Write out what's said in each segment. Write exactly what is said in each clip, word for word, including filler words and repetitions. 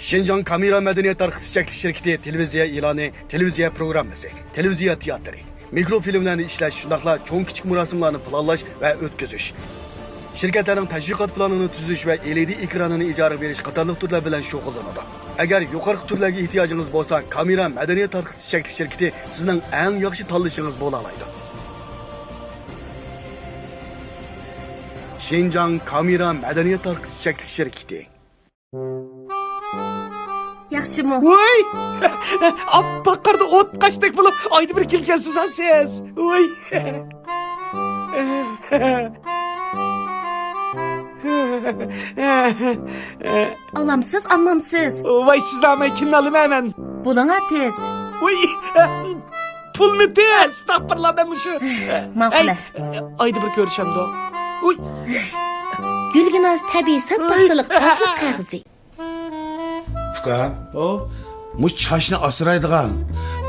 شىنجاڭ كامېرا مەدەنىيەت تارقىتىش چەكلىك شىركىتى تېلېۋىزىيە ئېلانى، تېلېۋىزىيە پروگراممىسى، تېلېۋىزىيە تىياتىرى، مىكروفىلىملەرنى ئىشلەش، شۇنداقلا چوڭ كىچىك مۇراسىملارنى پىلانلاش ۋە ئۆتكۈزۈش. شىركەتلەرنىڭ تەشۋىقات پىلانىنى تۈزۈش ۋە ئېلئىدى ئېكرانىنى ئىجارىگە بېرىش قاتارلىق تۈرلەر بىلەن شۇغۇللىنىدۇ. ئەگەر يۇقىرىقى تۈرلەرگە ئېھتىياجىڭىز بولسا، كامېرا مەدەنىيەت تارقىتىش چەكلىك شىركىتى سىزنىڭ ئەڭ ياخشى تاللىشىڭىز بولالايدۇ. شىنجاڭ كامېرا مەدەنىيەت تارقىتىش چەكلىك شىركىتى. ياخشىمۇ؟ ۋاي! ئاپئاق قاردا ئوت قاشتەك بولۇپ، ئايدا بىر كېلىكەنسىز ھە سىز. ۋاي! ئالامسىز، ئالمامسىز؟ ۋاي، سىزنى ئالماي كىمنى ئالىمەن مەن؟ بولۇڭا تېز. ۋاي! پۇلمۇ تېز! ئەستەغپۇرۇللا، مەن مۇشۇ. ماقۇل. ئەي، ئايدا بىر كۆرۈشەمدۇ؟ ئۇي. گۈلگىناز تەبىئىي ساپ پاختىلىق پاسلىق قەغىزى. ئۇكا، ئو؟ مۇشۇ چاچنى ئاسرايدىغان،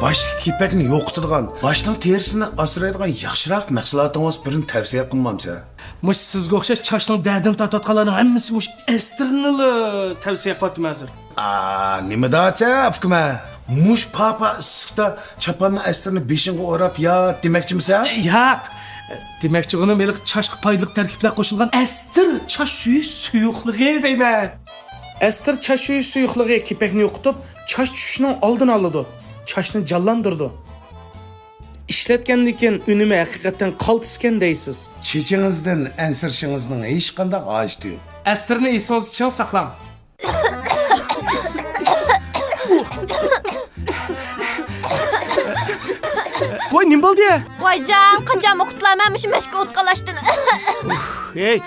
باشتىكى كېپەكنى يوقىتىدىغان، باشنىڭ تېرىسىنى ئاسرايدىغان ياخشىراق مەھسۇلاتىڭىز بىرنى تەۋسىيە قىلمامسەن؟ مۇشۇ سىزگە ئوخشاش چاچنىڭ دەردىنى تارتىۋاتقانلارنىڭ ھەممىسى مۇشۇ ئەستىرنىلا تەۋسىيە قىلىۋاتىمەن ھازىر. ئا، نېمە دەۋاتسەن ئۇكىمە؟ مۇشۇ پاپا ئىسسىقتا چاپاننىڭ ئەستىرىنى بېشىڭغا ئوراپ يات دېمەكچىمىسەن؟ ياق. دېمەكچىغىنىم ھېلىقى چاچقا پايدىلىق تەركىبلەر قوشۇلغان ئەستىر چاچ سۈيى سۇيۇقلۇقى دەيمەن. ئەستىر چاچ سۈيى سۇيۇقلۇقى كېپەكنى يوقىتىپ، چاچ چۈشۈشنىڭ ئالدىنى ئالىدۇ. چاچنى جانلاندۇرىدۇ. ئىشلەتكەندىن كېيىن ئۈنۈمى ھەقىقەتەن قالتىسكەن دەيسىز. چېچىڭىزدىن ئەنسىرىشىڭىزنىڭ ھېچقانداق ھاجىتى يوق. ئەستىرنى ئېسىڭىزدە چىڭ ساقلاڭ. ۋاي، نېمە بولدى؟ ۋايجان، قاچانمۇ قۇتۇلامەن مۇشۇ مەشكە ئوت قالاشتىن. ھەي،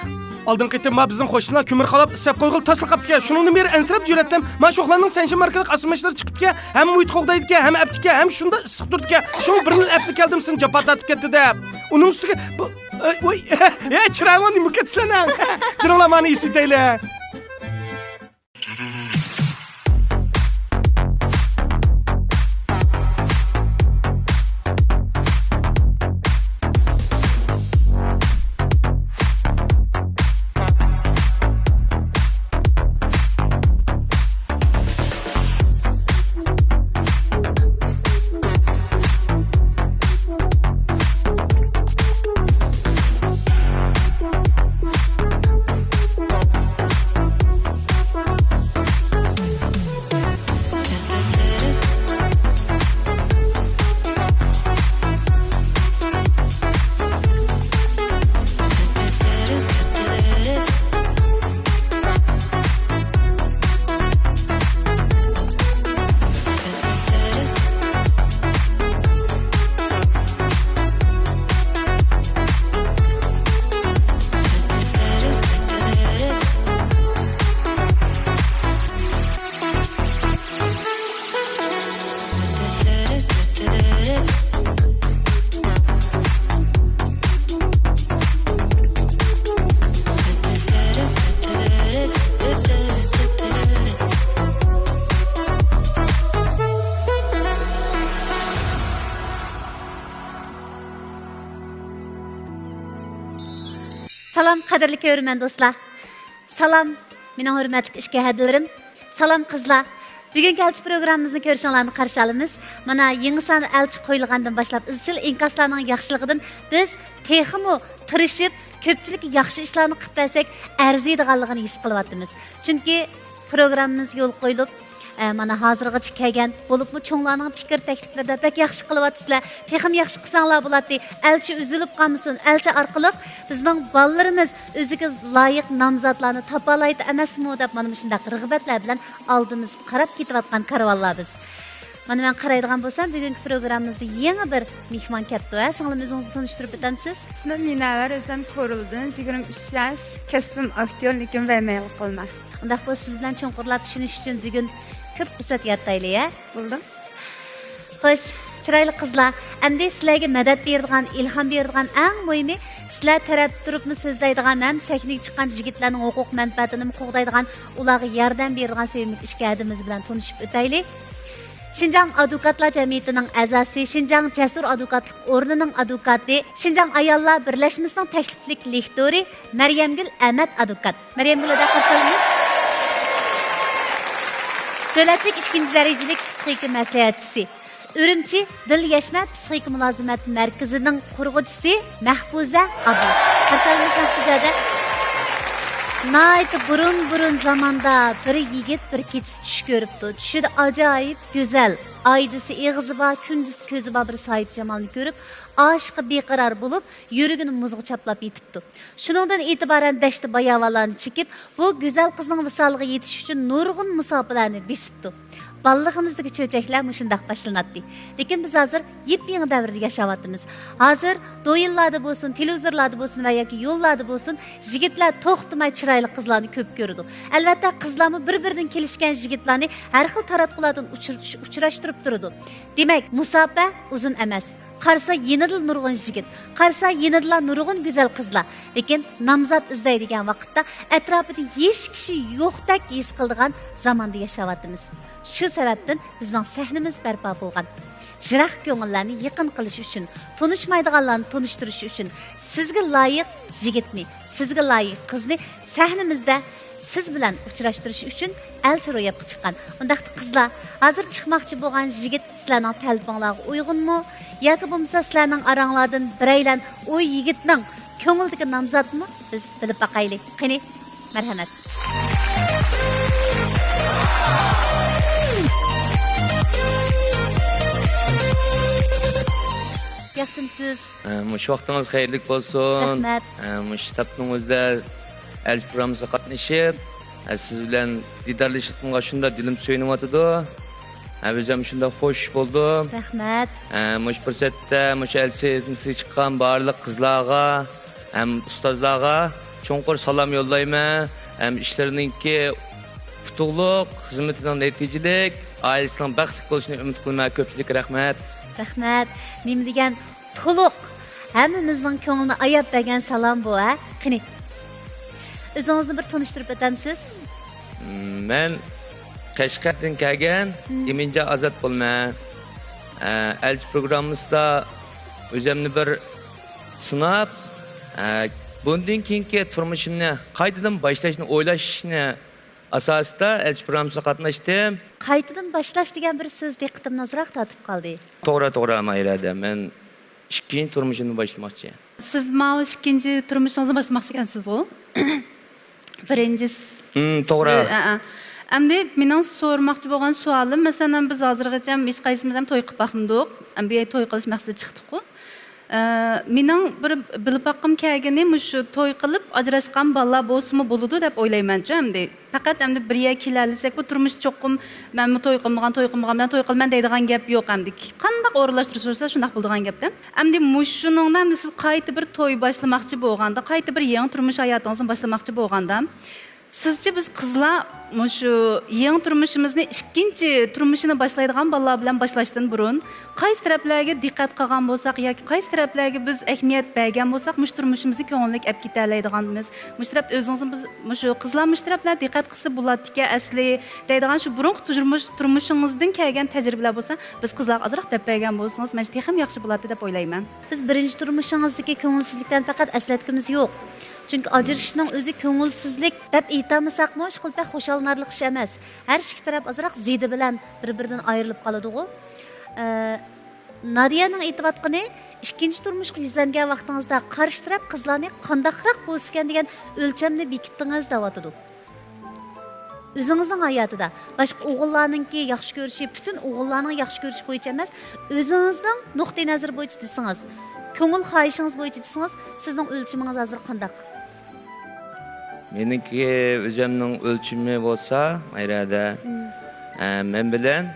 ئالدىنقى قېتىم ما بىزنىڭ قوشنىلار كۆمۈر قالاپ ئىسسەپ قويغىلى تاسلا قاپتىكەن. شۇنىڭدىن بېرى ئەنسىرەپ يۈرەتتىم. ما شوخلارنىڭ سەنشىن ماركىلىق ئاسما ماشىنىلىرى چىقىپتىكەن. ھەم مۇھىت قوغدايدىكەن، ھەم ئەپتىكەن، ھەم شۇنداق ئىسسىق تۇرىدىكەن. شۇڭا بىرنى ئەپلا كەلدىم، سېنى جاپا تارتىپ كەتتى دەپ. ئۇنىڭ ئۈستىگە بۇ، ئەي، ۋاي، ھەي، چىرايىڭلار نېمە كەتتى سىلەرنىڭ؟ جېنىڭلار مانا ئېسىتەيلى. سالام، قەدىرلىك كۆرۈرمەن دوستلار. سالام، مېنىڭ ھۆرمەتلىك ئىككى ھەدىلىرىم. سالام، قىزلار. بۈگۈنكى ئەلچى پروگراممىمىزنى كۆرۈشۈڭلارنى قارشى ئالىمىز. مانا، يېڭى سان ئەلچى قويۇلغاندىن باشلاپ ئىزچىل ئىنكاسلارنىڭ ياخشىلىقىدىن بىز تېخىمۇ تىرىشىپ، كۆپچىلىككە ياخشى ئىشلارنى قىلىپ بەرسەك ئەرزىيدىغانلىقىنى ھېس قىلىۋاتىمىز. چۈنكى پروگراممىمىز يولغا قويۇلۇپ، ئە، مانا ھازىرغىچە كەلگەن، بولۇپمۇ چوڭلارنىڭ پىكىر تەكلىپلىرىدە بەك ياخشى قىلىۋاتىسىلەر. تېخىمۇ ياخشى قىلساڭلار بولاتتى. ئەلچى ئۈزۈلۈپ قالمىسۇن، ئەلچى ئارقىلىق بىزنىڭ بالىلىرىمىز ئۆزىگە لايىق نامزاتلارنى تاپالايدۇ ئەمەسمۇ دەپ، مانا مۇشۇنداق رىغبەتلەر بىلەن ئالدىمىزغا قاراپ كېتىۋاتقان كارۋانلار بىز. مانا مەن قارايدىغان بولسام، بۈگۈنكى پروگراممىمىزدا يېڭى بىر مېھمان كەپتۇ، ھە؟ سىڭلىم، ئۆزىڭىزنى تونۇشتۇرۇپ ئۆتەمسىز؟ ئىسمىم مىنەۋەر، ئۆزۈم كورلىدىن، يىگىرمە ئۈچ ياش، كەسپىم ئاكتيور، لېكىن ۋەيمەنلىك قىلىمەن. ئۇنداق بولسا سىز بىلەن چوڭقۇرلاپ چۈشىنىش ئۈچۈن بۈگۈن كۆپ پۇرسەت يارىتايلى، ھە؟ بولدى. خوش، چىرايلىق قىزلار، ئەمدى سىلەرگە مەدەت بېرىدىغان، ئىلھام بېرىدىغان، ئەڭ مۇھىمى، سىلەر تەرەپ تۇرۇپمۇ سۆزلەيدىغان ھەم سەھنىگە چىققان يىگىتلەرنىڭ ھوقۇق مەنپەئەتىنىمۇ قوغدايدىغان، ئۇلارغا ياردەم بېرىدىغان سۆيۈملۈك ئىككى ھەدىمىز بىلەن تونۇشۇپ ئۆتەيلى. شىنجاڭ ئادۋوكاتلار جەمئىيىتىنىڭ ئەزاسى، شىنجاڭ جەسۇر ئادۋوكاتلىق ئورنىنىڭ ئادۋوكاتى، شىنجاڭ ئاياللار بىرلەشمىسىنىڭ تەكلىپلىك لېكتورى مەريەمگۈل ئەمەت ئادۋوكات. مەريەمگۈل ھەدە، قارشى ئالىمىز. دۆلەتلىك ئىككىنچى دەرىجىلىك پسىخىكا مەسلىھەتچىسى، ئۈرۈمچى دىل يەشمە پسىخىكا مۇلازىمەت مەركىزىنىڭ قۇرغۇچىسى مەھپۇزە ئابباس. قارشى ئالىمىز مەھپۇزەدە. ناھايىتى بۇرۇن-بۇرۇن زاماندا بىر يىگىت بىر كېچىسى چۈش كۆرۈپتۇ. چۈشىدە ئاجايىپ گۈزەل، ئاي دېسە ئېغىزى بار، كۈندۈز كۆزى بار بىر ساھىبجامالنى كۆرۈپ، ئاشىقى بىقارار بولۇپ، يۈرىكىنى مۇزغا چاپلاپ يېتىپتۇ. شۇنىڭدىن ئېتىبارەن دەشتى باياۋانلارنى چېكىپ، بۇ گۈزەل قىزنىڭ ۋىسالىغا يېتىش ئۈچۈن نۇرغۇن مۇساپىلەرنى بېسىپتۇ. بالىلىقىمىزدىكى چۆچەكلەر مۇشۇنداق باشلىناتتى. لېكىن بىز ھازىر يېپيېڭى دەۋردە ياشاۋاتىمىز. ھازىر دويىنلاردا بولسۇن، تېلېۋىزورلاردا بولسۇن ۋە ياكى يوللاردا بولسۇن، يىگىتلەر توختىماي چىرايلىق قىزلارنى كۆپ كۆرىدۇ. ئەلۋەتتە، قىزلارمۇ بىر-بىرىدىن كېلىشكەن يىگىتلەرنى ھەر خىل تاراتقۇلاردىن ئۇچرىتىش-، ئۇچراشتۇرۇپ تۇرىدۇ. دېمەك، مۇساپە ئۇزۇن ئەمەس. قارىسا يېنىدىلا نۇرغۇن يىگىت، قارىسا يېنىدىلا نۇرغۇن گۈزەل قىزلار. لېكىن نامزات ئىزدەيدىگەن ۋاقىتتا ئەتراپىدا ھېچ كىشى يوقتەك ھېس قىلىدىغان زاماندا ياشاۋاتىمىز. شۇ سەۋەبتىن بىزنىڭ سەھنىمىز بەرپا بولغان. يىراق كۆڭۈللەرنى يېقىن قىلىش ئۈچۈن، تونۇشمايدىغانلارنى تونۇشتۇرۇش ئۈچۈن، سىزگە لايىق يىگىتنى، سىزگە لايىق قىزنى سەھنىمىزدە سىز بىلەن ئۇچراشتۇرۇش ئۈچۈن ئەلچى روياپقا چىققان. ئۇنداقتا قىزلار، ھازىر چىقماقچى بولغان يىگىت سىلەرنىڭ تەلىپىڭلارغا ئۇيغۇنمۇ؟ ياكى بولمىسا سىلەرنىڭ ئاراڭلاردىن بىرەيلەن ئۇ يىگىتنىڭ كۆڭلىدىكى نامزاتمۇ؟ بىز بىلىپ باقايلى. قېنى، مەرھەمەت. ياخشىمۇسىز؟ ئە، مۇشۇ ۋاقتىڭىز خەيرلىك بولسۇن. رەھمەت. ئە، مۇشۇ شتابنىڭ ئۆزىدە ئەلچى پروگراممىسىغا قاتنىشىپ، ئە، سىز بىلەن دىدارلىشىشقا شۇنداق دىلىم سۆيۈنۈۋاتىدۇ. ئە، ئۆزۈم شۇنداق خوش بولدۇم. رەھمەت. ئە، مۇشۇ پۇرسەتتە مۇشۇ ئەلچىسىگە چىققان بارلىق قىزلارغا ھەم ئۇستازلارغا چوڭقۇر سالام يوللايمەن. ھەم ئىشلىرىنىڭكى ئۇتۇقلۇق، خىزمىتىنىڭ نەتىجىلىك، ئائىلىسىنىڭ بەختلىك بولۇشىنى ئۈمىد قىلىمەن. كۆپچىلىككە رەھمەت. رەھمەت. نېمە دېگەن تولۇق، ھەممىمىزنىڭ كۆڭلىنى ئاياپ بەرگەن سالام بۇ، ھە؟ قېنى، ئۆزىڭىزنى بىر تونۇشتۇرۇپ ئۆتەمسىز؟ مەن قەشقەردىن كەلگەن مم. ئىمىنجان ئازات بولىمەن. ئە، ئەلچى پروگراممىسىدا ئۆزۈمنى بىر سىناپ، ئە، بۇندىن كېيىنكى تۇرمۇشۇمنى قايتىدىن باشلاشنى ئويلاشنى ئاساسىدا ئەلچى پروگراممىسىغا قاتناشتىم. قايتىدىن باشلاش دېگەن بىر سۆز دىققىتىمنى ئازراق تارتىپ قالدى. توغرا، توغرا، ماھىرەدە. مەن ئىككىنچى تۇرمۇشۇمنى باشلىماقچى. سىز ماۋۇ ئىككىنچى تۇرمۇشىڭىزنى باشلىماقچى ئىكەنسىزغۇ؟ بىرىنچىسى. ھىم، توغرا. سىز، ئە، ئە. ئەمدى مېنىڭ سورىماقچى بولغان سوئالىم، مەسىلەن، بىز ھازىرغىچە ھېچقايسىمىز ھەم توي قىلىپ باقمىدۇق. ئەمدى توي قىلىش مەقسىتىدە چىقتۇققۇ. ئە، مېنىڭ بىر بىلىپ باققۇم كەلگىنى، مۇشۇ توي قىلىپ ئاجراشقان بالىلار بولسىمۇ بولىدۇ دەپ ئويلايمەنچۇ ئەمدى. پەقەت ئەمدى بىر يەرگە كېلەلىسەكۇ، تۇرمۇش چوقۇم مەنمۇ توي قىلمىغان، توي قىلمىغان بىلەن توي قىلىمەن دەيدىغان گەپ يوق ئەمدى. قانداق ئورۇنلاشتۇرۇش بولسا شۇنداق بولىدىغان گەپتە. ئەمدى مۇشۇنىڭدا ئەمدى سىز قايتا بىر توي باشلىماقچى بولغاندا، قايتا بىر يېڭى تۇرمۇش ھاياتىڭىزنى باشلىماقچى بولغاندا، سىزچە بىز قىزلار مۇشۇ يېڭى تۇرمۇشىمىزنى ئىككىنچى تۇرمۇشىنى باشلايدىغان بالىلار بىلەن باشلاشتىن بۇرۇن قايسى تەرەپلەرگە دىققەت قىلغان بولساق ياكى قايسى تەرەپلەرگە بىز ئەھمىيەت بەرگەن بولساق، مۇشۇ تۇرمۇشىمىزنى كۆڭۈللۈك ئەپ كېتەلەيدىغانمىز؟ مۇشۇ تەرەپ ئۆزىڭىزنى بىز، مۇشۇ قىزلار مۇشۇ تەرەپلەر دىققەت قىلسا بولاتتىكەن ئەسلى دەيدىغان شۇ بۇرۇنقى تۇرمۇش، تۇرمۇشىڭىزدىن كەلگەن تەجرىبىلەر بولسا، بىز قىزلارغا ئازراق دەپ بەرگەن بولسىڭىز، مەنچە تېخىمۇ ياخشى بولاتتى دەپ ئويلايمەن. بىز بىرىنچى تۇرمۇشىڭىزدىكى كۆڭۈلسىزلىكلەرنى پەقەت ئەسلەتكۈمىز يوق. چۈنكى ئاجرىشىشنىڭ ئۆزى كۆڭۈلسىزلىك دەپ ئېيتالمىساقمۇ، ئىشقىلىپ بەك خۇشاللىنارلىق ئىش ئەمەس. ھەر ئىككى تەرەپ ئازراق زىدى بىلەن بىر-بىرىدىن ئايرىلىپ قالىدىغۇ. ئە، نادىيەنىڭ ئېيتىۋاتقىنى، ئىككىنچى تۇرمۇشقا يۈزلەنگەن ۋاقتىڭىزدا قارشى تەرەپ قىزلارنى قانداقراق بولسىكەن دېگەن ئۆلچەمنى بېكىتتىڭىز دەۋاتىدۇ. ئۆزىڭىزنىڭ ھاياتىدا باشقا ئوغۇللارنىڭكى ياخشى كۆرۈشى، پۈتۈن ئوغۇللارنىڭ ياخشى كۆرۈشى بويىچە ئەمەس، ئۆزىڭىزنىڭ نۇقتىئىنەزىرى بويىچە دېسىڭىز، كۆڭۈل خاھىشىڭىز بويىچە دېسىڭىز، سىزنىڭ ئۆلچىمىڭىز ھازىر قانداق؟ مېنىڭكى ئۆزۈمنىڭ ئۆلچىمى بولسا، ماھىرەدە، مم. ئە، مەن بىلەن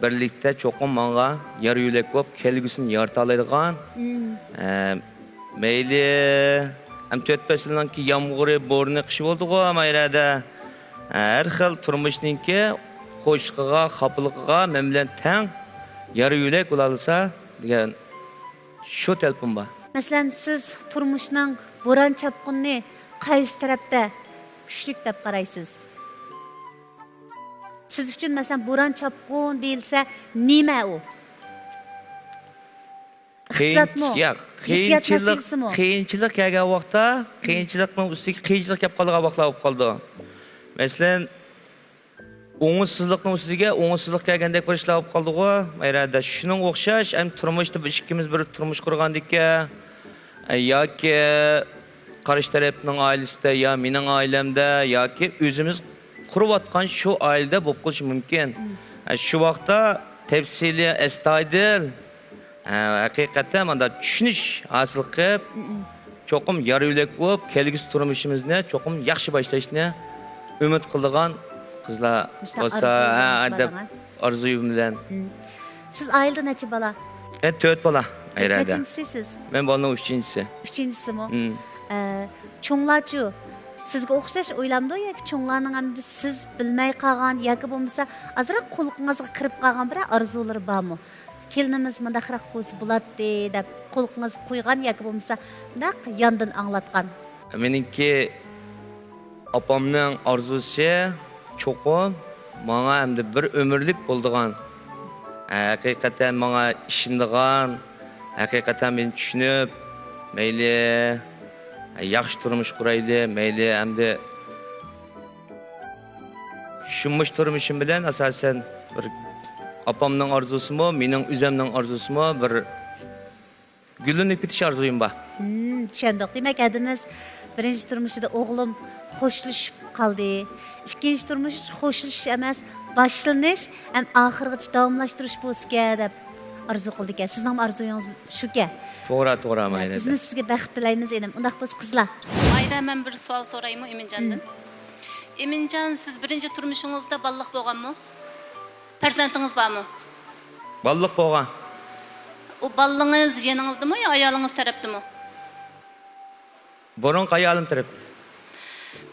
بىرلىكتە چوقۇم ماڭا يار يۆلەك بولۇپ، كەلگۈسىنى يارىتالايدىغان، مم. ئە، مەيلى، ھەم تۆت پەسىلنىڭكى يامغۇرى، بورىنى، قىشى بولدىغۇ، ماھىرەدە. ھەر خىل تۇرمۇشنىڭكى قوشىقىغا، خاپىلىقىغا مەن بىلەن تەڭ يار يۆلەك بولالىسا دېگەن شۇ تەلىپىم بار. مەسىلەن، سىز تۇرمۇشنىڭ بوران چاپقۇنىنى قايسى تەرەپتە كۈچلۈك دەپ قارايسىز؟ سىز ئۈچۈن، مەسىلەن، بوران چاپقۇن دېيىلسە نېمە ئۇ؟ قىيىن-، ئىقتىسادمۇ؟ ياق، ھېسسىيات قىيىنچىلىق، مەسىلىسىمۇ؟ قىيىنچىلىق كەلگەن ۋاقىتتا، قىيىنچىلىقنىڭ ئۈستىگە قىيىنچىلىق كەپ قالىدىغان ۋاقىتلار بولۇپ قالىدۇ. مەسىلەن، ئوڭۇشسىزلىقنىڭ ئۈستىگە ئوڭۇشسىزلىق كەلگەندەك بىر ئىشلار بولۇپ قالدىغۇ، مەيرەدە. شۇنىڭغا ئوخشاش، ئەمدى تۇرمۇشتا بىز ئىككىمىز بىر تۇرمۇش قۇرغاندىكىن، ئە، ياكى قارشى تەرەپنىڭ ئائىلىسىدە، يا مېنىڭ ئائىلەمدە، ياكى ئۆزىمىز قۇرۇۋاتقان شۇ ئائىلىدە بولۇپ قېلىشى مۇمكىن. ئە، شۇ ۋاقىتتا تەپسىلىي، ئەستايىدىل، ھە، ھەقىقەتەن مۇنداق چۈشىنىش ھاسىل قىلىپ، چوقۇم يار يۆلەك بولۇپ، كەلگۈسى تۇرمۇشىمىزنى چوقۇم ياخشى باشلاشنى ئۈمىد قىلىدىغان قىزلار مۇشۇنداق بولسا، ئارزۇ ھە، بىلەن دەپ سىزلارغا. ئارزۇيۇم بىلەن. مم. سىز ئائىلىدە نەچچە بالا؟ مەن تۆت بالا، ئەيرەدە. نەچچىنچىسى سىز؟ مەن بالىنىڭ ئۈچىنچىسى. ئۈچىنچىسىمۇ؟ مم. ئە، چوڭلارچۇ؟ سىزگە ئوخشاش ئويلامدۇ ياكى چوڭلارنىڭ ئەمدى سىز بىلمەي قالغان ياكى بولمىسا ئازراق قۇلىقىڭىزغا كىرىپ قالغان بىرەر ئارزۇلىرى بارمۇ؟ كېلىنىمىز مۇنداقراق بولسا بولاتتى دەپ قۇلىقىڭىزغا قۇيغان ياكى بولمىسا مۇنداق ياندىن ئاڭلاتقان؟ مېنىڭكى ئاپامنىڭ ئارزۇسى چوقۇم ماڭا ئەمدى بىر ئۆمۈرلۈك بولىدىغان، ھەقىقەتەن ماڭا ئىشىنىدىغان، ھەقىقەتەن مېنى چۈشىنىپ، مەيلى ياخشى تۇرمۇش قۇرايلى، مەيلى ئەمدى شۇ مۇشۇ تۇرمۇشۇم بىلەن ئاساسەن بىر ئاپامنىڭ ئارزۇسىمۇ، مېنىڭ ئۆزۈمنىڭ ئارزۇسىمۇ بىر گۈللىنىپ كېتىش ئارزۇيۇم بار. مم، چۈشەندۇق. دېمەك، ھەدىمىز بىرىنچى تۇرمۇشىدا ئوغلۇم خوشلىشىپ قالدى. ئىككىنچى تۇرمۇش خوشلىشىش ئەمەس، باشلىنىش ھەم ئاخىرغىچە داۋاملاشتۇرۇش بولسىكەن دەپ ئارزۇ قىلىدىكەن. سىزنىڭمۇ ئارزۇيىڭىز شۇكەن. توغرا، توغرا، ھە، ماينەدە. بىزمۇ سىزگە بەخت تىلەيمىز، ئىنىم. ئۇنداق بولسا، قىزلار. ئايرا، مەن بىر سوئال سورايمۇ ئىمىنجاندىن؟ مم. ئىمىنجان، سىز بىرىنچى تۇرمۇشىڭىزدا بالىلىق بولغانمۇ؟ پەرزەنتىڭىز بارمۇ؟ بالىلىق بولغان. ئۇ بالىڭىز يېنىڭىزدىمۇ يا ئايالىڭىز تەرەپتىمۇ؟ بۇرۇنقى ئايالىم تەرەپتە.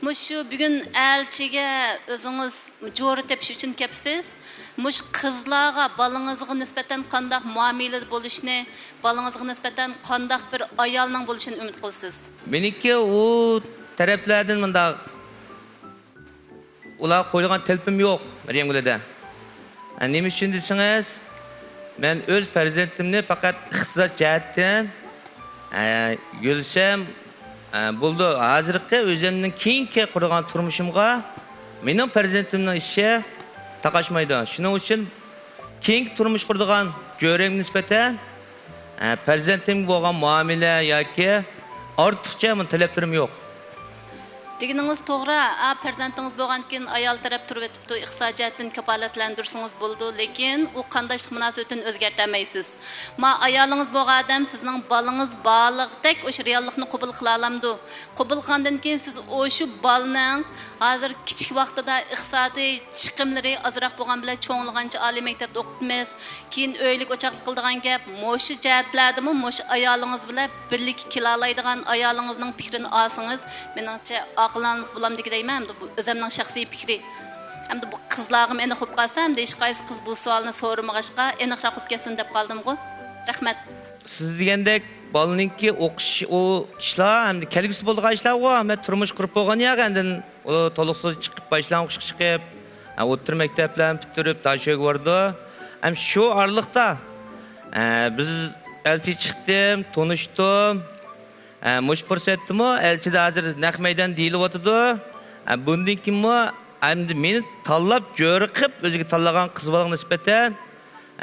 مۇشۇ بۈگۈن ئەلچىگە ئۆزىڭىز جورا تېپىش ئۈچۈن كەپسىز. مۇشۇ قىزلارغا بالىڭىزغا نىسبەتەن قانداق مۇئامىلىدە بولۇشنى، بالىڭىزغا نىسبەتەن قانداق بىر ئايالنىڭ بولۇشىنى ئۈمىد قىلىسىز؟ مېنىڭكى ئۇ تەرەپلەردىن مۇنداق ئۇلارغا قويىدىغان تەلىپىم يوق، مەريەمگۈل ھەدە. ئە، نېمە ئۈچۈن دېسىڭىز، مەن ئۆز پەرزەنتىمنى پەقەت ئىقتىساد جەھەتتىن، ئە، يۆلىسەم، ئە، بولىدۇ. ھازىرقى ئۆزۈمنىڭ كېيىنكى قۇرىدىغان تۇرمۇشۇمغا مېنىڭ پەرزەنتىمنىڭ ئىشى تاقاشمايدۇ. شۇنىڭ ئۈچۈن كېيىنكى تۇرمۇش قۇرىدىغان جۆرەمگە نىسبەتەن، ئە، پەرزەنتىمگە بولغان مۇئامىلە ياكى ئارتۇقچە مۇن تەلەپلىرىم يوق. دېگىنىڭىز توغرا. ئا، پەرزەنتىڭىز بولغاندىكىن ئايال تەرەپ تۇرۇۋېتىپتۇ، ئىقتىساد جەھەتتىن كاپالەتلەندۈرسىڭىز بولىدۇ، لېكىن ئۇ قانداشلىق مۇناسىۋىتىنى ئۆزگەرتەلمەيسىز. ما ئايالىڭىز بولغان ئادەم سىزنىڭ بالىڭىز بارلىقتەك ئوشۇ رېئاللىقنى قوبۇل قىلالامدۇ؟ قوبۇل قىلغاندىن كېيىن سىز ئوشۇ بالىنىڭ ھازىر كىچىك ۋاقتىدا ئىقتىسادىي چىقىملىرى ئازراق بولغان بىلەن چوڭلىغانچە ئالىي مەكتەپتە ئوقۇتىمىز، كېيىن ئۆيلۈك ئوچاقلىق قىلىدىغان گەپ، مۇشۇ جەھەتلەردىمۇ مۇشۇ ئايالىڭىز بىلەن بىرلىككە كېلەلەيدىغان ئايالىڭىزنىڭ پىكرىنى ئالسىڭىز، مېنىڭچە ئاقىلانىلىق بولامدىكى دەيمەن، ئەمدى بۇ ئۆزۈمنىڭ شەخسىي پىكرى. ئەمدى بۇ قىزلارغىمۇ ئېنىق بولۇپ قالسا، ئەمدى ھېچقايسى قىز بۇ سوئالنى سورىمىغاچقا، ئېنىقراق بولۇپ كەتسۇن دەپ قالدىمغۇ. رەھمەت. سىز دېگەندەك بالىنىڭكى ئوقۇش، ئۇ ئىشلار ئەمدى كەلگۈسىدە بولىدىغان ئىشلارغۇ، ئەمدى تۇرمۇش قۇرۇپ بولغان ياق ئەندىن. ئۇ تولۇقسىز چىقىپ، باشلانغۇچقا چىقىپ، ھە، ئوتتۇرا مەكتەپلەرنى پۈتتۈرۈپ، داشۆگە بارىدۇ. ھەم شۇ ئارىلىقتا، ھە، بىز ئەلچى چىقتىم، تونۇشتۇم. ھە، مۇشۇ پۇرسەتتىمۇ ئەلچىدە ھازىر نەق مەيدان دېيىلىۋاتىدۇ. ھە، بۇندىن كېيىنمۇ ئەمدى مېنى تاللاپ، جۆرە قىلىپ، ئۆزىگە تاللىغان قىز بالىغا نىسبەتەن،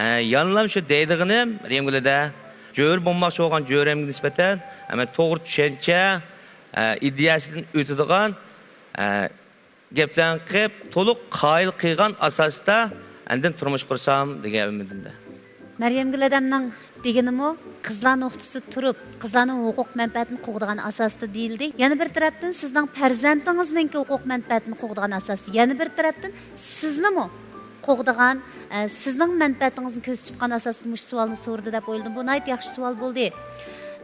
ھە، يەنىلام شۇ دەيدىغىنىم، رېمگۈلىدە جۆرە بولماقچى بولغان جۆرەمگە نىسبەتەن، ھە، مەن توغرا چۈشەنچە، ھە، ئىدىيەسىدىن ئۆتىدىغان، ھە، گەپلەرنى قىلىپ، تولۇق قايىل قىلغان ئاساستا ئاندىن تۇرمۇش قۇرسام دېگەن ئۈمىدىمدە. مەريەمگۈل ھەدەمنىڭ دېگىنىمۇ، قىزلار نۇقتىسىدا تۇرۇپ، قىزلارنىڭ ھوقۇق مەنپەئەتىنى قوغدىغان ئاساستا دېيىلدى. يەنە بىر تەرەپتىن، سىزنىڭ پەرزەنتىڭىزنىڭكى ھوقۇق مەنپەئەتىنى قوغدىغان ئاساستا، يەنە بىر تەرەپتىن، سىزنىمۇ قوغدىغان، ئە، سىزنىڭ مەنپەئەتىڭىزنى كۆزدە تۇتقان ئاساستا مۇشۇ سوئالنى سورىدى دەپ ئويلىدىم. بۇ ناھايىتى ياخشى سوئال بولدى.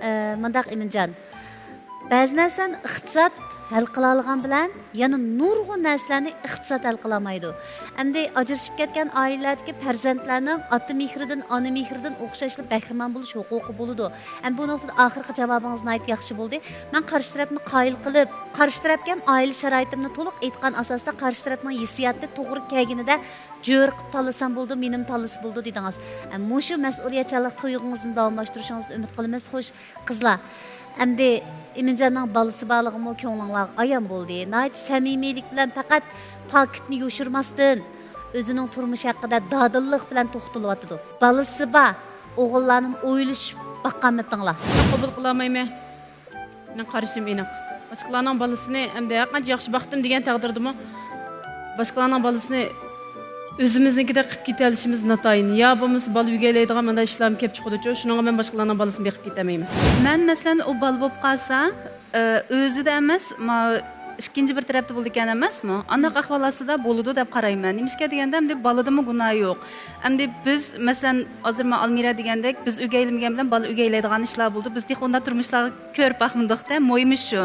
ئە، مۇنداق، ئىمىنجان. بەزى نەرسىلەرنى ئىقتىساد ھەل قىلالىغان بىلەن، يەنە نۇرغۇن نەرسىلەرنى ئىقتىساد ھەل قىلالمايدۇ. ئەمدى ئاجرىشىپ كەتكەن ئائىلىلەردىكى پەرزەنتلەرنىڭ ئاتا مېھرىدىن، ئانا مېھرىدىن ئوخشاشلا بەھرىمەن بولۇش ھوقۇقى بولىدۇ. ھەم بۇ نۇقتىدا ئاخىرقى جاۋابىڭىز ناھايىتى ياخشى بولدى. مەن قارشى تەرەپنى قايىل قىلىپ، قارشى تەرەپكە ھەم ئائىلە شارائىتىمنى تولۇق ئېيتقان ئاساستا قارشى تەرەپنىڭ ھېسسىياتى توغرا كەلگىنىدە جۆرە قىلىپ تاللىسام بولىدۇ، مېنىمۇ تاللىسا بولىدۇ دېدىڭىز. ئە، مۇشۇ مەسئۇلىيەتچانلىق تۇيغۇڭىزنى داۋاملاشتۇرۇشىڭىزنى ئۈمىد قىلىمىز. خوش، قىزلار، ئەمدى ئىمىنجاننىڭ بالىسى بارلىقىمۇ كۆڭلۈڭلارغا ئايان بولدى. ناھايىتى سەمىمىيلىك بىلەن پەقەت پاكىتنى يوشۇرماستىن، ئۆزىنىڭ تۇرمۇشى ھەققىدە دادىللىق بىلەن توختىلىۋاتىدۇ. بالىسى بار ئوغۇللارنىمۇ ئويلىشىپ باققانمىتىڭلار؟ قوبۇل قىلالمايمەن. مېنىڭ قارىشىم ئېنىق. باشقىلارنىڭ بالىسىنى ئەمدى ھەرقانچە ياخشى باقتىم دېگەن تەقدىردىمۇ، باشقىلارنىڭ بالىسىنى ئۆزىمىزنىڭكىدەك قىلىپ كېتەلىشىمىز ناتايىن. يا بولمىسا بالا ئۆگەيلەيدىغان مۇنداق ئىشلارمۇ كەپ چىقىدۇچۇ، شۇنىڭغا مەن باشقىلارنىڭ بالىسىنى بېقىپ كېتەلمەيمەن. مەن، مەسىلەن، ئۇ بالا بولۇپ قالسا، ئۆزىدە ئەمەس، ما-، ئىككىنچى بىر تەرەپتە بولىدىكەن ئەمەسمۇ؟ ئانداق ئەھۋال ئاستىدا بولىدۇ دەپ قارايمەن. نېمىشقا دېگەندە، ئەمدى بالىدىمۇ گۇناھ يوق. ئەمدى بىز، مەسىلەن، ھازىر مەن ئالمىرا دېگەندەك، بىز ئۆگەيلىمىگەن بىلەن بالا ئۆگەيلەيدىغان ئىشلار بولىدۇ. بىز تېخى ئۇنداق تۇرمۇشلارغا كۆرۈپ باقمىدۇق-دە، مۇھىمى شۇ.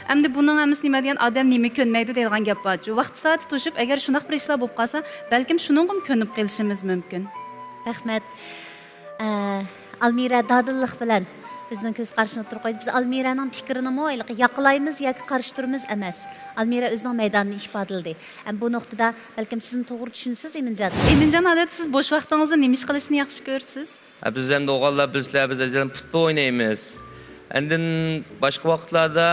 ئەمدى بۇنىڭ ھەممىسى نېمە دېگەن، ئادەم نېمە كۆنمەيدۇ دەيدىغان گەپ بارچۇ. ۋاقتى سائىتى توشۇپ، ئەگەر شۇنداق بىر ئىشلار بولۇپ قالسا، بەلكىم شۇنىڭغىمۇ كۆنۈپ قېلىشىمىز مۇمكىن. رەھمەت. ئە، ئالمىرە دادىللىق بىلەن ئۆزىنىڭ كۆز قارىشىنى ئوتتۇرىغا قويدى. بىز ئالمىرەنىڭ پىكرىنىمۇ ھېلىقى ياقلايمىز ياكى قارشى تۇرىمىز ئەمەس. ئالمىرە ئۆزىنىڭ مەيدانىنى ئىپادىلىدى. ھەم بۇ نۇقتىدا بەلكىم سىزمۇ توغرا چۈشىنىسىز، ئىمىنجان. ئىمىنجان، ئادەتتە سىز بوش ۋاقتىڭىزدا نېمە ئىش قىلىشنى ياخشى كۆرىسىز؟ ھە، بىز ئەمدى ئوغۇللار بىلىسىلەر، بىز ئەزەلدىن پۇتبول ئوينايمىز. ئاندىن باشقا ۋاقىتلاردا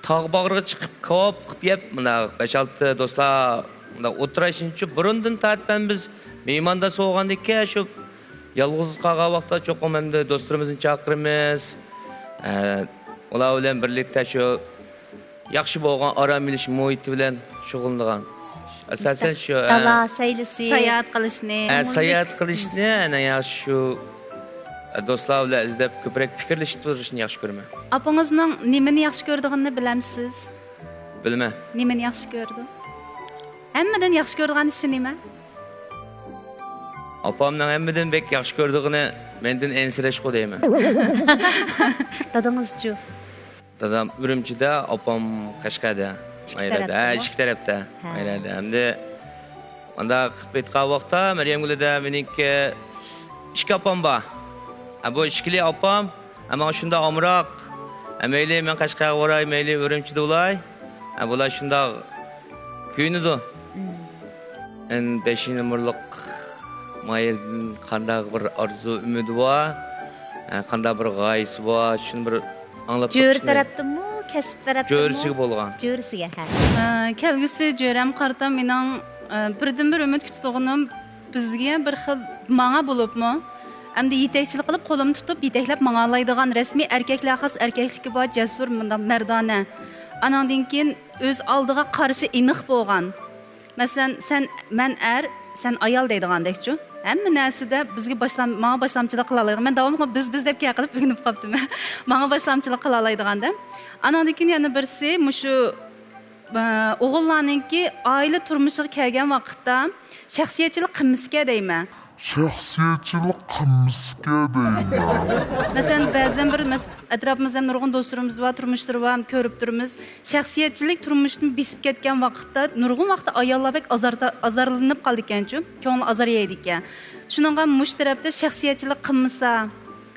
تاغ باغرىغا چىقىپ، كاۋاپ قىلىپ يەپ، مۇنداق بەش-ئالتە دوستلار مۇنداق ئولتۇرۇشۇنچە بۇرۇندىن تارتىپ بىز مېھمانداز بولغاندىكىن شۇ يالغۇز قالغان ۋاقىتتا چوقۇم ئەمدى دوستلىرىمىزنى چاقىرىمىز. ئە، ئۇلار بىلەن بىرلىكتە شۇ ياخشى بولغان ئارام ئېلىش مۇھىتى بىلەن شۇغۇللىنىدىغان. ئاساسەن شۇ، ئە، دالا سەيلىسى. ساياھەت قىلىشنى. ئە، ساياھەت قىلىشنى، ئەنە ياخشى شۇ، ئە، دوستلار بىلەن ئىزدەپ كۆپرەك پىكىرلىشىپ تۇرۇشنى ياخشى كۆرىمەن. ئاپىڭىزنىڭ نېمىنى ياخشى كۆرىدىغىنىنى بىلەمسىز؟ بىلىمەن. نېمىنى ياخشى كۆرىدۇ؟ ھەممىدىن ياخشى كۆرىدىغان ئىشى نېمە؟ ئاپامنىڭ ھەممىدىن بەك ياخشى كۆرىدىغىنى مەندىن ئەنسىرەشقۇ دەيمەن. دادىڭىزچۇ؟ دادام ئۈرۈمچىدە، ئاپام قەشقەردە. ئىككى تەرەپتىمۇ؟ ھە، ئىككى تەرەپتە. ھە. ئەمدى ئانداق قىلىپ ئېيتقان ۋاقىتتا، مەريەمگۈلىدە مېنىڭكى ئىككى ئاپام بار. ھە، بۇ ئىككىلى ئاپام، ھە، ماڭا شۇنداق ئامراق. ھە، مەيلى مەن قەشقەرگە باراي، مەيلى ئۈرۈمچىدە بولاي. ھە، بۇلار شۇنداق كۆيۈنىدۇ. مم. ئەن بەشىنچى نومۇرلۇق ماھىردىن قانداق بىر ئارزۇ ئۈمىدى بار؟ ھە، قانداق بىر غايىسى بار؟ شۇنى بىر ئاڭلاپ جۆرە تەرەپتىنمۇ، كەسىپ تەرەپتىنمۇ؟ جۆرىسىگە بولغان. جۆرىسىگە، ھە. ئە، كەلگۈسى جۆرەم قارىتا مېنىڭ، ئە، بىردىنبىر ئۈمىد كۈتىدىغىنىم بىزگە بىر خىل، ماڭا بولۇپمۇ، ئەمدى يېتەكچىلىك قىلىپ، قولۇمنى تۇتۇپ يېتەكلەپ ماڭالايدىغان رەسمىي ئەركەكلەر خاس ئەركەكلىكى بار، جەسۇر، مۇنداق مەردانە. ئاناندىن كېيىن ئۆز ئالدىغا قارىشى ئېنىق بولغان. مەسىلەن، سەن، مەن ئەر، سەن ئايال دەيدىغاندەكچۇ. ھەممە نەرسىدە بىزگە باشلام-، ماڭا باشلامچىلىق قىلالايدىغان. مەن داۋاملىق بىز، بىز دەپ گەپ قىلىپ ئۆگىنىپ قاپتىمەن. ماڭا باشلامچىلىق قىلالايدىغان دەپ. ئاناندىن كېيىن يەنە بىرسى، مۇشۇ، ئە، ئوغۇللارنىڭكى ئائىلە تۇرمۇشىغا كەلگەن ۋاقىتتا شەخسىيەتچىلىك قىلمىسىكەن دەيمەن. شەخسىيەتچىلىك قىلمىسىكەن دەيمەن. مەسىلەن، بەزەن بىر مەس-، ئەتراپىمىزدا نۇرغۇن دوستلىرىمىز بار، تۇرمۇشلىرى بار، كۆرۈپ تۇرىمىز. شەخسىيەتچىلىك تۇرمۇشتىن بېسىپ كەتكەن ۋاقىتتا، نۇرغۇن ۋاقىتتا ئاياللار بەك ئازارتا-، ئازارلىنىپ قالىدىكەنچۇ، كۆڭلى ئازار يەيدىكەن. شۇنىڭغا مۇشۇ تەرەپتە شەخسىيەتچىلىك قىلمىسا،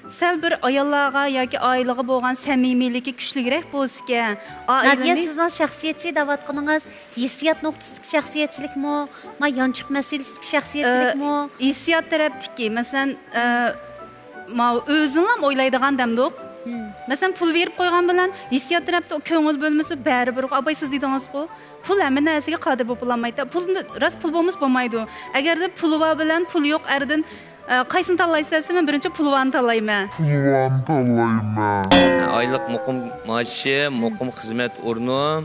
سەل بىر ئاياللارغا ياكى ئائىلىگە بولغان سەمىمىيلىكى كۈچلۈكرەك بولسىكەن، نادىيە، ئائىلىنى سىزنىڭ شەخسىيەتچى دەۋاتقىنىڭىز ھېسسىيات نۇقتىسىدىكى شەخسىيەتچىلىكمۇ؟ ما يانچۇق مەسىلىسىدىكى شەخسىيەتچىلىكمۇ؟ ئە، ھېسسىيات تەرەپتىكى، مەسىلەن، ئە، ماۋۇ ئۆزىنىلا ئويلايدىغان دەمدۇق. مم. مەسىلەن، پۇل بېرىپ قويغان بىلەن ھېسسىيات تەرەپتە كۆڭۈل بۆلمىسە بەرىبىر، ئاپاي، سىز دېدىڭىزغۇ، پۇل ھەممە نەرسىگە قادىر بولۇپ بولالمايدۇ. پۇل، راست پۇل بولمىسا بولمايدۇ. ئەگەردە پۇلى بار بىلەن پۇلى يوق ئەردىن، ئە، قايسىنى تاللايسىز دېسە، مەن بىرىنچى پۇلى بارنى تاللايمەن. پۇلى بارنى تاللايمەن. ئايلىق مۇقىم مائاشى، مۇقىم خىزمەت ئورنۇم.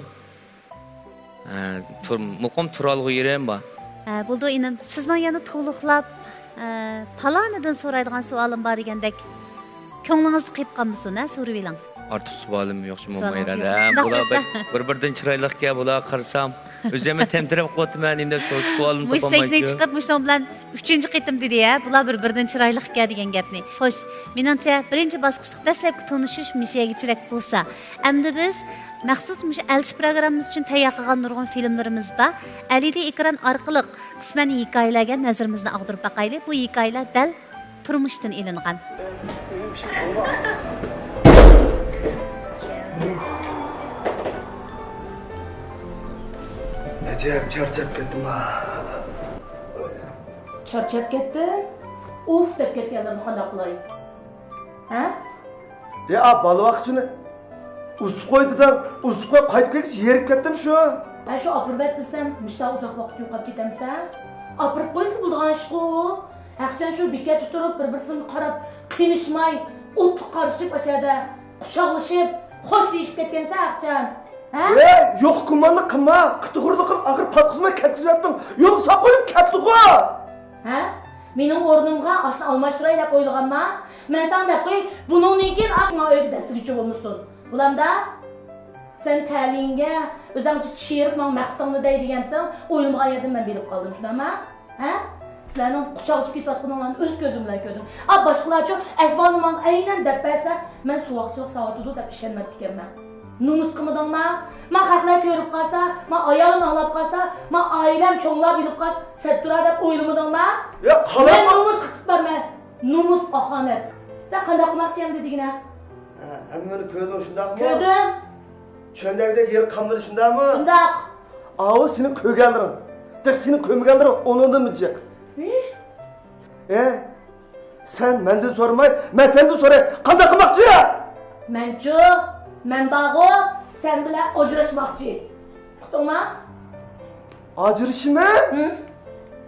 ھە، تۇر-، مۇقىم تۇرالغۇ يېرىم بار. ھە، بولىدۇ ئىنىم. سىزنىڭ يەنە تولۇقلاپ، ھە، پالانىدىن سورايدىغان سوئالىم بار دېگەندەك، كۆڭلىڭىزدە قېلىپ قالمىسۇن، ھە، سورىۋېلىڭ. ئارتۇق سوئالىم يوق، شۇ سوئالىڭىز مومايدا، يوق. ھە، ئۇنداق بۇلار بولسا، بەك بىر-بىرىدىن چىرايلىقكەن، بۇلارغا قارىسام، ئۆزۈممۇ تەمتىرەپ قېلىۋاتىمەن، ئەمدى سو-، سوئالنى مۇشۇ سەھنىگە تاپالمايچۇ. چىقىپ، مۇشۇنىڭ بىلەن ئۈچىنچى قېتىم دېدى، ھە، بۇلار بىر-بىرىدىن چىرايلىقكەن دېگەن گەپنى. خوش، مېنىڭچە، بىرىنچى باسقۇچلۇق دەسلەپكى تونۇشۇش مۇشۇ يەرگىچىلىك بولسا، ئەمدى بىز مەخسۇس مۇشۇ ئەلچى پروگراممىمىز ئۈچۈن تەييار قىلغان نۇرغۇن فىلىملىرىمىز بار. ئەلئىدى ئېكران ئارقىلىق قىسمەن ھېكايىلەرگە نەزىرىمىزنى ئاغدۇرۇپ باقايلى. بۇ ھېكايىلەر دەل تۇرمۇشتىن ئېلىنغان. ئەجەب چارچاپ كەتتىم-ھە. چارچاپ كەتتىم؟ ئۇھ دەپ كەتكەنلىرىنى قانداق قىلاي؟ ھە؟ يا، بالا ۋاقىت ئۈچۈن ئۇزىتىپ قوي دېدىم. ئۇزىتىپ قويۇپ قايتىپ كەلگىچە ھېرىپ كەتتىم شۇ. ھە، شۇ ئاپىرىۋەت دېسەم، مۇشۇنداق ئۇزاق ۋاقىت يوقاپ كېتەمسەن؟ ئاپىرىپ قويسا بولىدىغان ئىشقۇ. ھەقچان شۇ بېكەتتە تۇرۇپ، بىر-بىرسىنى قاراپ، قېنىشماي، ئوتلۇق قارىشىپ، ئاشۇ يەردە قۇچاقلىشىپ، خوش دېيىشىپ كەتكەنسەن ھەقچان. ھە؟ ئەي، يوق گۇمانلىق قىلما. قىتىغۇرلۇق قىلىپ، ئاخىر پاتقۇزماي كەتكۈزۈۋەتتىڭ. يولغا ساپ قويۇپ كەتتىغۇ. ھە؟ مېنىڭ ئورنۇمغا ئاشۇنى ئالماشتۇراي دەپ ئويلىغانما؟ مەن ساڭا دەپ قوياي، بۇنىڭدىن كېيىن ئاق ماڭا ئۆيگە دەسسىگۈچى بولمىسۇن. بولامدا؟ سەن تەلىيىڭگە ئۆزۈڭچە چىشىرىپ، ماڭا مەقسىتىڭنى دەي دېگەنتىڭ، ئويلىمىغان يەردىن مەن بىلىپ قالدىم، شۇنداقما؟ ھە؟ سىلەرنىڭ قۇچاقلىشىپ كېتىۋاتقىنىڭلارنى ئۆز كۆزۈم بىلەن كۆردۈم. ئا، باشقىلارچۇ ئەھۋالنى ماڭا ئەينەن دەپ بەرسە، مەن سۇۋاقچىلىق ساۋاتىدۇ دەپ ئىشەنمەپتىكەنمەن. نومۇس قىلمىدىڭما؟ ما خەقلەر كۆرۈپ قالسا، ما ئايالىم ئاڭلاپ قالسا، ما ئائىلەم چوڭلار بىلىپ قالسا، سەت تۇرار دەپ ئويلىمىدىڭما؟ يا، قالاڭ. مەن نومۇس قىلىپ بارمەن. نومۇس ئاخانەت. سەن قانداق قىلماقچى ئەمدى دېگىنە؟ ھە، ھەممىنى كۆردۈڭ، شۇنداقمۇ؟ كۆردۈم. چۆندەكتەك يېرى قالمىدى، شۇنداقمۇ؟ شۇنداق. ئاۋۇ سېنىڭ كۆرگەنلىرىڭ. تېخى سېنىڭ كۆرمىگەنلىرىڭ ئۇنىڭدىنمۇ جىق. ھە؟ ئە؟ سەن مەندىن سورىماي، مەن سەندىن سوراي. قانداق قىلماقچى؟ مەنچۇ، مەن بارغۇ، سەن بىلەن ئاجراشماقچى. ئۇقتۇڭما؟ ئاجرىشىمەن؟ ھە؟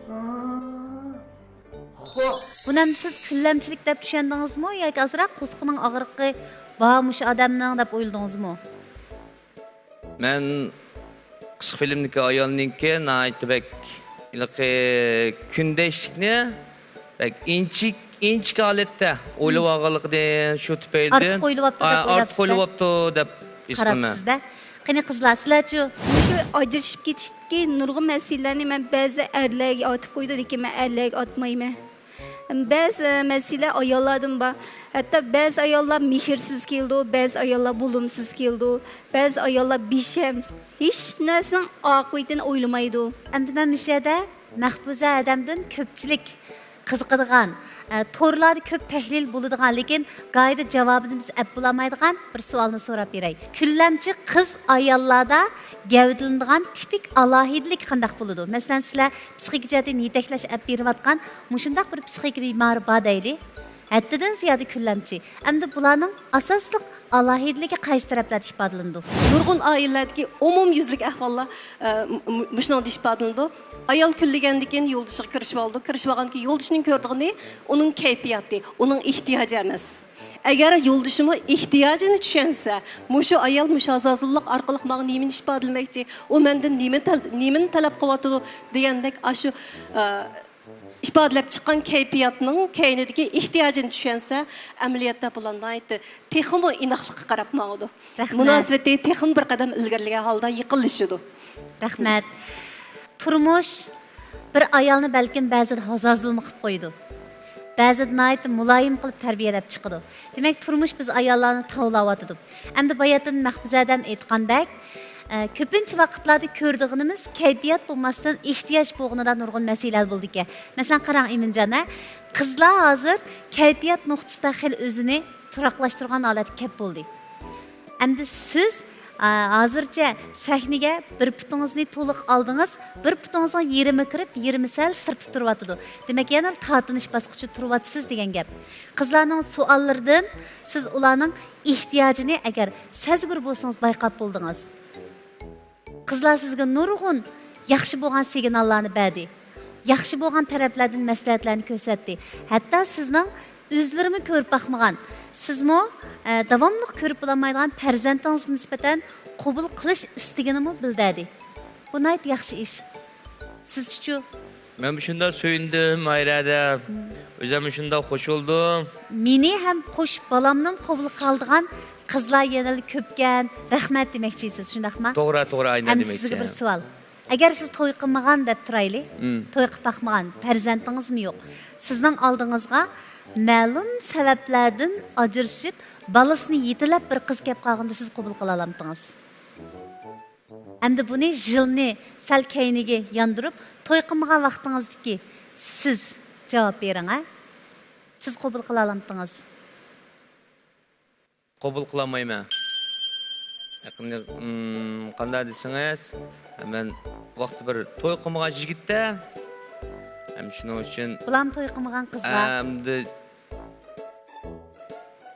ھا. خوش. بۇنى ئەمدى سىز كۈنلەمچىلىك دەپ چۈشەندىڭىزمۇ ياكى ئازراق قورسىقىنىڭ ئاغرىقى بار مۇشۇ ئادەمنىڭ دەپ ئويلىدىڭىزمۇ؟ مەن قىسقا فىلىمدىكى ئايالنىڭكى ناھايىتى بەك ھېلىقى كۈندەشلىكنى بەك ئىنچىك، ئىنچىكە ھالەتتە ئويلىۋالغانلىقىدىن، شۇ تۈپەيلىدىن ئارتۇق ئويلىۋاپتۇ دەپ ئارتۇق ئويلاپتۇ دەپ ھېس قىلىمەن. قاراپسىز-دە. قېنى قىزلار، سىلەرچۇ؟ مۇشۇ ئاجرىشىپ كېتىشتىكى نۇرغۇن مەسىلىلەرنى مەن بەزى ئەرلەرگە ئاتىپ قويىدۇ، لېكىن مەن ئەرلەرگە ئاتمايمەن. بەزى مەسىلە ئاياللاردىن بار. ھەتتا بەزى ئاياللار مېھىرسىز كېلىدۇ، بەزى ئاياللار بولۇمسىز كېلىدۇ، بەزى ئاياللار بىشەم. ھېچ نەرسىنىڭ ئاقىۋىتىنى ئويلىمايدۇ. ئەمدى مەن مۇشۇ يەردە مەھپۇزە ھەدەمدىن كۆپچىلىك قىزىقىدىغان، ئە، تورلاردا كۆپ تەھلىل بولىدىغان، لېكىن گاھىدا جاۋابىنى بىز ئەپ بولالمايدىغان بىر سوئالنى سوراپ بېرەي. كۈنلەمچى قىز ئاياللاردا گەۋدىلىنىدىغان تىپىك ئالاھىدىلىك قانداق بولىدۇ؟ مەسىلەن، سىلەر پسىخىكا جەھەتتىن يېتەكلەش ئەپ بېرىۋاتقان مۇشۇنداق بىر پسىخىكا بىمارى بار دەيلى. ھەددىدىن زىيادە كۈنلەمچى. ئەمدى بۇلارنىڭ ئاساسلىق ئالاھىدىلىكى قايسى تەرەپلەردە ئىپادىلىنىدۇ؟ نۇرغۇن ئائىلىلەردىكى ئومۇميۈزلۈك ئەھۋاللار، ئە، م-، م-، مۇشۇنىڭدا ئىپادىلىنىدۇ. ئايال كۈنلىگەندىن كېيىن يولدىشىغا كىرىشىۋالىدۇ. كىرىشىۋالغاندىن كېيىن يولدىشىنىڭ كۆرىدىغىنى ئۇنىڭ كەيپىياتى، ئۇنىڭ ئېھتىياجى ئەمەس. ئەگەر يولدىشىمۇ ئېھتىياجىنى چۈشەنسە، مۇشۇ ئايال مۇشۇ ھازازلىق ئارقىلىق ماڭا نېمىنى ئىپادىلىمەكچى، ئۇ مەندىن نېمە تەل-، نېمىنى تەلەپ قىلىۋاتىدۇ دېگەندەك ئاشۇ، ئە، ئىپادىلەپ چىققان كەيپىياتنىڭ كەينىدىكى ئېھتىياجىنى چۈشەنسە، ئەمەلىيەتتە بۇلار ناھايىتى تېخىمۇ ئىناقلىققا قاراپ ماڭىدۇ. رەھمەت. مۇناسىۋىتى تېخىمۇ بىر قەدەم ئىلگىرىلىگەن ھالدا يېقىنلىشىدۇ. رەھمەت. تۇرمۇش بىر ئايالنى بەلكىم بەزىدە ھازازلىما قىلىپ قويىدۇ. بەزىدە ناھايىتى مۇلايىم قىلىپ تەربىيەلەپ چىقىدۇ. دېمەك، تۇرمۇش بىز ئاياللارنى تاۋلاۋاتىدۇ. ئەمدى باياتىن مەھپۇزە ھەدەم ئېيتقاندەك، ئە، كۆپىنچە ۋاقىتلاردا كۆرىدىغىنىمىز كەيپىيات بولماستىن ئېھتىياج بولغىنىدا نۇرغۇن مەسىلىلەر بولىدىكەن. مەسىلەن، قاراڭ، ئىمىنجان، ھە؟ قىزلار ھازىر كەيپىيات نۇقتىسىدا خېلى ئۆزىنى تۇراقلاشتۇرغان ھالەتكە كەپ بولدى. ئەمدى سىز، ئا، ھازىرچە سەھنىگە بىر پۇتىڭىزنى تولۇق ئالدىڭىز، بىر پۇتىڭىزنىڭ يېرىمى كىرىپ، يېرىمى سەل سىرتتا تۇرۇۋاتىدۇ. دېمەك، يەنە تارتىنىش باسقۇچىدا تۇرۇۋاتىسىز دېگەن گەپ. قىزلارنىڭ سوئاللىرىدىن سىز ئۇلارنىڭ ئېھتىياجىنى ئەگەر سەزگۈر بولسىڭىز بايقاپ بولدىڭىز. قىزلار سىزگە نۇرغۇن ياخشى بولغان سىگناللارنى بەردى. ياخشى بولغان تەرەپلەردىن مەسلىھەتلەرنى كۆرسەتتى. ھەتتا سىزنىڭ ئۆزلىرىمۇ كۆرۈپ باقمىغان، سىزمۇ، ئە، داۋاملىق كۆرۈپ بولالمايدىغان پەرزەنتىڭىزگە نىسبەتەن قوبۇل قىلىش ئىستىكىنىمۇ بىلدۈردى. بۇ ناھايىتى ياخشى ئىش. سىزچىچۇ؟ مەن شۇنداق سۆيۈندۈم، ئايرادە. مم. ئۆزۈم شۇنداق خوش بولدۇم. مېنى ھەم قوشۇپ بالامنىمۇ قوبۇل قىلىدىغان قىزلار يەنىلا كۆپكەن. رەھمەت دېمەكچىسىز، شۇنداقما؟ توغرا، توغرا، ئاينە دېمەكچى. ئەمدى سىزگە بىر سوئال. ئەگەر سىز توي قىلمىغان دەپ تۇرايلى، مم، توي قىلىپ باقمىغان، پەرزەنتىڭىزمۇ يوق. سىزنىڭ ئالدىڭىزغا مەلۇم سەۋەبلەردىن ئاجرىشىپ، بالىسىنى يېتىلەپ بىر قىز كەپ قالغىنىدا سىز قوبۇل قىلالامتىڭىز؟ ئەمدى بۇنى يىلنى سەل كەينىگە ياندۇرۇپ، توي قىلمىغان ۋاقتىڭىزدىكى سىز جاۋاب بېرىڭ، ھە؟ سىز قوبۇل قىلالامتىڭىز؟ قوبۇل قىلالمايمەن. يېقىندا، ئىم، قانداق دېسىڭىز، مەن ۋاقتى بىر توي قىلمىغان يىگىتتە، ھەم شۇنىڭ ئۈچۈن بۇلارمۇ توي قىلمىغان قىزلار. ئەمدى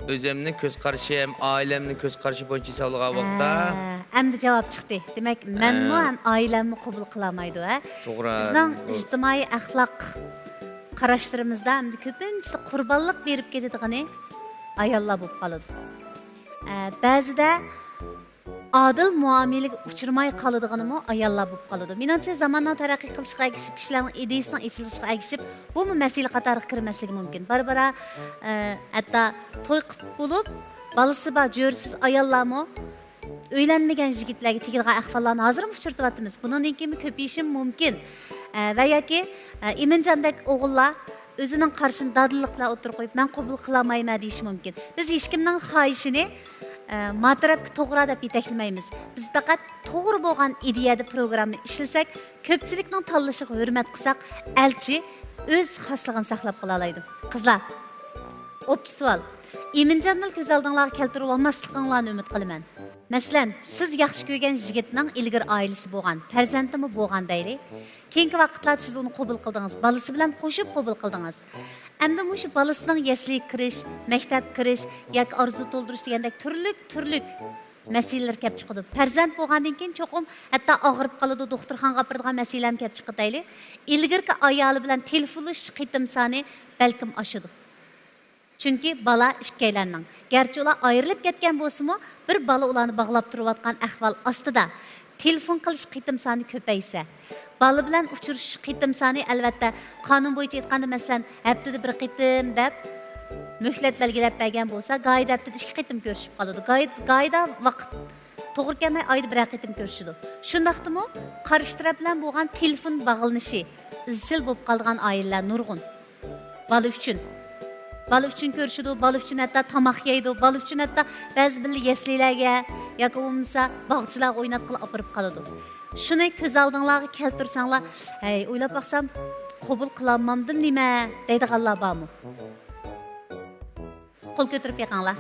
ئۆزۈمنىڭ كۆز قارىشىم، ئائىلەمنىڭ كۆز قارىشى بويىچە ھېسابلىغان ۋاقىتتا. ھە، ئەمدى جاۋاب چىقتى. دېمەك، مەنمۇ ھە. ھەم ئائىلەممۇ قوبۇل قىلالمايدۇ، ھە؟ توغرا. بىزنىڭ بۇ ئىجتىمائىي ئەخلاق قاراشلىرىمىزدا ئەمدى كۆپىنچىسى قۇربانلىق بېرىپ كېتىدىغىنى ئاياللار بولۇپ قالىدۇ. ئە، بەزىدە ئادىل مۇئامىلىگە ئۇچرىماي قالىدىغىنىمۇ ئاياللار بولۇپ قالىدۇ. مېنىڭچە، زاماننىڭ تەرەققىي قىلىشىغا ئەگىشىپ، كىشىلەرنىڭ ئىدىيىسىنىڭ ئېچىلىشىغا ئەگىشىپ، بۇمۇ مەسىلە قاتارىغا كىرمەسلىكى مۇمكىن. بارا-بارا، ئە، ھەتتا توي قىلىپ بولۇپ، بالىسى بار، جۆرىسىز ئاياللارمۇ ئۆيلەنمىگەن يىگىتلەرگە تېگىدىغان ئەھۋاللارنى ھازىرمۇ ئۇچرىتىۋاتىمىز. بۇنىڭدىن كېيىنمۇ كۆپىيىشى مۇمكىن. ئە، ۋە ياكى، ئە، ئىمىنجاندەك ئوغۇللار ئۆزىنىڭ قارىشىنى دادىللىق بىلەن ئوتتۇرىغا قويۇپ، «مەن قوبۇل قىلالمايمەن» دېيىشى مۇمكىن. بىز ھېچكىمنىڭ خاھىشىنى، ئە، ما تەرەپكە توغرا دەپ يېتەكلىمەيمىز. بىز پەقەت توغرا بولغان ئىدىيەدە پروگرامما ئىشلىسەك، كۆپچىلىكنىڭ تاللىشىغا ھۆرمەت قىلساق، ئەلچى ئۆز خاسلىقىنى ساقلاپ قالالايدۇ. قىزلار، ئوپچە سوئال. ئىمىنجاننىلا كۆز ئالدىڭلارغا كەلتۈرۈۋالماسلىقىڭلارنى ئۈمىد قىلىمەن. مەسىلەن، سىز ياخشى كۆرگەن يىگىتنىڭ ئىلگىرى ئائىلىسى بولغان، پەرزەنتىمۇ بولغان دەيلى. كېيىنكى ۋاقىتلاردا سىز ئۇنى قوبۇل قىلدىڭىز، بالىسى بىلەن قوشۇپ قوبۇل قىلدىڭىز. ئەمدى مۇشۇ بالىسىنىڭ يەسلىگە كىرىش، مەكتەپكە كىرىش ياكى ئارزۇ تولدۇرۇش دېگەندەك تۈرلۈك، تۈرلۈك مەسىلىلەر كەپ چىقىدۇ. پەرزەنت بولغاندىن كېيىن چوقۇم ھەتتا ئاغرىپ قالىدۇ، دوختۇرخانىغا ئاپىرىدىغان مەسىلىلەرمۇ كەپ چىقىدۇ دەيلى. ئىلگىرىكى ئايالى بىلەن تېلېفونلىشىش قېتىم سانى بەلكىم ئاشىدۇ. چۈنكى بالا ئىككىيلەننىڭ. گەرچە ئۇلار ئايرىلىپ كەتكەن بولسىمۇ، بىر بالا ئۇلارنى باغلاپ تۇرۇۋاتقان ئەھۋال ئاستىدا تېلېفون قىلىش قېتىم سانى كۆپەيسە، بالا بىلەن ئۇچرىشىش قېتىم سانى، ئەلۋەتتە، قانۇن بويىچە ئېيتقاندا، مەسىلەن، ھەپتىدە بىر قېتىم دەپ مۆھلەت بەلگىلەپ بەرگەن بولسا، گاھىدا ھەپتىدە ئىككى قېتىم كۆرۈشۈپ قالىدۇ. گاھى-، گاھىدا ۋاقىت توغرا كەلمەي، ئايدا بىرەر قېتىم كۆرۈشىدۇ. شۇنداقتىمۇ قارشى تەرەپ بىلەن بولغان تېلېفون باغلىنىشى ئىزچىل بولۇپ قالىدىغان ئائىلىلەر نۇرغۇن. بالا ئۈچۈن. بالا ئۈچۈن كۆرۈشىدۇُ، بالا ئۈچۈن ھەتتا تاماق يەيدۇ، بالا ئۈچۈن ھەتتا بەزى بىللە يەسلىلەرگە ياكى بولمىسا باغچىلارغا ئويناتقىلى ئاپىرىپ قالىدۇ. شۇنى كۆز ئالدىڭلارغا كەلتۈرسەڭلار، ھەي، ئويلاپ باقسام، قوبۇل قىلالمامدىم نېمە دەيدىغانلار بارمۇ؟ قول كۆتۈرۈپ بېقىڭلار.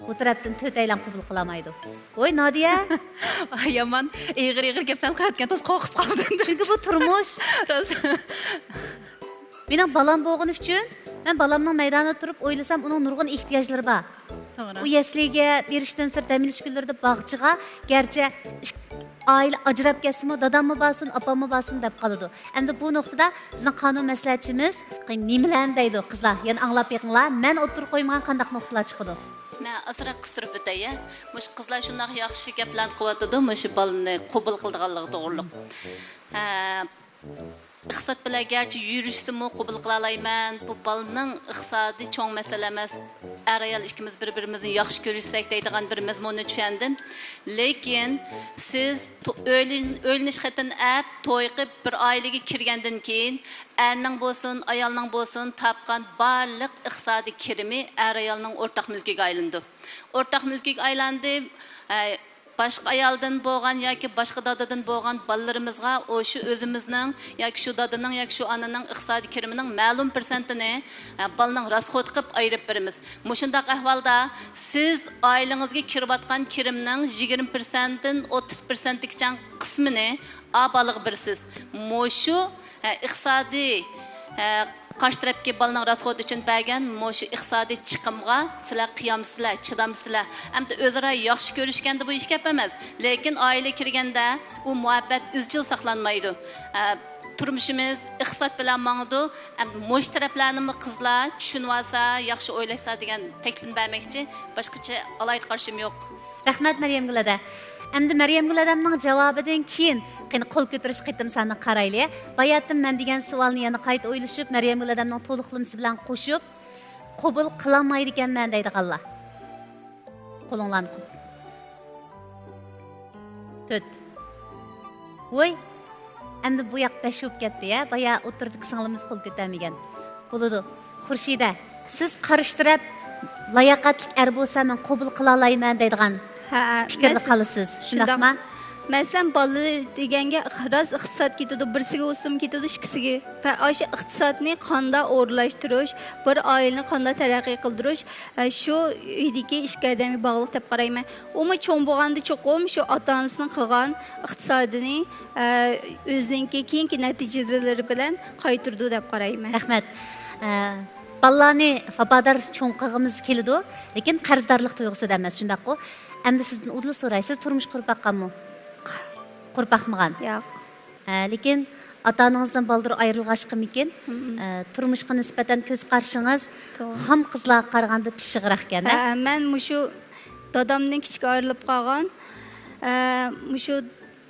بۇ تەرەپتىن تۆتەيلەن قوبۇل قىلالمايدۇ. ۋوي، نادىيە! ئاي، يامان ئېغىر-ئېغىر گەپلەرنى قىلىۋاتىكەن، تازا قورقۇپ قالدىم. چۈنكى بۇ تۇرمۇش. راست. مېنىڭ بالام بولغىنى ئۈچۈن، مەن بالامنىڭ مەيدانىدا تۇرۇپ ئويلىسام، ئۇنىڭ نۇرغۇن ئېھتىياجلىرى بار. توغرا. ئۇ يەسلىگە بېرىشتىن سىرت، دەم ئېلىش كۈنلىرىدە باغچىغا، گەرچە ئىك-، ئائىلە ئاجراپ كەتسىمۇ، داداممۇ بارسۇن، ئاپاممۇ بارسۇن دەپ قالىدۇ. ئەمدى بۇ نۇقتىدا بىزنىڭ قانۇن مەسلىھەتچىمىز نېمىلەرنى دەيدۇ، قىزلار؟ يەنە ئاڭلاپ بېقىڭلار، مەن ئوتتۇرىغا قويمىغان قانداق نۇقتىلار چىقىدۇ؟ مەن ئازراق قىستۇرۇپ ئۆتەي، يە. مۇشۇ قىزلار شۇنداق ياخشى گەپلەرنى قىلىۋاتىدۇ، مۇشۇ بالىنى قوبۇل قىلىدىغانلىقى توغرۇلۇق. ھە، ئىقتىساد بىلەن گەرچە يۈرۈشسىمۇ قوبۇل قىلالايمەن، بۇ بالىنىڭ ئىقتىسادى چوڭ مەسىلە ئەمەس. ئەر-ئايال ئىككىمىز بىر-بىرىمىزنى ياخشى كۆرۈشسەك دەيدىغان بىر مەزمۇننى چۈشەندىم. لېكىن سىز تو-، ئۆيلىن-، ئۆيلىنىش خېتىنى ئەپ، توي قىلىپ، بىر ئائىلىگە كىرگەندىن كېيىن، ئەرنىڭ بولسۇن، ئايالنىڭ بولسۇن، تاپقان بارلىق ئىقتىسادىي كىرىمى ئەر-ئايالنىڭ ئورتاق مۈلكىگە ئايلىنىدۇ. ئورتاق مۈلكىگە ئايلاندى. ئە، باشقا ئايالدىن بولغان ياكى باشقا دادىدىن بولغان بالىلىرىمىزغا ئۇ شۇ ئۆزىمىزنىڭ ياكى شۇ دادىنىڭ ياكى شۇ ئانىنىڭ ئىقتىسادىي كىرىمىنىڭ مەلۇم پىرسەنتىنى، ئە، بالىنىڭ راسخوتى قىلىپ ئايرىپ بېرىمىز. مۇشۇنداق ئەھۋالدا سىز ئائىلىڭىزگە كىرىۋاتقان كىرىمنىڭ يىگىرمە پىرسەنتتىن ئوتتۇز پىرسەنتكىچە قىسمىنى ئا بالىغا بېرىسىز. مۇشۇ، ئە، ئىقتىسادىي، ئە، قارشى تەرەپكە بالىنىڭ راسخوتى ئۈچۈن بەرگەن مۇشۇ ئىقتىسادىي چىقىمغا سىلەر قىيامسىلەر، چىدامسىلەر. ئەمدى ئۆزئارا ياخشى كۆرۈشكەندە بۇ ھېچ گەپ ئەمەس. لېكىن ئائىلە كىرگەندە ئۇ مۇھەببەت ئىزچىل ساقلانمايدۇ. ئە، تۇرمۇشىمىز ئىقتىساد بىلەن ماڭىدۇ. ئەمدى مۇشۇ تەرەپلەرنىمۇ قىزلار چۈشىنىۋالسا، ياخشى ئويلاشسا دېگەن تەكلىپنى بەرمەكچى. باشقىچە ئالاھىدە قارىشىم يوق. رەھمەت، مەريەمگۈل ھەدە. ئەمدى مەريەمگۈل ھەدەمنىڭ جاۋابىدىن كېيىن، قېنى، قول كۆتۈرۈش قېتىم سانىغا قارايلى. باياتىن مەن دېگەن سوئالنى يەنە قايتا ئويلىشىپ، مەريەمگۈل ھەدەمنىڭ تولۇقلىمىسى بىلەن قوشۇپ، قوبۇل قىلالمايدىكەنمەن دەيدىغانلار. قولۇڭلارنى قويۇڭ. تۆت. ۋوي، ئەمدى بۇ ياق بەش بولۇپ كەتتى، ھە؟ بايا ئوتتۇرىدىكى سىڭلىمىز قول كۆتەرمىگەن. بولىدۇ. خۇرشىدە، سىز قارشى تەرەپ لاياقەتلىك ئەر بولسا، مەن قوبۇل قىلالايمەن دەيدىغان ھە، پىكىردە مەس-، قالىسىز، شۇنداق. شۇنداقما؟ مەسىلەن، بالا دېگەنگە راست ئىقتىساد كېتىدۇ، بىرسىگە بولسىمۇ كېتىدۇ، ئىككىسىگە. پە-، ئاشۇ ئىقتىسادنى قانداق ئورۇنلاشتۇرۇش، بىر ئائىلىنى قانداق تەرەققىي قىلدۇرۇش، ئە، شۇ ئۆيدىكى ئىككى ئادەمگە باغلىق دەپ قارايمەن. ئۇمۇ چوڭ بولغاندا چوقۇم شۇ ئاتا-ئانىسىنىڭ قىلغان ئىقتىسادىنى، ئە، ئۆزىنىڭكى كېيىنكى نەتىجىلىرى بىلەن قايتۇرىدۇ دەپ قارايمەن. رەھمەت. ئە، بالىلارنى ۋاپادار چوڭ قىلغىمىز كېلىدۇ، لېكىن قەرزدارلىق تۇيغۇسىدا ئەمەس، شۇنداققۇ؟ ئەمدى سىزدىن ئۇدۇل سوراي، سىز تۇرمۇش قۇرۇپ باققانمۇ؟ قۇرۇپ باقمىغان. ياق. ھە، لېكىن ئاتا-ئانىڭىزدىن بالدۇر ئايرىلغاچقىمىكىن، مم. ئە، تۇرمۇشقا نىسبەتەن كۆز قارىشىڭىز توغرا. خام قىزلارغا قارىغاندا پىششىقراق ئىكەن، ھە؟ ھە، مەن مۇشۇ دادامدىن كىچىك ئايرىلىپ قالغان، ئە، مۇشۇ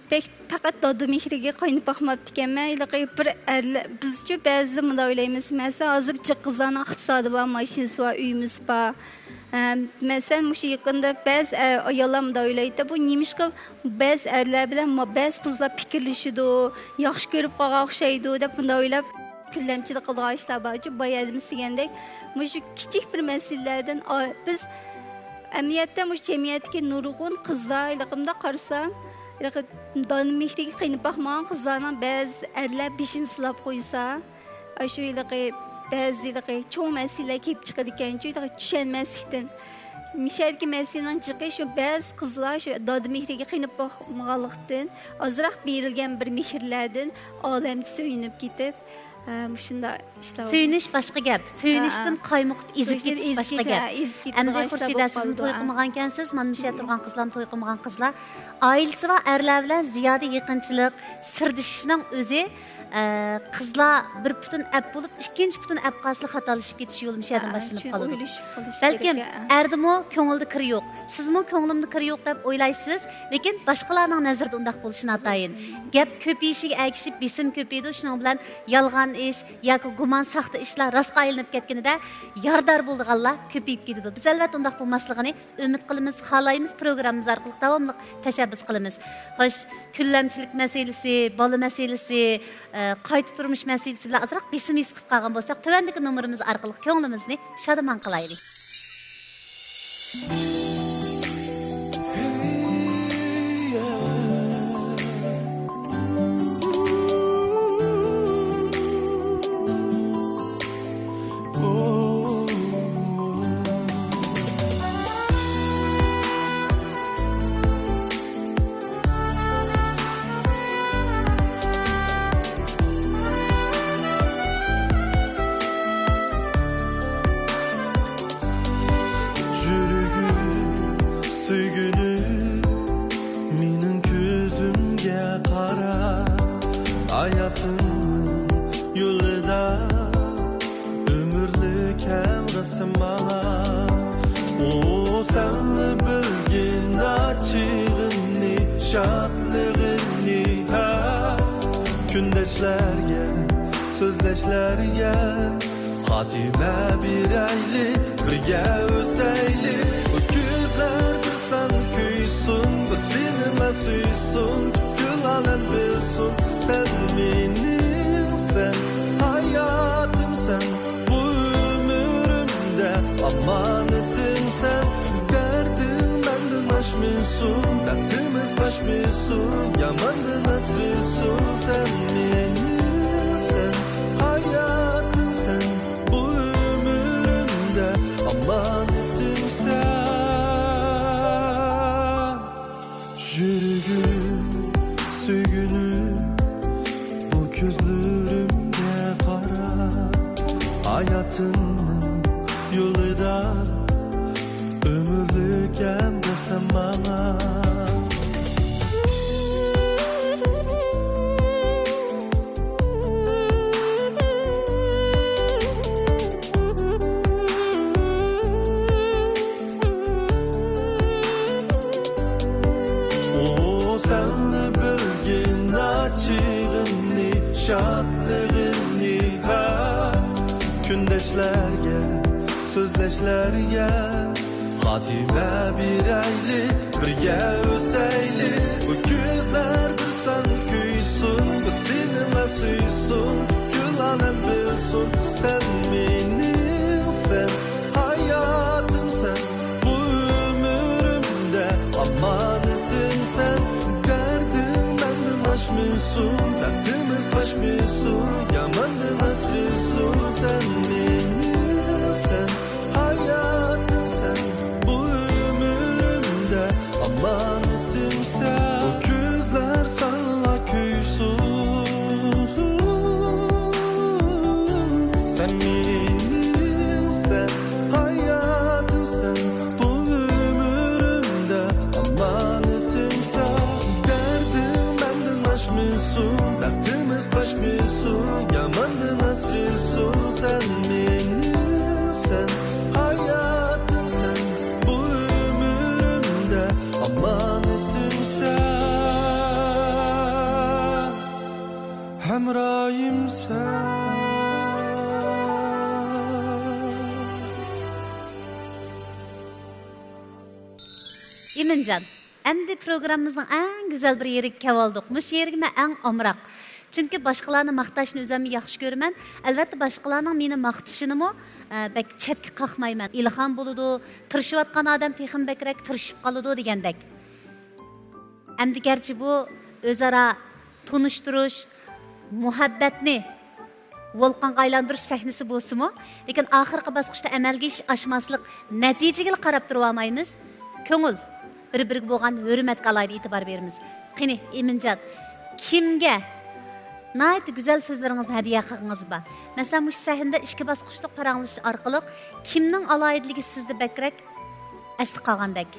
بەك پەقەت دادا مېھرىگە قاينىپ باقماپتىكەنمەن. ھېلىقى بىر ئەرلەر، بىزچۇ بەزىدە مۇنداق ئويلايمىز، مەسىلەن، ھازىر جىق قىزلارنىڭ ئىقتىسادى بار، ماشىنىسى بار، ئۆيىمىز بار. ھە، مەسىلەن، مۇشۇ يېقىندا بەزى ئە-، ئاياللار مۇنداق ئويلايدۇ، بۇ نېمىشقا بەزى ئەرلەر بىلەن ما-، بەزى قىزلار پىكىرلىشىدۇ، ياخشى كۆرۈپ قالغان ئوخشايدۇ دەپ مۇنداق ئويلاپ، كۈنلەمچىلىك قىلىدىغان ئىشلار بارچۇ، بايا دېمىسىگەندەك، مۇشۇ كىچىك بىر مەسىلىلەردىن ئا-، بىز ئەمەلىيەتتە مۇشۇ جەمئىيەتتىكى نۇرغۇن قىزلار، ھېلىقى مۇنداق قارىسام، ھېلىقى دانا مېھرىگە قېنىپ باقمىغان قىزلارنىڭ بەزى ئەرلەر بېشىنى سىلاپ قويسا، ئاشۇ ھېلىقى بەزى ھېلىقى چوڭ مەسىلىلەر كېلىپ چىقىدىكەنچۇ، ھېلىقى چۈشەنمەسلىكتىن. مىشەدىكى مەسىلىنىڭ جىقى شۇ، بەزى قىزلار شۇ دادا مېھرىگە قېنىپ باقمىغانلىقتىن، ئازراق بېرىلگەن بىر مېھىرلەردىن ئالەمچە سۆيۈنۈپ كېتىپ، ھە، مۇشۇنداق ئىشلار بولغان. سۆيۈنۈش باشقا گەپ، سۆيۈنۈشتىن ھە، ھە. قايمۇقۇپ ئېزىپ سۆيۈنۈشتىن كېتىش ئېزىپ باشقا كېتە-، گەپ. ھە، ئېزىپ كېتىدىغان ئەمدى ئىشلار خۇرشىدە، بولۇپ سىزمۇ قالىدۇ، توي ھە. قىلمىغانكەنسىز، مانا مىشە تۇرغان قىزلارمۇ توي قىلمىغان قىزلار. ئائىلىسى بار ئەرلەر بىلەن زىيادە يېقىنچىلىق، سىردىشىشنىڭ ئۆزى، ئە، قىزلار بىر پۇتىنى ئەپ بولۇپ، ئىككىنچى پۇتىنى ئەپ قالسىلا خاتالىشىپ كېتىش يولى مىشەدىن ھە، باشلىنىپ شۇ قالىدۇ. ئويلىشىپ قېلىش بەلكىم كېرەك، ھە. ئەردىمۇ كۆڭلىدە كىرى يوق، سىزمۇ كۆڭلۈمدە كىرى يوق دەپ ئويلايسىز، لېكىن باشقىلارنىڭ نەزىرىدە ئۇنداق بولۇشى ناتايىن. گەپ كۆپىيىشىگە ئەگىشىپ بېسىم كۆپىيىدۇ، شۇنىڭ بىلەن يالغان ئىش ياكى گۇمان، ساختا ئىشلار راستقا ئايلىنىپ كەتكىنىدە يارىدار بولىدىغانلار كۆپىيىپ كېتىدۇ. بىز ئەلۋەتتە ئۇنداق بولماسلىقىنى ئۈمىد قىلىمىز، خالايمىز، پروگراممىمىز ئارقىلىق داۋاملىق تەشەببۇس قىلىمىز. خوش، كۈنلەمچىلىك مەسىلىسى، بالا مەسىلىسى، ئە، قايتا تۇرمۇش مەسىلىسى بىلەن ئازراق بېسىم ھېس قىلىپ قالغان بولساق، تۆۋەندىكى نومۇرىمىز ئارقىلىق كۆڭلىمىزنى شادىمان قىلايلى. يۈرىكىم، سۆيگۈنۈم، مېنىڭ كۆزۈمگە قارا، ھاياتىمنىڭ يولىدا ئۆمۈرلۈك ھەمراھسەن ماڭا. ئۇ سەنلا بىلگىن ئاچچىقىنى، شادلىقىنى، ھە. كۈندەشلەرگە، سۆزلەشلەرگە خاتىمە بېرەيلى، بىرگە ئۆتەيلى. بۇ كۆزلەر بىر ساڭا كۆيسۇن، بىر سېنىلا سۆيسۇن، پۈتكۈل ئالەم بىلسۇن، سەن مېنىڭسەن، ھاياتىمسەن، بۇ ئۆمرۈمدە ئامانىتىمسەن. دەردىڭ مەندىن ئاشمىسۇن، بەختىمىز قاچمىسۇن، ياماندىن ئاسرىسۇن، سەن مېنىڭسەن، ھاياتىمسەن، بۇ ئۆمرۈمدە ئامانىتىمسەن. يۈرىكىم، سۆيگۈنۈم، بۇ كۆزلىرىمگە قارا، ھاياتىمنىڭ يولىدا ئۆمۈرلۈك ھەمراھسەن ماڭا. ئۇ سەنلا بىلگىن ئاچچىقىنى، شادلىقىنى، ھە. كۈندەشلەرگە، سۆزلەشلەرگە خاتىمە بېرەيلى، بىرگە ئۆتەيلى. بۇ كۆزلەر بىر ساڭا كۆيسۇن، بىر سېنىلا سۆيسۇن، پۈتكۈل ئالەم بىلسۇن، سەن مېنىڭسەن، ھاياتىمسەن، بۇ ئۆمرۈمدە ئامانىتىمسەن. دەردىڭ مەندىن ئاشمىسۇن، بەختىمىز قاچمىسۇن، ياماندىن ئاسرىسۇن، سەن مېنىڭسەن، ھاياتىمسەن، بۇ ئۆمرۈمدە ئامانىتىمسەن. بۇ كۆزلەر ساڭىلا كۆيسۇن، سەن مېنىڭ ئىمىنجان، ئەمدى پروگراممىمىزنىڭ ئەڭ گۈزەل بىر يېرىگە كەلدۇق. مۇشۇ يېرىگە مەن ئەڭ ئامراق. چۈنكى باشقىلارنى ماختاشنى ئۆزۈممۇ ياخشى كۆرىمەن. ئەلۋەتتە، باشقىلارنىڭ مېنى ماختىشىنىمۇ، ئە، بەك چەتكە قاقمايمەن. ئىلھام بولىدۇ، تىرىشىۋاتقان ئادەم تېخىمۇ بەكرەك تىرىشىپ قالىدۇ دېگەندەك. ئەمدى گەرچە بۇ ئۆزئارا تونۇشتۇرۇش، مۇھەببەتنى ۋولقانغا ئايلاندۇرۇش سەھنىسى بولسىمۇ، لېكىن ئاخىرقى باسقۇچتا ئەمەلگە ئېشىش ئاشماسلىق نەتىجىگىلا قاراپ تۇرۇۋالمايمىز. كۆڭۈل، بىر-بىرىگە بولغان ھۆرمەتكە ئالاھىدە ئېتىبار بېرىمىز. قېنى، ئىمىنجان، كىمگە ناھايىتى گۈزەل سۆزلىرىڭىزنى ھەدىيە قىلغىڭىز بار؟ مەسىلەن، مۇشۇ سەھنىدە ئىككى باسقۇچلۇق پاراڭلىشىش ئارقىلىق كىمنىڭ ئالاھىدىلىكى سىزدە بەكرەك ئەستە قالغاندەك؟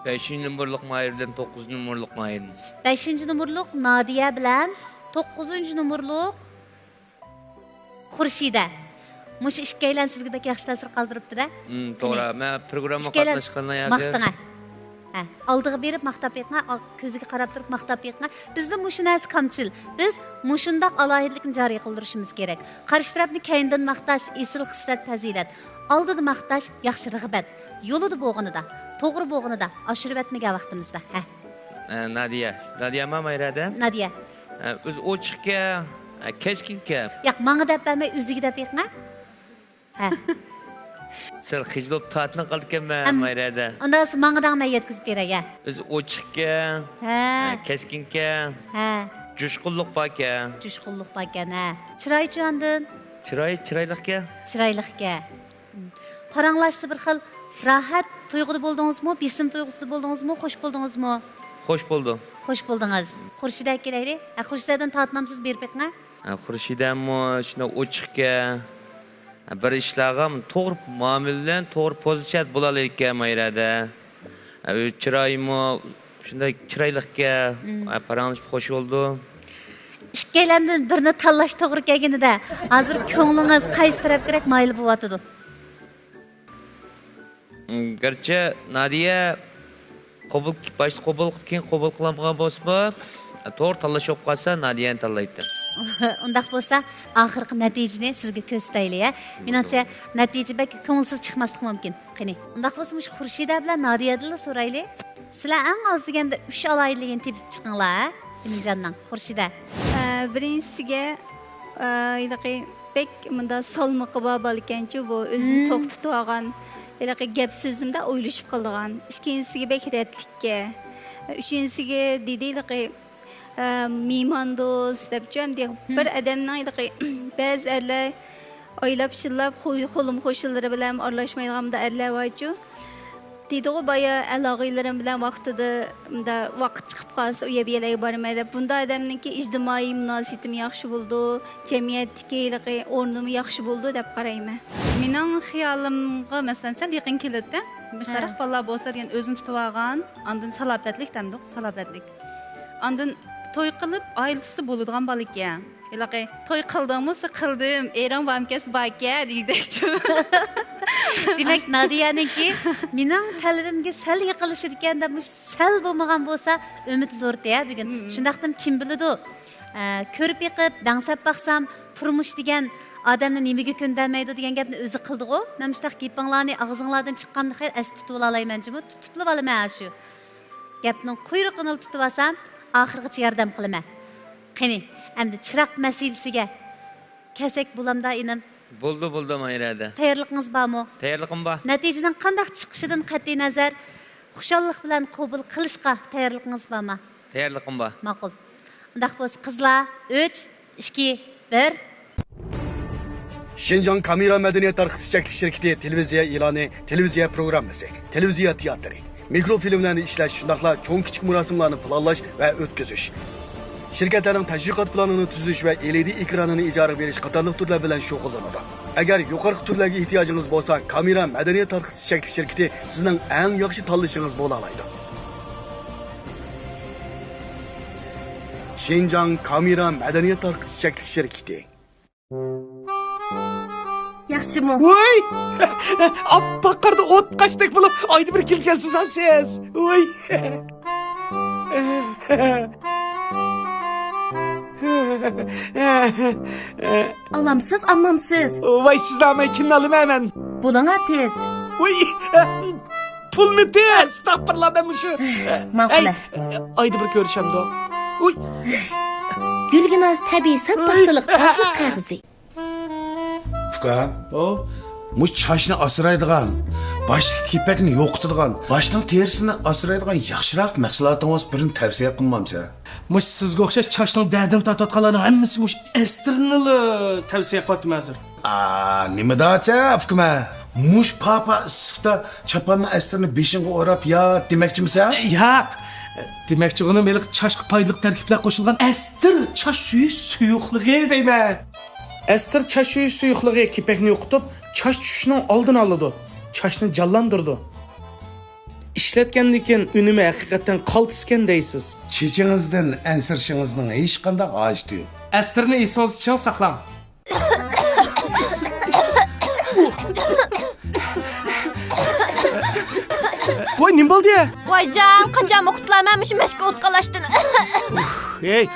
بەشىنچى نومۇرلۇق ماھىر بىلەن توققۇزىنچى نومۇرلۇق ماھىر. بەشىنچى نومۇرلۇق نادىيە بىلەن توققۇزىنچى نومۇرلۇق خۇرشىدە. مۇشۇ ئىككىيلەن سىزگە بەك ياخشى تەسىر قالدۇرۇپتۇ-دە. ھىم، توغرا. قېنى. مەن پروگرامما ئىككىيلەن قاتناشقانلار ياخشى. ماختىڭە. ھە، ئالدىغا بېرىپ ماختاپ بېقىڭە، ئال-، كۆزىگە قاراپ تۇرۇپ ماختاپ بېقىڭە. بىزدە مۇشۇ نەرسە كامچىل. بىز مۇشۇنداق ئالاھىدىلىكنى جارى قىلدۇرۇشىمىز كېرەك. قارشى تەرەپنى كەينىدىن ماختاش، ئېسىل خىسلەت، پەزىلەت. ئالدىدا ماختاش، ياخشى رىغبەت. يولىدا بولغىنىدا، توغرا بولغىنىدا ئاشۇرۇۋەتمىگەن ۋاقتىمىزدا. ھە. ئە، نادىيە. نادىيەما ماھىرەدە؟ نادىيە. ئە، ئۆزى ئوچۇقكەن، ئە، كەسكىنكەن. ياق، ماڭا دەپ بەرمەي، ئۆزىگە دەپ بېقىڭە. ھە. سەل خىجىل بولۇپ تارتىنىپ قالدىكەنمەن ئەم، ماھىرەدە. ئاندىن سىز ماڭا دەڭ، مەن يەتكۈزۈپ بېرەي، ھە. ئۆزى ئوچۇقكەن، ھە. ھە، كەسكىنكەن، ھە. جۇشقۇنلۇق باركەن. جۇشقۇنلۇق باركەن، ھە. چىرايچۇ ئاندىن؟ چىراي، چىرايلىقكەن. چىرايلىقكەن. پاراڭلاشسا بىر خىل راھەت تۇيغۇدا بولدىڭىزمۇ، بېسىم تۇيغۇسىدا بولدىڭىزمۇ، خوش بولدىڭىزمۇ؟ خوش بولدۇم. خوش بولدىڭىز. خۇرشىدەگە كېلەيلى. ھە، خۇرشىدەدىن تارتىنامسىز، بېرىپ بېقىڭە. ھە، خۇرشىدەمۇ شۇنداق ئوچۇقكەن. ھە، بىر ئىشلارغا توغرا مۇئامىلە بىلەن توغرا پوزىتسىيە بولالايدىكەن ماھىرەدە. ھە، ئۆز چىرايىمۇ شۇنداق چىرايلىقكەن. مم. ھە، پاراڭلىشىپ خوش بولدۇم. ئىككىيلەندىن بىرنى تاللاش توغرا كەلگىنىدە، ھازىر كۆڭلىڭىز قايسى تەرەپكىرەك مايىل بولۇۋاتىدۇ؟ گەرچە نادىيە قوبۇل، باشتا قوبۇل قىلىپ، كېيىن قوبۇل قىلالمىغان بولسىمۇ، توغرا تاللاش بولۇپ قالسا، نادىيەنى تاللايتتىم. ئۇنداق بولسا، ئاخىرقى نەتىجىنى سىزگە كۆرسىتەيلى، ھە؟ مېنىڭچە، نەتىجە بەك كۆڭۈلسىز چىقماسلىقى مۇمكىن. قېنى، ئۇنداق بولسا، مۇشۇ خۇرشىدە بىلەن نادىيەدىنلا سورايلى. سىلەر ئەڭ ئاز دېگەندە ئۈچ ئالاھىدىلىكىنى تېپىپ چىقىڭلار، ھە؟ ئىمىنجاننىڭ خۇرشىدە. ئە، بىرىنچىسىگە، ئە، ھېلىقى بەك مۇنداق سالمىقى بار بالىكەنچۇ بۇ، ئۆزىنى مم. توختىتىۋالغان، ھېلىقى گەپ سۆزىمدە ئويلىشىپ قىلىدىغان. ئىككىنچىسىگە بەك رەتلىككەن. ئۈچىنچىسىگە دېدى ھېلىقى، ئە، مېھماندوست دەپچۇ، ئەمدى مم. بىر ئادەمنىڭ ھېلىقى بەزى ئەرلەر ئايلاپ شىللاپ، خۇ-، خۇلۇم-خۇشۇللىرى بىلەن ئارىلاشمايدىغان مۇنداق ئەرلەر بارچۇ. دېدىغۇ بايا، ئەل-ئاغىنىلىرىم بىلەن ۋاقتىدا مۇنداق ۋاقىت چىقىپ قالسا، ئۇ يەر بۇ يەرلەرگە بارماي دەپ. بۇنداق ئادەمنىڭكى ئىجتىمائىي مۇناسىۋىتىمۇ ياخشى بولىدۇ، جەمئىيەتتىكى ھېلىقى ئورنىمۇ ياخشى بولىدۇ دەپ قارايمەن. مېنىڭ خىيالىمغا، مەسىلەن، سەل يېقىن كېلىدىكەن، مۇشۇنداق ھە. بالىلار بولسا دېگەن، ئۆزىنى تۇتۇۋالغان، ئاندىن سالاپەتلىك دەمدۇق، سالاپەتلىك. ئاندىن توي قىلىپ، ئائىلە تۇتسا بولىدىغان بالا ئىكەن. ھېلىقى، توي قىلدىڭمۇ؟ قىلدىم. ئېرىڭ بارمىكەن؟ باركەن دېگۈدەكچۇ. دېمەك، نادىيەنىڭكى مېنىڭ تەلىپىمگە سەل يېقىنلىشىدىكەن دەپ، مۇشۇ سەل بولمىغان بولسا، ئۈمىد زورتى ھە بۈگۈن. مم. شۇنداقتىمۇ كىم بىلىدۇ؟ ئە، كۆرۈپ بېقىپ، دەڭسەپ باقسام، تۇرمۇش دېگەن ئادەمنى نېمىگە كۆندەرمەيدۇ دېگەن گەپنى ئۆزى قىلدىغۇ. مەن مۇشۇنداق گېپىڭلارنى ئاغزىڭلاردىن چىققاندا خېلى ئەستە تۇتۇۋالالايمەن جۇمۇ، تۇتۇپلا ئالىمەن ئاشۇ. گەپنىڭ قۇيرۇقىنىلا تۇتۇۋالسام، ئاخىرغىچە ياردەم قىلىمەن. قېنى، ئەمدى چىراغ مەسىلىسىگە كەلسەك بولامدا، ئىنىم؟ بولدى، بولدى، ماھىرەدە. تەييارلىقىڭىز بارمۇ؟ تەييارلىقىم بار. نەتىجىنىڭ قانداق چىقىشىدىن قەتئىينەزەر، خۇشاللىق بىلەن قوبۇل قىلىشقا تەييارلىقىڭىز بارمۇ؟ تەييارلىقىم بار. ماقۇل. ئۇنداق بولسا، قىزلار، ئۈچ، ئىككى، بىر. شىنجاڭ كامېرا مەدەنىيەت تارقىتىش چەكلىك شىركىتى تېلېۋىزىيە ئېلانى، تېلېۋىزىيە پروگراممىسى، تېلېۋىزىيە تىياتىرى، مىكروفىلىملەرنى ئىشلەش، شۇنداقلا چوڭ-كىچىك مۇراسىملارنى پىلانلاش ۋە ئۆتكۈزۈش، شىركەتلەرنىڭ تەشۋىقات پىلانىنى تۈزۈش ۋە ئېلئىدى ئېكرانىنى ئىجارىگە بېرىش قاتارلىق تۈرلەر بىلەن شۇغۇللىنىدۇ. ئەگەر يۇقىرىقى تۈرلەرگە ئېھتىياجىڭىز بولسا، كامېرا مەدەنىيەت تارقىتىش چەكلىك شىركىتى سىزنىڭ ئەڭ ياخشى تاللىشىڭىز بولالايدۇ. شىنجاڭ كامېرا مەدەنىيەت تارقىتىش چەكلىك شىركىتى. ياخشىمۇ؟ ۋوي! ئاپئاق قاردا ئوت قاشتەك بولۇپ، ئايدا بىر كېلىكەنسىز ھە سىز. ۋوي! ئالامسىز، ئالمامسىز؟ ۋاي، سىزنى ئالماي كىمنى ئالىمەن مەن؟ بولۇڭا تېز. ۋاي، پۇلنى تېز. ئەستەغپۇرۇللا، مەن مۇشۇ. ماقۇل. ئەي، ئايدا بىر كۆرۈشەمدۇ؟ ۋاي. گۈلگىناز تەبىئىي ساپ پاختىلىق پاسلىق قەغىزى. ئۇكا، ئو؟ مۇشۇ چاچنى ئاسرايدىغان، باشتىكى كېپەكنى يوقىتىدىغان، باشنىڭ تېرىسىنى ئاسرايدىغان ياخشىراق مەھسۇلاتىڭىز بىرنى تەۋسىيە قىلمامسەن؟ مۇشۇ سىزگە ئوخشاش چاچنىڭ دەردىنى تارتىۋاتقانلارنىڭ ھەممىسى مۇشۇ ئەستىرنىلا تەۋسىيە قىلىۋاتىمەن ھازىر. ئا، نېمە دەۋاتسەن، ئۇكىمە؟ مۇشۇ پاپا ئىسسىقتا چاپاننى ئەستىرنى بېشىڭغا ئوراپ يات دېمەكچىمىسەن؟ ياق. دېمەكچى بولغىنىم ھېلىقى چاچقا پايدىلىق تەركىبلەر قوشۇلغان ئەستىر چاچ سۈيى سۇيۇقلۇقى دەيمەن. ئەستىر چاچ سۈيى سۇيۇقلۇقى كېپەكنى يوقىتىپ، چاچ چۈشۈشنىڭ ئالدىنى ئالىدۇ، چاچنى جانلاندۇرىدۇ. ئىشلەتكەندىن كېيىن ئۈنۈمى ھەقىقەتەن قالتىسكەن دەيسىز. چېچىڭىزدىن ئەنسىرىشىڭىزنىڭ ھېچقانداق ھاجىتى يوق. ئەستىرنى ئېسىڭىزدە چىڭ ساقلاڭ. ۋاي، نېمە بولدى؟ ۋايجان، قاچانمۇ قۇتۇلامەن مۇشۇ مەشكە ئوت قالاشتىن. ھەي،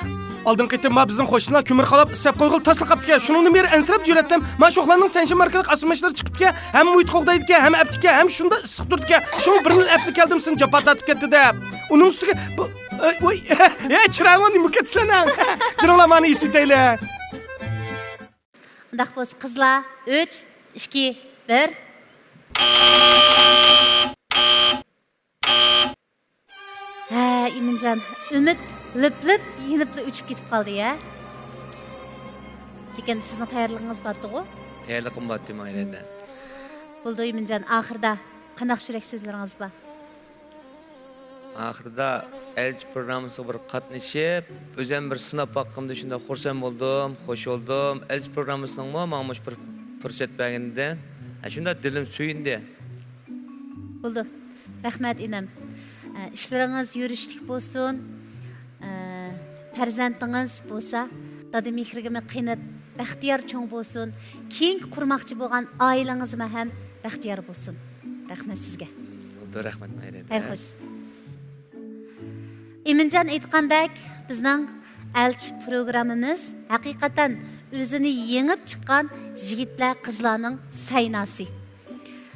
ئالدىنقى قېتىم ما بىزنىڭ قوشنىلار كۆمۈر قالاپ ئىسسەپ قويغىلى تاسلا قاپتىكەن. شۇنىڭدىن بېرى ئەنسىرەپ يۈرەتتىم. ما شوخلارنىڭ سەنشەنبە ئارقىلىق ئاسما مەشلىرى چىقىپتىكەن. ھەم مۇھىت قوغدايدىكەن، ھەم ئەپتىكەن، ھەم شۇنداق ئىسسىق تۇرىدىكەن. شۇڭا بىرنى ئەپلا كەلدىم، سېنى جاپا تارتىپ كەتتى دەپ. ئۇنىڭ ئۈستىگە بۇ، ئەي، ۋاي، ھەي، چىرايىڭلار نېمە كەتسىلەنەڭ؟ جىرىڭلار مانا ئېسىۋېتەيلى. ئۇنداق بولسا قىزلار، ئۈچ، ئىككى، بىر. ھە، ئىمىنجان، ئۈمىد لىپ-لىپ يېنىپلا ئۆچۈپ كېتىپ قالدى، ھە؟ لېكىن سىزنىڭ تەييارلىقىڭىز بارتىغۇ؟ تەييارلىقىم بارتى، ماھىرەدە. بولدى، ئىمىنجان، ئاخىرىدا قانداق يۈرەك سۆزلىرىڭىز بار؟ ئاخىرىدا ئەلچى پروگراممىسىغا بىر قاتنىشىپ، ئۆزۈم بىر سىناپ باققىنىمدا شۇنداق خۇرسەن بولدۇم، خوش بولدۇم. ئەلچى پروگراممىسىنىڭمۇ ماڭا مۇشۇ پۇر-، پۇرسەت بەرگىنىدىن، ھە، شۇنداق دىلىم سۆيۈندى. بولدى. رەھمەت، ئىنىم. ئە، ئىشلىرىڭىز يۈرۈشلۈك بولسۇن. ئە، پەرزەنتىڭىز بولسا دادا مېھرىگىمۇ قېنىپ، بەختىيار چوڭ بولسۇن. كېيىنكى قۇرماقچى بولغان ئائىلىڭىزمۇ ھەم بەختىيار بولسۇن. رەھمەت سىزگە. بولدى، رەھمەت، ماھىرەدە. خەير خوش. ئىمىنجان ئېيتقاندەك، بىزنىڭ ئەلچى پروگراممىمىز ھەقىقەتەن ئۆزىنى يېڭىپ چىققان يىگىتلەر، قىزلارنىڭ سەيناسى.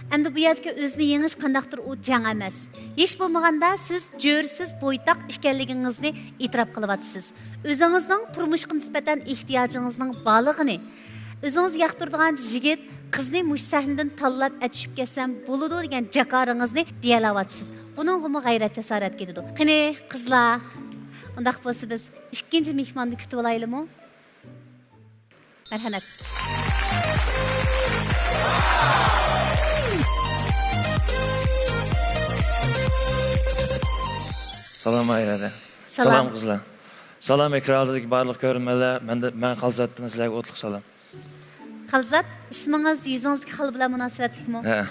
ئەمدى بۇ يەردىكى ئۆزىنى يېڭىش قانداقتۇر ئۇ جەڭ ئەمەس. ھېچ بولمىغاندا سىز جۆرىسىز بويتاق ئىكەنلىكىڭىزنى ئېتىراپ قىلىۋاتىسىز. ئۆزىڭىزنىڭ تۇرمۇشقا نىسبەتەن ئېھتىياجىڭىزنىڭ بارلىقىنى، ئۆزىڭىز ياقتۇرىدىغان يىگىت، قىزنى مۇشۇ سەھنىدىن تاللاپ ئەتۈشۈپ كەتسەم بولىدۇ دېگەن جاكارىڭىزنى دېيەلەۋاتىسىز. بۇنىڭغىمۇ غەيرەت-جاسارەت كېتىدۇ. قېنى، قىزلار، ئۇنداق بولسا بىز ئىككىنچى مېھماننى كۈتۈۋالايلىمۇ؟ مەرھەمەت. سالام، ئائىلە. سالام. سالام، قىزلار. سالام، ئېكران ئالدىدىكى بارلىق كۆرۈرمەنلەر. مەن، مەن خالزاتتىن سىلەرگە ئوتلۇق سالام. خالزات، ئىسمىڭىز يۈزىڭىزدىكى خال بىلەن مۇناسىۋەتلىكمۇ؟ ھە،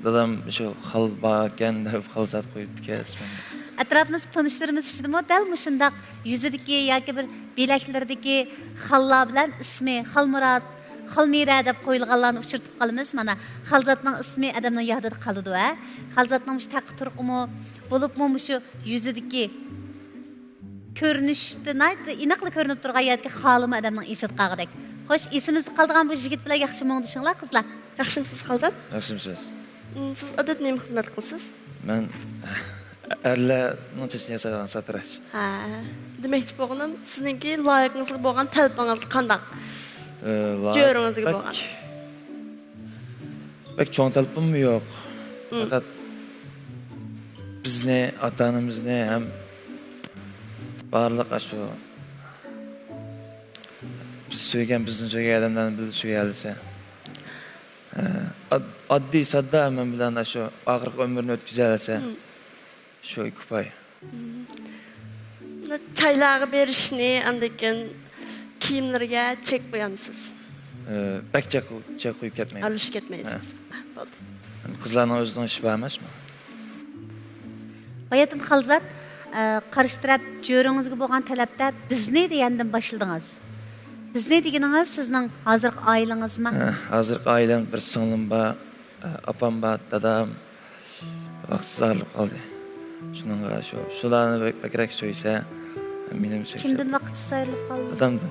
دادام شۇ خال باركەن دەپ خالزات قويۇپتىكەن ئىسمىمنى. ئەتراپىمىزدىكى تونۇشلىرىمىز ئىچىدىمۇ دەل مۇشۇنداق يۈزىدىكى ياكى بىر بىلەكلىرىدىكى خاللار بىلەن ئىسمى خالمۇرات، خالمىرە دەپ قويۇلغانلارنى ئۇچرىتىپ قالىمىز. مانا، خالزاتنىڭ ئىسمى ئادەمنىڭ يادىدا قالىدۇ، ھە؟ خالزاتنىڭ مۇشۇ تەقى تۇرقىمۇ، بولۇپمۇ مۇشۇ يۈزىدىكى كۆرۈنۈشتە ناھايىتى ئېنىقلا كۆرۈنۈپ تۇرغان يەردىكى خالىمۇ ئادەمنىڭ ئېسىدە قالغۇدەك. خوش، ئېسىمىزدە قالىدىغان بۇ يىگىت بىلەن ياخشى مۇڭدىشىڭلار، قىزلار. ياخشىمسىز، خالزات؟ ياخشىمسىز؟ م، سىز ئادەتتە نېمە خىزمەت قىلىسىز؟ مەن ئەرلەرنىڭ چېچىنى ياسايدىغان ساتىراش. ھە، دېمەكچى بولغىنىم، سىزنىڭكى لايىقىڭىزغا بولغان تەلىپىڭىز قانداق؟ ئى، لايىق جۆرىڭىزگە بەك بولغان. بەك چوڭ تەلىپىممۇ يوق. مم. پەقەت بىزنى، ئاتا-ئانىمىزنى ھەم بارلىق ئاشۇ بىز سۆيگەن، بىزنى سۆيگەن ئادەملەرنى بىللە سۆيەلىسە. ھە، ئاد-، ئاددىي ساددا ھەممە بىلەن ئاشۇ ئاخىرقى ئۆمرىنى ئۆتكۈزەلىسە. مم. شۇ كۇپايە. مم. چايلارغا بېرىشنى، ئاندىن كېيىن كىيىملىرىگە چەك قويامسىز؟ ئى، بەك چەك، چەك قويۇپ كەتمەيمەن. ئارىلىشىپ كەتمەيسىز. ھە. بولدى. قىزلارنىڭ ئۆزىنىڭ ئىشى بار ئەمەسمۇ؟ باياتىن خالزات، ئى، قارشى تەرەپ جۆرىڭىزگە بولغان تەلەپتە بىزنى دېگەندىن باشلىدىڭىز. بىزنى دېگىنىڭىز سىزنىڭ ھازىرقى ئائىلىڭىزمۇ؟ ھە، ھازىرقى ئائىلەم بىر سىڭلىم بار. ئاپام بار، دادام ۋاقىتسىز ئايرىلىپ قالدى. شۇنىڭغا شۇ، شۇلارنى بەك، بەكرەك سۆيسە، مېنىمۇ سۆيسە. كىمدىن ۋاقىتسىز ئايرىلىپ قالدى؟ دادامدىن.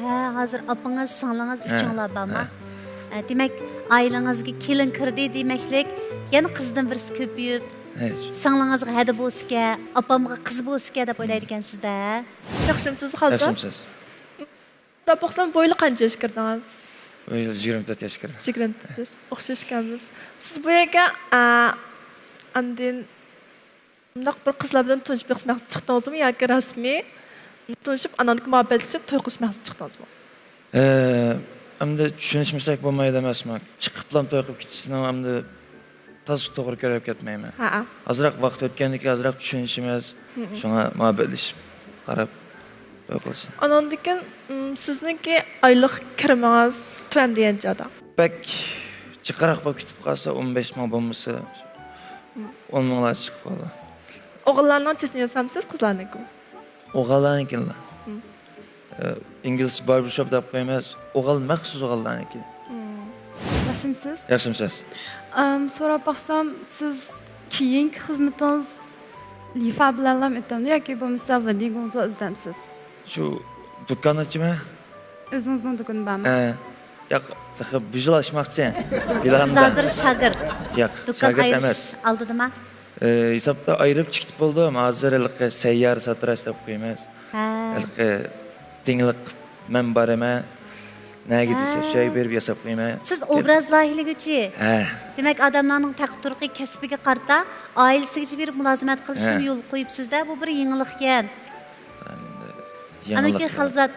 ھە، ھازىر ئاپىڭىز، سىڭلىڭىز، ھە، ئۈچىڭلار بارما؟ ھە. ھە، دېمەك، ئائىلىڭىزگە كېلىن كىردى دېمەكلىك، يەنە قىزدىن بىرسى كۆپىيىپ، ھە، سىڭلىڭىزغا ھەدە بولسىكەن، ئاپامغا قىز بولسىكەن دەپ ئويلايدىكەنسىز-دە. ياخشىمۇسىز، خالىدە؟ ياخشىمۇسىز؟ سوراپ باقسام، بۇ يىل قانچە ياشقا كىردىڭىز؟ بۇ يىل يىگىرمە تۆت ياشقا كىردىم. يىگىرمە تۆت ياش. ئوخشاش ئىكەنمىز. سىز بۇ يەرگە، ئا، ئاندىن مۇنداق بىر قىزلار بىلەن تونۇشۇپ بېقىش مەقسىتىدە چىقتىڭىزمۇ ياكى رەسمىي تونۇشۇپ، ئانان كېيىن مۇھەببەتلىشىپ، توي قىلىش مەقسىتىدە چىقتىڭىزمۇ؟ ئە، ئەمدى چۈشىنىشمىسەك بولمايدۇ ئەمەسمۇ؟ چىقىپلا توي قىلىپ كېتىشنى ئەمدى تازا توغرا كۆرۈپ كەتمەيمەن. ھەئە. ئازراق ۋاقىت ئۆتكەندىن كېيىن ئازراق چۈشىنىشىمىز، مم، شۇڭا مۇھەببەتلىشىپ قاراپ توي قىلسۇن. ئاناندىن كېيىن، م، سىزنىڭكى ئايلىق كىرىمىڭىز تۆۋەن دېگەن چاغدا؟ بەك جىقراق بولۇپ كېتىپ قالسا، ئون بەش مىڭ بولمىسا، مم، ئون مىڭلارچە چىقىپ قالىدۇ. ئوغۇللارنىڭ چېچىنى ياسامسىز، قىزلارنىڭكىمۇ؟ ئوغۇللارنىڭكىلا. مم. ئە، ئىنگلىزچە باربېرشوپ دەپ قويىمىز. ئوغۇل، مەخسۇس ئوغۇللارنىڭكى. مم. ياخشىمۇسىز؟ ياخشىمۇسىز؟ ئەم، سوراپ باقسام، سىز كېيىنكى خىزمىتىڭىز لىفا بىلەنلا ئۆتەمدۇ ياكى بولمىسا ۋېددىڭ گۇڭزۇ ئىزدەمسىز؟ شۇ دۇكان ئاچىمەن. ئۆزىڭىزنىڭ دۇكىنى بارمۇ؟ ھە. ياق، تېخى بۇ يىل ئاچماقچى. سىز ھازىر شاگىرت. ياق، دۇكان شاگىرت ئايرىش ئەمەس. ئالدىدىما؟ ئى، ھېسابتا ئايرىپ چىقىپ بولدۇم. ھازىر ھېلىقى سەييارە ساتىراش دەپ قويىمىز. ھە. ھېلىقى دىڭلىق مەن بارىمەن. نەگە دېسە، ھە، شۇ يەرگە بېرىپ ياساپ قويىمەن. سىز ئوبراز لايىھىلىگۈچى. ھە. دېمەك، ئادەملەرنىڭ تەقدىر تۇرقى، كەسپىگە قارىتا ئائىلىسىگىچە بېرىپ مۇلازىمەت قىلىشنىمۇ، ھە، يولغا قويۇپسىز-دە، بۇ بىر يېڭىلىقكەن. ئەمدى ئانىڭكى يېڭىلىق. خالزات،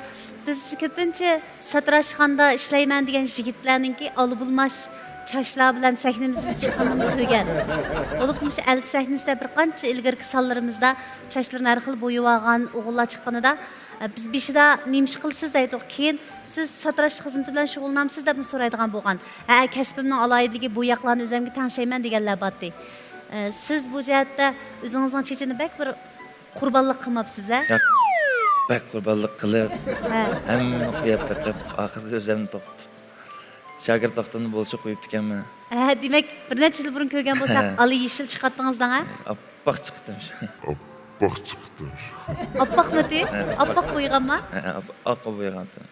بىز كۆپىنچە ساتىراشخانىدا ئىشلەيمەن دېگەن يىگىتلەرنىڭكى ئالا بولماش چاچلار بىلەن سەھنىمىزگە چىققىنىمۇ كۆرگەن. بولۇپمۇ مۇشۇ ئەل سەھنىسىدە بىر قانچە ئىلگىرىكى سانلىرىمىزدا چاچلىرىنى ھەر خىل بويىۋالغان ئوغۇللار چىققىنىدا، ئە، بىز بېشىدا نېمە ئىش قىلىسىز دەيدۇق. كېيىن سىز ساتىراش خىزمىتى بىلەن شۇغۇللىنامسىز دەپمۇ سورايدىغان بولغان. ھە، كەسپىمنىڭ ئالاھىدىلىكى بۇ ياقلارنى ئۆزۈمگە تەڭشەيمەن دېگەنلەر بارتى. ئە، سىز بۇ جەھەتتە ئۆزىڭىزنىڭ چېچىنى بەك بىر قۇربانلىق قىلماپسىز، ھە؟ ياق، بەك قۇربانلىق قىلىپ، ھە، ھەممىنى قويۇپ بېقىپ، ئاخىرىدا ئۆزۈمنى توختىتىپ، شاگىرت ۋاقتىمدا بولسا قويۇپتىكەنمەن. ھە، دېمەك، بىر نەچچە يىل بۇرۇن كۆرگەن بولساق، ھە، ئالا يېشىل چىقاتتىڭىز دەڭ، ھە؟ ئاپئاق چىقتىم. ئاپئاق چىقتىم. ئاپئاقمىتى؟ ھە، ئاپئاق. ئاپئاق بويىغانما؟ ھە، ئاپئاق بويىغانتىم.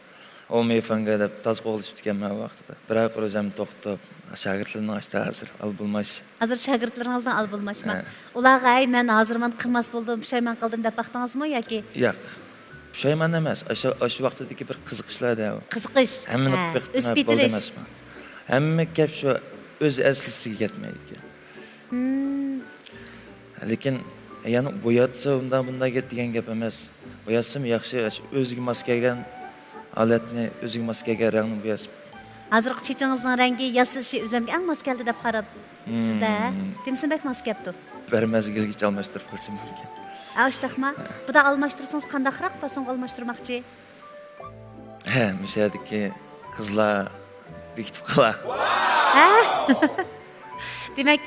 ئۇ مېيفاڭگا دەپ تاز قوغلىشىپتىكەنمەن ئۇ ۋاقتىدا. بىر ئاي قۇرۇ ئۆزۈمنى توختىتىپ، شاگىرتلىرىمنىڭ ئاشتا ھازىر ئالا بولماش. ھازىر شاگىرتلىرىڭىزنىڭ ئالا بولماشما؟ ھە. ئۇلارغا، ھەي، مەن ھازىر مانا قىلماس بولدۇم، پۇشايمان قىلدىم دەپ باقتىڭىزمۇ ياكى؟ ياق. پۇشايمان ئەمەس. ئاشۇ، ئاشۇ ۋاقتىدىكى بىر قىزىقىشلار دەۋۇ. قىزىقىش. ھەممىنى، ھە، قىلىپ بېقىپ ئۆسۈپ بولدى يېتىلىش. ئەمەسمۇ؟ ھەممە گەپ شۇ ئۆز ئەسلىسىگە كەتمەيدىكەن. مم. لېكىن يەنە بوياتسا ئۇنداق بۇنداق گەپ دېگەن گەپ ئەمەس. بوياتسىمۇ ياخشى، ئۆزىگە ماس كەلگەن ھالەتنى، ئۆزىگە ماس كەلگەن رەڭنى بوياتسا. ھازىرقى چېچىڭىزنىڭ رەڭگى، ياسىشى ئۆزۈمگە ئەڭ ماس كەلدى دەپ قاراپ سىزدە، ھە؟ مم. دېمىسىمۇ بەك ماس كەپتۇ. بىر مەزگىلگىچە ئالماشتۇرۇپ قويسام مۇمكىن. ھە، ئاشتاقما؟ ھە. بۇدا ئالماشتۇرسىڭىز قانداقراق پاسونغا ئالماشتۇرماقچى؟ ھە، مۇشۇ يەردىكى قىزلار بېكىتىپ قالا. ھە؟ دېمەك،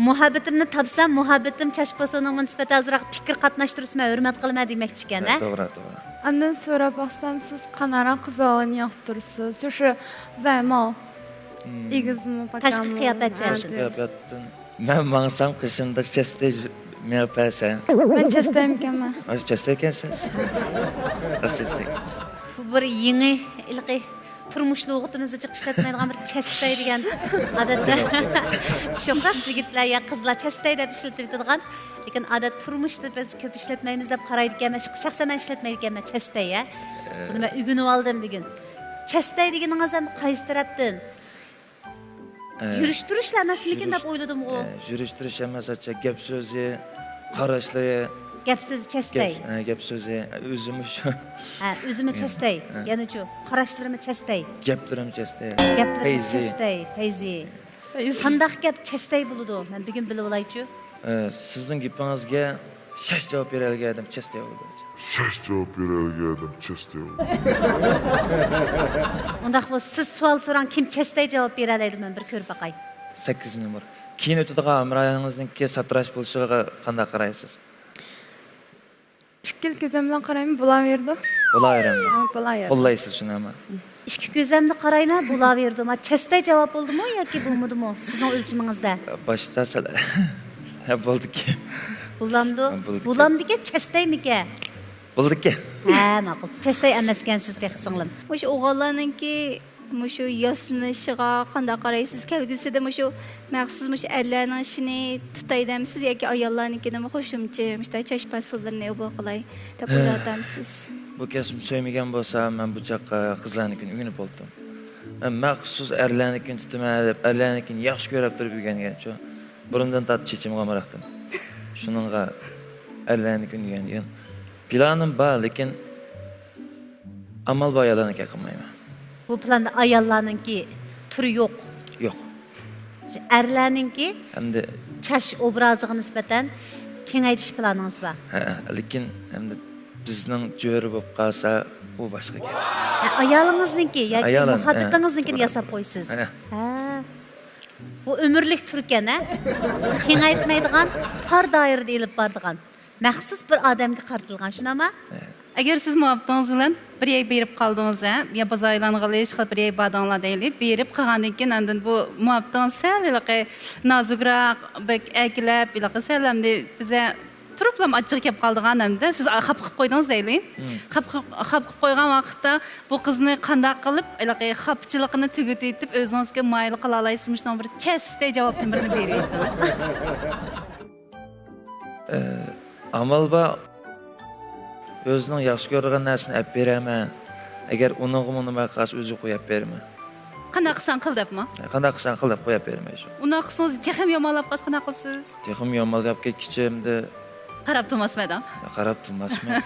مۇھەببىتىمنى تاپسام، مۇھەببىتىم چاچ پاسونىغا نىسبەتەن ئازراق پىكىر قاتناشتۇرسا، مەن ھۆرمەت قىلىمەن دېمەكچىكەن، ھە، ھە؟ توغرا، توغرا. ئاندىن سوراپ باقسام، سىز قانداقراق قىزلارنى ياقتۇرىسىز؟ شۇ، شۇ ۋەمو. مم. ئېگىزمۇ، تاشقى پاكامۇ؟ قىياپەت، ھە، تاشقى قىياپەتتىن. مەن ماڭسام قېشىمدا چەستەي مېڭىپ بەرسەن. مەن چەستەيمىكەنمەن؟ ھازىر چەستەيكەنسىز. راست چەستەيكەنسىز. بۇ بىر يېڭى، ھېلىقى تۇرمۇش لۇغىتىمىزدا جىق ئىشلەتمەيدىغان بىر چەستەي دېگەن، ئادەتتە شوخراق يىگىتلەر يا قىزلار چەستەي دەپ ئىشلىتىۋېتىدىغان، لېكىن ئادەتتە تۇرمۇشتا بىز كۆپ ئىشلەتمەيمىز دەپ قارايدىكەنمەن. شەخسەن مەن ئىشلەتمەيدىكەنمەن چەستەي، ھە. ئە. بۇنى مەن ئۆگىنىۋالدىم بۈگۈن. چەستەي دېگىنىڭىز ئەمدى قايسى تەرەپتىن؟ ئە، يۈرۈشتۈرۈشلا ئەمەسمىكىن دەپ ئويلىدىمغۇ. ئە، يۈرۈشتۈرۈش ئەمەس، ئاچا، گەپ سۆزى، قاراشلىرى. گەپ سۆزى چەستەي. گەپ، ئە، گەپ سۆزى، ئە، ئۆزىمۇ شۇ. ھە، ئۆزىمۇ، ئە، چەستەي. ئە. يەنىچۇ؟ قاراشلىرىمۇ چەستەي. گەپلىرىمۇ چەستەي. گەپلىرىمۇ پەيزى. چەستەي، پەيزى. پەيزى. قانداق گەپ چەستەي بولىدۇ؟ مەن بۈگۈن بىلىۋالايچۇ. ئە، سىزنىڭ گېپىڭىزگە شاش جاۋاب بېرەلىگەن ئادەم چەستەي بولىدۇ. شاش جاۋاب بېرەلىگەن ئادەم چەستەي بولىدۇ. ئۇنداق بولسا، سىز سوئال سوراڭ، كىم چەستەي جاۋاب بېرەلەيدۇ؟ مەن بىر كۆرۈپ باقاي. سەككىزىنچى نومۇر. كېيىن ئۆتىدىغان ھەمراھىڭىزنىڭكى ساتىراش بولۇشىغا قانداق قارايسىز؟ ئىككىلا كۆزۈم بىلەن قارايمەن، بولاۋېرىدۇ. بولاۋېرەمدۇ؟ ھە، بولاۋېرىدۇ. قوللايسىز شۇنىمۇ؟ ئىككى كۆزۈمدە قارايمەن، بولاۋېرىدۇ. ما، چەستەي جاۋاب بولدىمۇ ياكى بولمىدىمۇ؟ سىزنىڭ ئۆلچىمىڭىزدە. باشتا سەل، ھە، بولدىكى. بولامدۇ؟ ھە، بولدىكى. بولامدىكەن، چەستەيمىكەن؟ بولدىكى. ھە، ماقۇل. چەستەي ئەمەسكەنسىز تېخى، سىڭلىم. مۇشۇ ئوغۇللارنىڭكى مۇشۇ ياسىنىشىغا قانداق قارايسىز؟ كەلگۈسىدە مۇشۇ مەخسۇس مۇشۇ ئەرلەرنىڭ ئىشىنى تۇتاي دەمسىز ياكى ئاياللارنىڭكىنىمۇ قوشۇمچە مۇشۇنداق چاچ پاسىلىرىنى بۇ قىلاي دەپ ئويلاۋاتامسىز؟ بۇ كەسىپنى سۆيمىگەن بولسام، مەن بۇ چاغقا قىزلارنىڭكىنى ئۆگىنىپ بولاتتىم. مەن مەخسۇس ئەرلەرنىڭكىنى تۇتىمەن دەپ، ئەرلەرنىڭكىنى ياخشى كۆرۈپ تۇرۇپ ئۆگەنگەنچۇ. بۇرۇندىن تارتىپ چېچىمغا ئامراقتىم. شۇنىڭغا ئەرلەرنىڭكىنى ئۆگەنگەن. پىلانىم بار، لېكىن ئامال بار ئاياللارنىڭكى قىلمايمەن. بۇ پىلاندا ئاياللارنىڭكى تۈرى يوق. يوق. ئەرلەرنىڭكى ھەمدە چاچ ئوبرازىغا نىسبەتەن كېڭەيتىش پىلانىڭىز بار. ھە، لېكىن ھەمدە بىزنىڭ جۆرە بولۇپ قالسا، ئۇ باشقا گەپ. ھە، ئايالىڭىزنىڭكى ياكى ئايالىم، مۇھەببىتىڭىزنىڭكىنى ھە. ياساپ قويىسىز. ھە. ھە. بۇ ئۆمۈرلۈك تۈركەن، ھە؟ كېڭەيتمەيدىغان، تار دائىرىدە ئېلىپ بارىدىغان. مەخسۇس بىر ئادەمگە قارىتىلغان، شۇنداقمۇ؟ ھە. ئەگەر سىز مۇھەببىتىڭىز بىلەن بىر يەرگە بېرىپ قالدىڭىز، ھە، يا بازار ئايلانغىلى، ئىشقىلىپ بىر يەرگە باردىڭلار دەيلى، بېرىپ قالغاندىن كېيىن ئاندىن بۇ مۇھەببىتىڭىز سەل ھېلىقى نازۇكراق، بەك ئەركىلەپ، ھېلىقى سەل ئەمدى بىزە تۇرۇپلا ئاچچىقى كەپ قالىدىغان ئەمدى. سىز خاپا قىلىپ قويدىڭىز دەيلى. خاپا قىلىپ، خاپا قىلىپ قويغان ۋاقىتتا بۇ قىزنى قانداق قىلىپ، ھېلىقى خاپىچىلىقىنى تۈگىتىۋېتىپ، ئۆزىڭىزگە مايىل قىلالايسىز؟ مۇشۇنىڭ بىر چەستەي جاۋابنى بىرنى بېرىۋېتىڭ. ئە، ئامال بار. ئۆزىنىڭ ياخشى كۆرىدىغان نەرسىنى ئەپ بېرەرمەن. ئەگەر ئۇنىڭغىمۇ ئۇنىماي قالسا، ئۆزى قويۇپ بېرىمەن. قانداق قىلساڭ قىل دەپمۇ؟ قانداق قىلساڭ قىل دەپ قويۇپ بېرىمەن شۇ. ئۇنداق قىلسىڭىز تېخىمۇ يامانلاپ قالسا قانداق قىلىسىز؟ تېخىمۇ يامانلاپ كەتكۈچە ئەمدى. قاراپ تۇرماسمۇ ئەدەڭ؟ قاراپ تۇرماسمەن.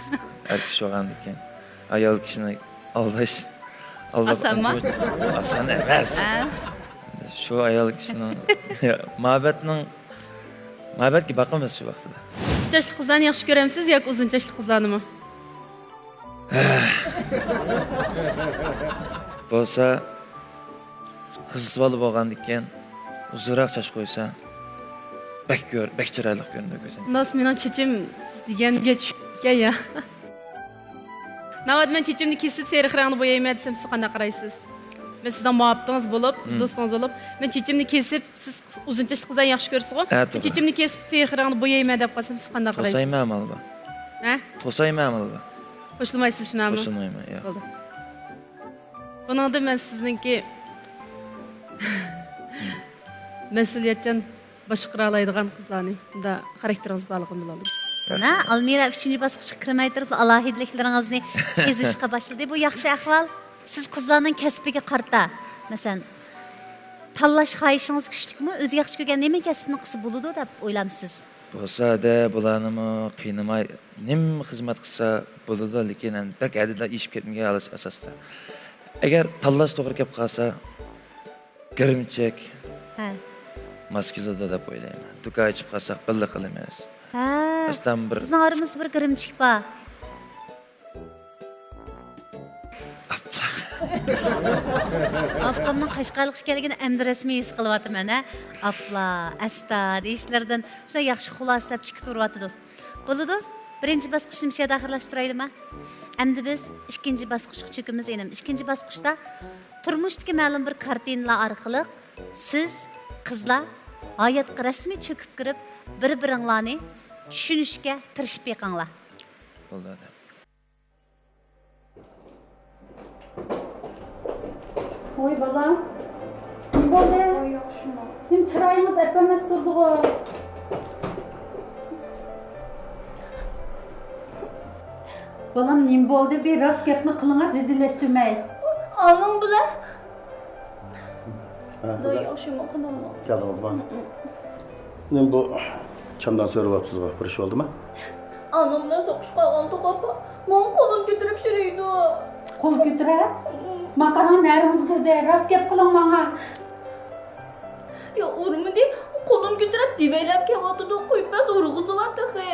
ئەر كىشى بولغاندىكىن ئايال كىشىنى ئالداش، ئالداپ ئاسانمۇ؟ ئاسان ئەمەس. ھە. شۇ ئايال كىشىنىڭ مۇھەببەتنىڭ، مۇھەببەتكە باقىمىز شۇ ۋاقتىدا. قىسقا چاچلىق قىزلارنى ياخشى كۆرەمسىز ياكى ئۇزۇن چاچلىق قىزلارنىمۇ؟ بولسا، قىز بالا بولغاندىكىن ئۇزۇنراق چاچ قويسا، بەك كۆر-، بەك چىرايلىق كۆرۈنىدۇ كۆزۈم. ناس، مېنىڭ چېچىم دېگەنگە چۈشكەن يا. ناۋادا مەن چېچىمنى كېسىپ سېرىق رەڭدە بويايمەن دېسەم، سىز قانداق قارايسىز؟ مەن سىزنىڭ مۇھەببىتىڭىز بولۇپ، سىز دوستىڭىز بولۇپ، مەن چېچىمنى كېسىپ، سىز ئۇزۇن چاچلىق قىزلارنى ياخشى كۆرىسىزغۇ؟ ھە، مەن توغرا. چېچىمنى كېسىپ سېرىق رەڭدە بويايمەن دەپ قالسام، سىز قانداق قارايسىز؟ توسايمەن ئامال بار. ھە؟ توسايمەن ئامال بار. قوشۇلمايسىز شۇنداقمۇ؟ قوشۇلمايمەن، ياق. بولدى. بۇنىڭدا مەن سىزنىڭكى مەسئۇلىيەتچان باشقۇرالايدىغان قىزلارنى، مۇنداق خاراكتېرىڭىز بارلىقىنى بىلالىدىم. مانا، ئالمىرا ئۈچىنچى باسقۇچقا كىرمەي تۇرۇپلا ئالاھىدىلىكلىرىڭىزنى قېزىشقا باشلىدى. بۇ ياخشى ئەھۋال. سىز قىزلارنىڭ كەسپىگە قارىتا، مەسىلەن، تاللاش خاھىشىڭىز كۈچلۈكمۇ؟ ئۆزى ياخشى كۆرگەن نېمە كەسىپنى قىلسا بولىدۇ دەپ ئويلامسىز؟ بولسا-دە، بۇلارنىمۇ قىينىماي، نېمە خىزمەت قىلسا بولىدۇ، لېكىن بەك ھەددىدىن ئېشىپ كەتمىگەن ئاساستا. ئەگەر تاللاش توغرا كەپ قالسا، گىرىمچەك ھە. ماس كېلىدۇ دەپ ئويلايمەن. دۇكان ئېچىپ قالساق بىللە قىلىمىز. ھە. ئەسلەم بىر بىزنىڭ ئارىمىزدا بىر گىرىمچىك بار. ئاپلا. ئاپتامنىڭ قەشقەرلىق ئىكەنلىكىنى ئەمدى رەسمىي ھېس قىلىۋاتىمەن، ھە. ئاپلا، ئەستا دېيىشلىرىدىن شۇنداق ياخشى خۇلاسىلەپ چىكى تۇرۇۋاتىدۇ. بولىدۇ. بىرىنچى باسقۇچنى مۇشۇ يەردە ئاخىرلاشتۇرايلىما؟ ئەمدى بىز ئىككىنچى باسقۇچقا چۆكىمىز، ئىنىم. ئىككىنچى باسقۇچتا تۇرمۇشتىكى مەلۇم بىر كارتىنىلار ئارقىلىق سىز، قىزلار، ھاياتقا رەسمىي چۆكۈپ كىرىپ، بىر-بىرىڭلارنى چۈشىنىشكە تىرىشىپ بېقىڭلار. بولدى، ئادەم. ۋوي، بالام. نېمە بولدى؟ ۋوي، ياخشىمۇ؟ نېمە چىرايىڭىز ئەپەلمەس تۇردىغۇ؟ بالام، نېمە بولدى؟ بىر راست گەپنى قىلىڭا، جىددىيلەشتۈرمەي. ئانىڭ بىلەن. ھە، ۋوي، قىزىم. ياخشىمۇ، قانداقمۇ؟ كەلدىڭىزمۇ؟ ھە، ھە. نېمە بۇ؟ چامدان سۆرىۋاپسىزغۇ، بىر ئىش بولدىمۇ؟ ئانام بىلەن سوقۇشۇپ قالغان توقاپا ماڭا قولىنى كۆتۈرۈپ يۈرىدۇ. قول كۆتۈرە؟ ماقارنىڭ نەرىڭىز بولدى، راست گەپ قىلىڭ ماڭا. يا ئۇرمىدى، قولىنى كۆتۈرۈپ دېۋەيلەپ كېلىۋاتىدۇ، قويۇپ بەرسە ئۇرغۇزىۋات تېخى.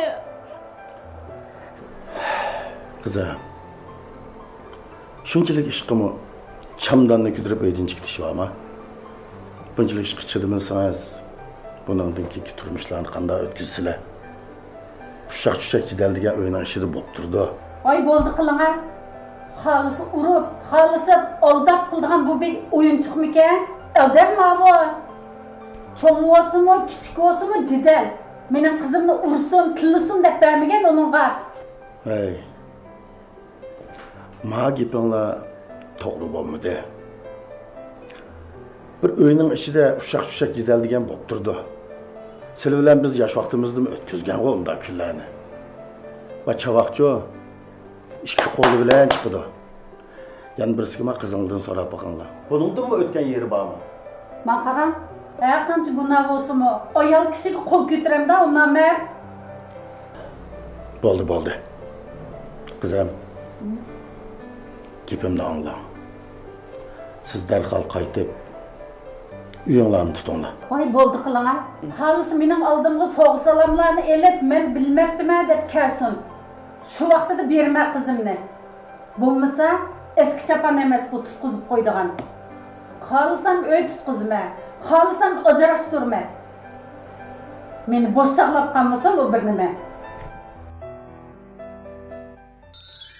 قىزىم، شۇنچىلىك ئىشقىمۇ چامداننى كۆتۈرۈپ ئۆيدىن چىقىتىش بارمۇ؟ بۇنچىلىك ئىشقا چىدىمىسىڭىز، بۇنىڭدىن كېيىنكى تۇرمۇشلارنى قانداق ئۆتكۈزىسىلەر؟ ئۇششاق-چۈششەك جېدەل دېگەن ئۆينىڭ ئىچىدە بولۇپ تۇرىدۇ. ۋاي، بولدى قىلىڭە. خالىسا ئۇرۇپ، خالىسا ئالداپ قىلىدىغان بۇ بىر ئويۇنچۇقمىكەن؟ ئادەم ماۋۇ. چوڭ بولسىمۇ، كىچىك بولسىمۇ جېدەل. مېنىڭ قىزىمنى ئۇرسۇن، تىللىسۇن دەپ بەرمىگەن ئۇنىڭغا. ھەي، ما گېپىڭلار توغرا بولمىدى. بىر ئۆينىڭ ئىچىدە ئۇششاق-چۈششەك جېدەل دېگەن بولۇپ تۇرىدۇ. سىلى بىلەن بىز ياش ۋاقتىمىزدىمۇ ئۆتكۈزگەنغۇ ئۇنداق كۈنلەرنى. ۋە چاۋاقچۇ ئىككى قولى بىلەن چىقىدۇ. يەنە بىرسىگە ما قىزىڭدىن سوراپ باقىڭلار. بۇنىڭدىنمۇ ئۆتكەن يېرى بارمۇ؟ ما قارا، ھەر قانچە گۇناھ بولسىمۇ، ئايال كىشىگە قول كۆتۈرەمدۇ ئۇ نامەرد. بولدى، بولدى. قىزىم، گېپىمنى ئاڭلاڭ. سىز دەرھال قايتىپ، ئۆيۈڭلارنى تۇتۇڭلار. ۋاي، بولدى قىلىڭا. خالىسا مېنىڭ ئالدىمغا سوغا-سالاملارنى ئېلىپ، مەن بىلمەپتىمەن دەپ كەلسۇن. شۇ ۋاقتىدا بېرىمەن قىزىمنى. بولمىسا، ئەسكى چاپان ئەمەس بۇ تۇتقۇزۇپ قويىدىغان. خالىسام ئۆي تۇتقۇزىمەن، خالىسام ئاجراشتۇرىمەن. مېنى بوش چاغلاپ قالمىسۇن ئۇ بىر نېمە.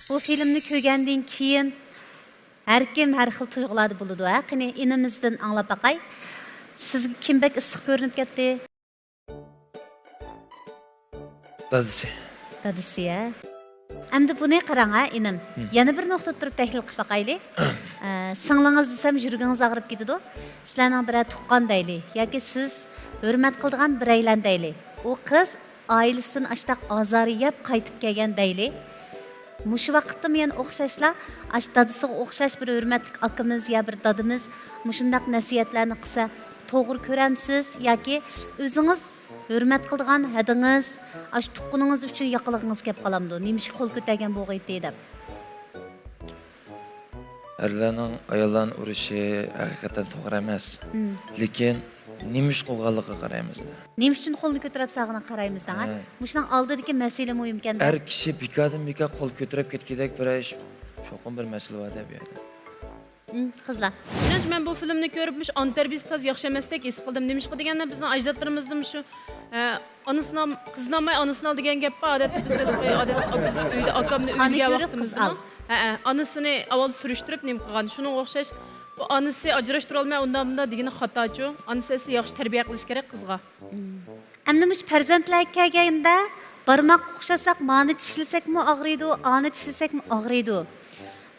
بۇ فىلىمنى كۆرگەندىن كېيىن ھەر كىم ھەر خىل تۇيغۇلاردا بولىدۇ، ھە؟ قېنى، ئىنىمىزدىن ئاڭلاپ باقاي. سىزگە كىم بەك ئىسسىق كۆرۈنۈپ كەتتى؟ دادىسى. دادىسى، ھە. ئەمدى بۇنى قاراڭ، ھە، ئىنىم. ھىم. يەنە بىر نۇقتىدا تۇرۇپ تەھلىل قىلىپ باقايلى. ئە، سىڭلىڭىز دېسەم يۈرىكىڭىز ئاغرىپ كېتىدۇ. سىلەرنىڭ بىرەر تۇغقان دەيلى ياكى سىز ھۆرمەت قىلىدىغان بىرەيلەن دەيلى. ئۇ قىز ئائىلىسىدىن ئاشتاق ئازار يەپ قايتىپ كەلگەن دەيلى. مۇشۇ ۋاقىتتىمۇ يەنە ئوخشاشلا، ئاشۇ دادىسىغا ئوخشاش بىر ھۆرمەتلىك ئاكىمىز يا بىر دادىمىز مۇشۇنداق نەسىھەتلەرنى قىلسا توغرا كۆرەمسىز ياكى ئۆزىڭىز ھۆرمەت قىلىدىغان ھەدىڭىز، ئاشۇ تۇغقىنىڭىز ئۈچۈن ياقىلىقىڭىز كەپ قالامدۇ؟ نېمىشقا قول كۆتەرگەن بولغىيتى دەپ. ئەرلەرنىڭ ئاياللارنى ئۇرۇشى ھەقىقەتەن توغرا ئەمەس. مم. لېكىن نېمە ئىش قىلغانلىقىغا قارايمىز. نېمە ئۈچۈن قولنى كۆتۈرۈپ سالغىنىغا قارايمىز دەڭ، ھە؟ ھە. مۇشۇنىڭ ئالدىدىكى مەسىلە مۇھىمكەن-دە. ئەر كىشى بىكاردىن بىكار قول كۆتۈرۈپ كەتكۈدەك بىرەر ئىش چوقۇم بىر مەسىلە بار دەپ يەردە. مم، قىزلار. مېنىڭچە، مەن بۇ فىلىمنى كۆرۈپ، مۇشۇ ئانا تەربىيىسى تازا ياخشى ئەمەستەك ھېس قىلدىم. نېمىشقا دېگەندە، بىزنىڭ ئەجدادلىرىمىزدا مۇشۇ، ئە، ئانىسىنى ئال-، قىزنى ئالماي ئانىسىنى ئال دېگەن گەپ بار. ئادەتتە بىز ھېلىقى، ئادەتتە بىز ئۆيدە ئاكامنى ئانا ئۆيلىگەن كۆرۈپ قىز ۋاقتىمىزدىمۇ، ئال. ھە، ھە، ئانىسىنى ئاۋۋال سۈرۈشتۈرۈپ نېمە قىلغان. شۇنىڭغا ئوخشاش، بۇ ئانىسى ئاجراشتۇرالماي ئۇنداق مۇنداق دېگىنى خاتاچۇ. ئانىسى ئەسلى ياخشى تەربىيە قىلىشى كېرەك قىزغا. ئەمدى مۇشۇ پەرزەنتلەرگە كەلگەندە، بارماققا ئوخشاتساق، مانى چىشلىسەكمۇ ئاغرىيدۇ، ئانى چىشلىسەكمۇ ئاغرىيدۇ.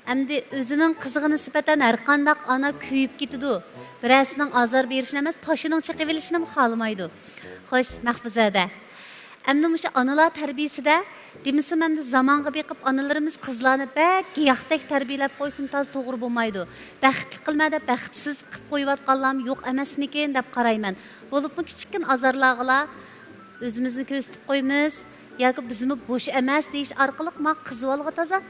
ئەمدى ئۆزىنىڭ قىزىغا نىسبەتەن ھەرقانداق ئانا كۆيۈپ كېتىدۇ. بىرەرسىنىڭ ئازار بېرىشىنى ئەمەس، پاشىنىڭ چېقىۋېلىشىنىمۇ خالىمايدۇ. خوش، مەھپۇزەدە. ئەمدى مۇشۇ ئانىلار تەربىيىسىدە، دېمىسىمۇ ئەمدى زامانغا بېقىپ ئانىلىرىمىز قىزلارنى بەك گىياھتەك تەربىيىلەپ قويسىمۇ تازا توغرا بولمايدۇ. بەختلىك قىلما دەپ بەختسىز قىلىپ قويۇۋاتقانلارمۇ يوق ئەمەسمىكىن دەپ قارايمەن. بولۇپمۇ كىچىككىنە ئازارلارغىلا ئۆزىمىزنى كۆرسىتىپ قويىمىز ياكى بىزمۇ بوش ئەمەس دېيىش ئارقىلىق ما قىز بالىغا تازا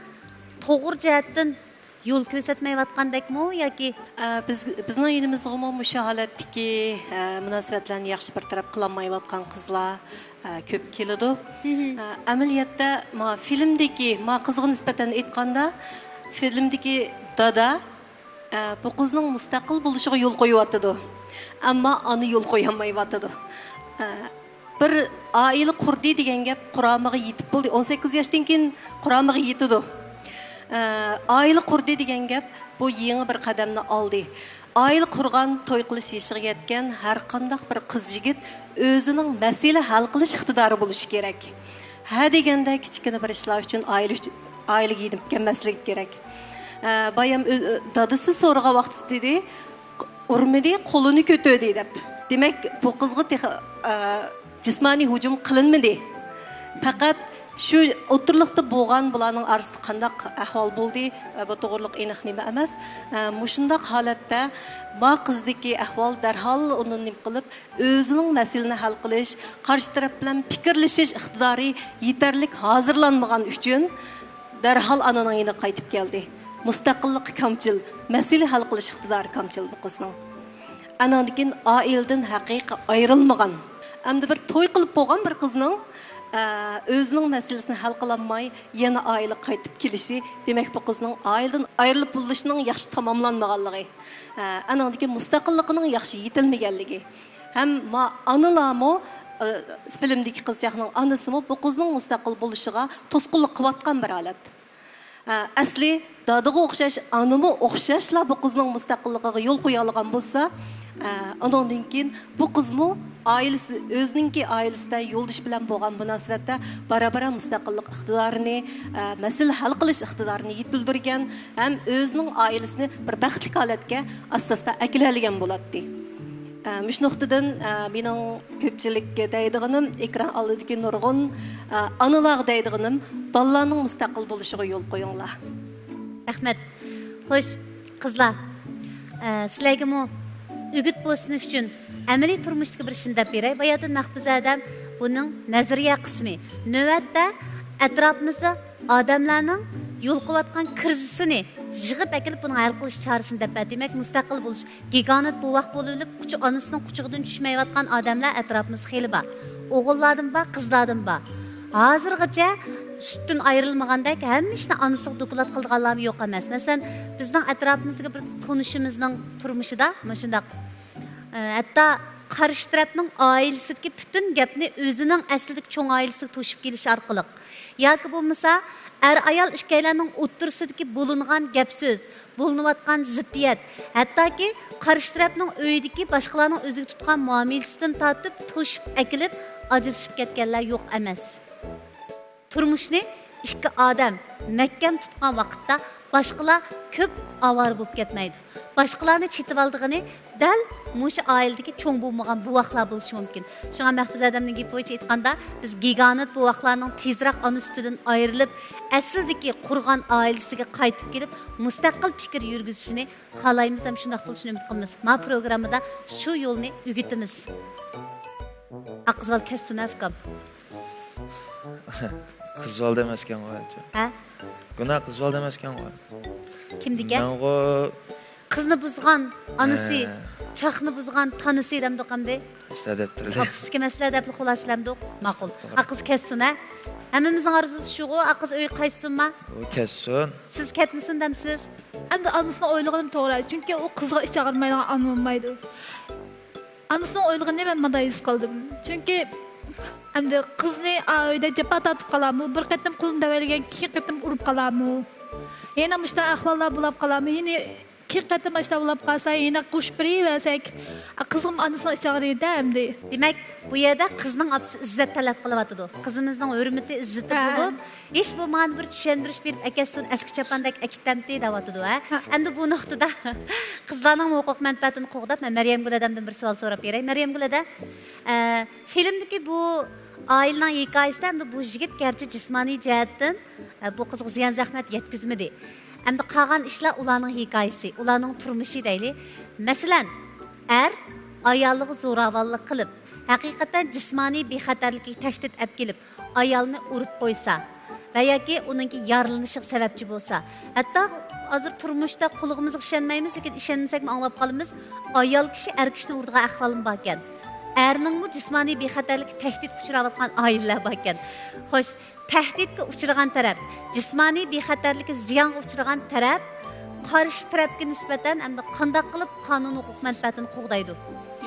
توغرا جەھەتتىن يول كۆرسەتمەيۋاتقاندەكمۇ ياكى؟ ئە، بىز، بىزنىڭ يېنىمىزغىمۇ مۇشۇ ھالەتتىكى، ئە، مۇناسىۋەتلەرنى ياخشى بىر تەرەپ قىلالمايۋاتقان قىزلار، ئە، كۆپ كېلىدۇ. مھم. ئە، ئەمەلىيەتتە، ما فىلىمدىكى، ما قىزغا نىسبەتەن ئېيتقاندا، فىلىمدىكى دادا، ئە، بۇ قىزنىڭ مۇستەقىل بولۇشىغا يول قويۇۋاتىدۇ. ئەمما ئانا يول قويالمايۋاتىدۇ. ئە، بىر ئائىلە قۇردى دېگەن گەپ قۇرامىغا يېتىپ بولدى. ئون سەككىز ياشتىن كېيىن قۇرامىغا يېتىدۇ. ئە، ئائىلە قۇردى دېگەن گەپ بۇ يېڭى بىر قەدەمنى ئالدى. ئائىلە قۇرغان، توي قىلىش يېشىغا يەتكەن ھەر قانداق بىر قىز يىگىت ئۆزىنىڭ مەسىلە ھەل قىلىش ئىقتىدارى بولۇشى كېرەك. ھە دېگەندە كىچىككىنە بىر ئىشلار ئۈچۈن ئائىلە ئۈچ-، ئائىلىگە يېنىپ كەلمەسلىكى كېرەك. ئە، بايام ئۆ-، ئۆ-، دادىسى سورىغان ۋاقتىدا دېدى، ئۇرمىدى، قولىنى كۆتۈردى دەپ. دېمەك، بۇ قىزغا تېخى، ئە، جىسمانىي ھۇجۇم قىلىنمىدى. پەقەت شۇ ئوتتۇرىلىقتا بولغان بۇلارنىڭ ئارىسىدا قانداق ئەھۋال بولدى، ئە، بۇ توغرىلىق ئېنىق نېمە ئەمەس. ئە، مۇشۇنداق ھالەتتە ما قىزدىكى ئەھۋال دەرھال ئۇنى نېمە قىلىپ، ئۆزىنىڭ مەسىلىنى ھەل قىلىش، قارشى تەرەپ بىلەن پىكىرلىشىش ئىقتىدارى يېتەرلىك ھازىرلانمىغان ئۈچۈن، دەرھال ئانىنىڭ يېنىغا قايتىپ كەلدى. مۇستەقىللىقى كامچىل، مەسىلە ھەل قىلىش ئىقتىدارى كامچىل بۇ قىزنىڭ. ئانىڭدىن كېيىن ئائىلىدىن ھەقىقىي ئايرىلمىغان. ئەمدى بىر توي قىلىپ بولغان بىر قىزنىڭ، ئە، ئۆزىنىڭ مەسىلىسىنى ھەل قىلالماي، يەنە ئائىلىگە قايتىپ كېلىشى، دېمەك، بۇ قىزنىڭ ئائىلىدىن ئايرىلىپ بولۇشىنىڭ ياخشى تاماملانمىغانلىقى، ئە، ئانىڭدىن كېيىن مۇستەقىللىقىنىڭ ياخشى يېتىلمىگەنلىكى. ھەم ما-، ئانىلارمۇ، ئە، فىلىمدىكى قىزچاقنىڭ ئانىسىمۇ بۇ قىزنىڭ مۇستەقىل بولۇشىغا توسقۇنلۇق قىلىۋاتقان بىر ھالەت. ئەسلى دادىغا ئوخشاش ئانىمۇ ئوخشاشلا بۇ قىزنىڭ مۇستەقىللىقىغا يول قويالىغان بولسا، ئۇنىڭدىن كېيىن بۇ قىزمۇ ئائىلىسى، ئۆزىنىڭكى ئائىلىسىدە يولدىشى بىلەن بولغان مۇناسىۋەتتە بارا-بارا مۇستەقىللىق ئىقتىدارىنى، مەسىلە ھەل قىلىش ئىقتىدارىنى يېتىلدۈرگەن ھەم ئۆزىنىڭ ئائىلىسىنى بىر بەختلىك ھالەتكە ئاستا-ئاستا ئەكېلەلىگەن بولاتتى. مۇشۇ نۇقتىدىن مېنىڭ كۆپچىلىككە دەيدىغىنىم، ئېكران ئالدىدىكى نۇرغۇن ئانىلارغا دەيدىغىنىم، بالىلارنىڭ مۇستەقىل بولۇشىغا يول قويۇڭلار. رەھمەت. خوش، قىزلار، ئە، سىلەرگىمۇ ئۈگۈت بولسۇن ئۈچۈن ئەمەلىي تۇرمۇشتىكى بىر ئىشنى دەپ بېرەي. باياتىن مەھپۇزە ھەدەم بۇنىڭ نەزەرىيە قىسمى. نۆۋەتتە ئەتراپىمىزدا ئادەملەرنىڭ يولۇقۇۋاتقان كىرىزىسىنى يىغىپ ئەكېلىپ، بۇنىڭ ھەل قىلىش چارىسىنى دەپ بەردى. دېمەك، مۇستەقىل بولۇش، گىگانت بوۋاق بولۇۋېلىپ، قۇچ-، ئانىسىنىڭ قۇچىقىدىن چۈشمەيۋاتقان ئادەملەر ئەتراپىمىزدا خېلى بار. ئوغۇللاردىن بار، قىزلاردىن بار. ھازىرغىچە سۈتتىن ئايرىلمىغاندەك ھەممە ئىشنى ئانىسىغا دوكلات قىلىدىغانلارمۇ يوق ئەمەس. مەسىلەن، بىزنىڭ ئەتراپىمىزدىكى بىر تونۇشىمىزنىڭ تۇرمۇشىدا مۇشۇنداق، ئە، ھەتتا قارشى تەرەپنىڭ ئائىلىسىدىكى پۈتۈن گەپنى ئۆزىنىڭ ئەسلىدىكى چوڭ ئائىلىسىگە توشۇپ كېلىش ئارقىلىق ياكى بولمىسا ئەر-ئايال ئىككىيلەننىڭ ئوتتۇرىسىدىكى بولۇنغان گەپ-سۆز، بولۇنۇۋاتقان زىددىيەت، ھەتتاكى قارشى تەرەپنىڭ ئۆيىدىكى باشقىلارنىڭ ئۆزىگە تۇتقان مۇئامىلىسىدىن تارتىپ توشۇپ ئەكېلىپ ئاجرىشىپ كەتكەنلەر يوق ئەمەس. تۇرمۇشنى ئىككى ئادەم مەھكەم تۇتقان ۋاقىتتا باشقىلار كۆپ ئاۋارە بولۇپ كەتمەيدۇ. باشقىلارنى چېتىۋالىدىغىنى دەل مۇشۇ ئائىلىدىكى چوڭ بولمىغان بوۋاقلار بولۇشى مۇمكىن. شۇڭا مەھپۇزە ھەدەمنىڭ گېپى بويىچە ئېيتقاندا، بىز گىگانت بوۋاقلارنىڭ تېزراق ئانا سۈتىدىن ئايرىلىپ، ئەسلىدىكى قۇرغان ئائىلىسىگە قايتىپ كېلىپ، مۇستەقىل پىكىر يۈرگۈزۈشىنى خالايمىز ھەم شۇنداق بولۇشىنى ئۈمىد قىلىمىز. ما پروگراممىدا شۇ يولنى ئۆگىتىمىز. ئاق قىز بالا كەتسۇن، ئۇكام. قىز بالا ئەمەسكەنغۇ، ھە؟ ھە؟ گۇناھ قىز بالا ئەمەسكەنغۇ. كىمدىكەن؟ مەنغۇ. قىزنى بۇزغان ئانىسى، ھە، چاقنى بۇزغان تانىسى دەمدۇق ئەمدى. ئىشلار دەپ تۇردى. ئاپىسىدىكى مەسىلە دەپلا خۇلاسىلەمدۇق. ماقۇل. توغرا. ئاق قىز كەتسۇن، ھە؟ ھەممىمىزنىڭ ئارزۇسى شۇغۇ، ئاق قىز ئۆيگە قايتسۇنما؟ ئۇ كەتسۇن. سىز كەتمىسۇن دەمسىز؟ ئەمدى ئانىسىنىڭ ئويلىغىنىمۇ توغرا، چۈنكى ئۇ قىزغا ئىچ ئاغرىمايدىغان ئانا بولمايدۇ. ئانىسىنىڭ ئويلىغىنىنى مەن مۇنداق ھېس قىلدىم. چۈنكى ئەمدى قىزنى ئا-، ئۆيدە جاپا تارتىپ قالامۇ، بىر قېتىم قولىنى دەۋەرگەن، كېيىن قېتىم ئۇرۇپ قالامۇ. يەنە مۇشۇنداق ئەھۋاللار بولاپ قالامۇ. يەنە كېيىن قېتىم ئاشۇنداق بولاپ قالسا، يەنە قوشۇپ بېرىۋەرسەك، قىزغىمۇ ئانىسىنىڭ ئىچى ئاغرىيدۇ ئەمدى. دېمەك، بۇ يەردە قىزنىڭ ئاپىسى ئىززەت تەلەپ قىلىۋاتىدۇ. قىزىمىزنىڭ ھۆرمىتى، ئىززىتى، ھە، بولۇپ، ھېچ بولمىغاندا بىر چۈشەندۈرۈش بېرىپ ئەكەتسۇن، ئەسكى چاپاندەك ئەكېتەمتى دەۋاتىدۇ، ھە؟ ھە. ئەمدى بۇ نۇقتىدا قىزلارنىڭ ھوقۇق مەنپەئەتىنى قوغداپ، مەن مەريەمگۈل ھەدەمدىن بىر سوئال سوراپ بېرەي. مەريەمگۈل ھەدە، ئە، فىلىمدىكى بۇ ئائىلىنىڭ ھېكايىسىدە ئەمدى بۇ يىگىت گەرچە جىسمانىي جەھەتتىن، ئە، بۇ قىزغا زىيان زەخمەت يەتكۈزمىدى. ئەمدى قالغان ئىشلار ئۇلارنىڭ ھېكايىسى، ئۇلارنىڭ تۇرمۇشى دەيلى. مەسىلەن، ئەر ئايالىغا زوراۋانلىق قىلىپ، ھەقىقەتەن جىسمانىي بىخەتەرلىككە تەھدىت ئەپ كېلىپ، ئايالنى ئۇرۇپ قويسا ۋە ياكى ئۇنىڭكى يارىلىنىشىغا سەۋەبچى بولسا، ھەتتا ھازىر تۇرمۇشتا قۇلىقىمىزغا ئىشەنمەيمىز، لېكىن ئىشەنمىسەكمۇ ئاڭلاپ قالىمىز، ئايال كىشى ئەر كىشىنى ئۇرىدىغان ئەھۋالمۇ باركەن. ئەرنىڭمۇ جىسمانىي بىخەتەرلىككە تەھدىتكە ئۇچراۋاتقان ئائىلىلەر باركەن. خوش، تەھدىتكە ئۇچرىغان تەرەپ، جىسمانىي بىخەتەرلىككە زىيانغا ئۇچرىغان تەرەپ قارشى تەرەپكە نىسبەتەن ئەمدى قانداق قىلىپ قانۇن ھوقۇق مەنپەئەتىنى قوغدايدۇ؟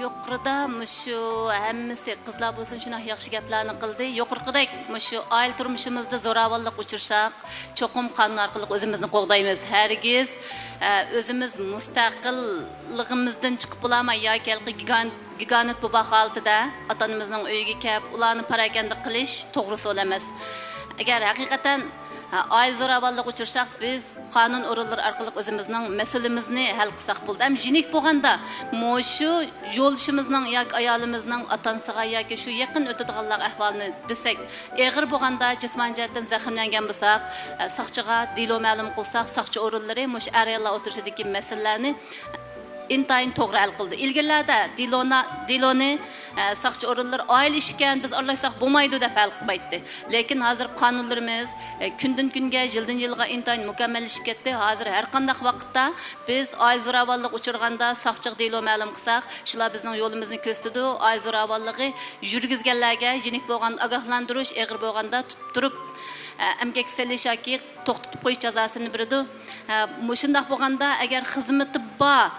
يۇقىرىدا مۇشۇ ھەممىسى قىزلار بولسۇن شۇنداق ياخشى گەپلەرنى قىلدى. يۇقىرىقىدەك مۇشۇ ئائىلە تۇرمۇشىمىزدا زوراۋانلىق ئۇچرىساق، چوقۇم قانۇن ئارقىلىق ئۆزىمىزنى قوغدايمىز. ھەرگىز، ئە، ئۆزىمىز مۇستەقىللىقىمىزدىن چىقىپ بولالماي ياكى ھېلىقى گىگانت، گىگانت بوۋاق ھالىتىدە ئاتا-ئانىمىزنىڭ ئۆيىگە كەپ، ئۇلارنى پاراكەندە قىلىش توغرا ئۇسۇل ئەمەس. ئەگەر ھەقىقەتەن ئائىلە زوراۋانلىقىغا ئۇچرىساق، بىز قانۇن ئورۇنلىرى ئارقىلىق ئۆزىمىزنىڭ مەسىلىمىزنى ھەل قىلساق بولدى. ھەم يېنىك بولغاندا، مۇشۇ يولدىشىمىزنىڭ ياكى ئايالىمىزنىڭ ئاتا-ئانىسىغا ياكى شۇ يېقىن ئۆتىدىغانلارغا ئەھۋالنى دېسەك، ئېغىر بولغاندا جىسمانىي جەھەتتىن زەخىملەنگەن بولساق، ساقچىغا دېلو مەلۇم قىلساق، ساقچى ئورۇنلىرى مۇشۇ ئەر-ئاياللار ئوتتۇرىسىدىكى مەسىلىلەرنى ئىنتايىن توغرا ھەل قىلدى. ئىلگىرىلەردە دېلونا-، دېلونى، ئە، ساقچى ئورۇنلىرى ئائىلە ئىشىكەن، بىز ئارىلاشساق بولمايدۇ دەپ ھەل قىلمايتتى. لېكىن ھازىر قانۇنلىرىمىز، ئە، كۈندىن كۈنگە، يىلدىن يىلغا ئىنتايىن مۇكەممەللىشىپ كەتتى. ھازىر ھەر قانداق ۋاقىتتا بىز ئائىلە زوراۋانلىققا ئۇچرىغاندا ساقچىغا دېلو مەلۇم قىلساق، شۇلار بىزنىڭ يولىمىزنى كۆرسىتىدۇ. ئائىلە زوراۋانلىقى يۈرگۈزگەنلەرگە يېنىك بولغان ئاگاھلاندۇرۇش، ئېغىر بولغاندا تۇتۇپ تۇرۇپ، ئە، ئەمگەككە سېلىش ياكى توختىتىپ قويۇش جازاسىنى بېرىدۇ. ھە، مۇشۇنداق بولغاندا، ئەگەر خىزمىتى بار،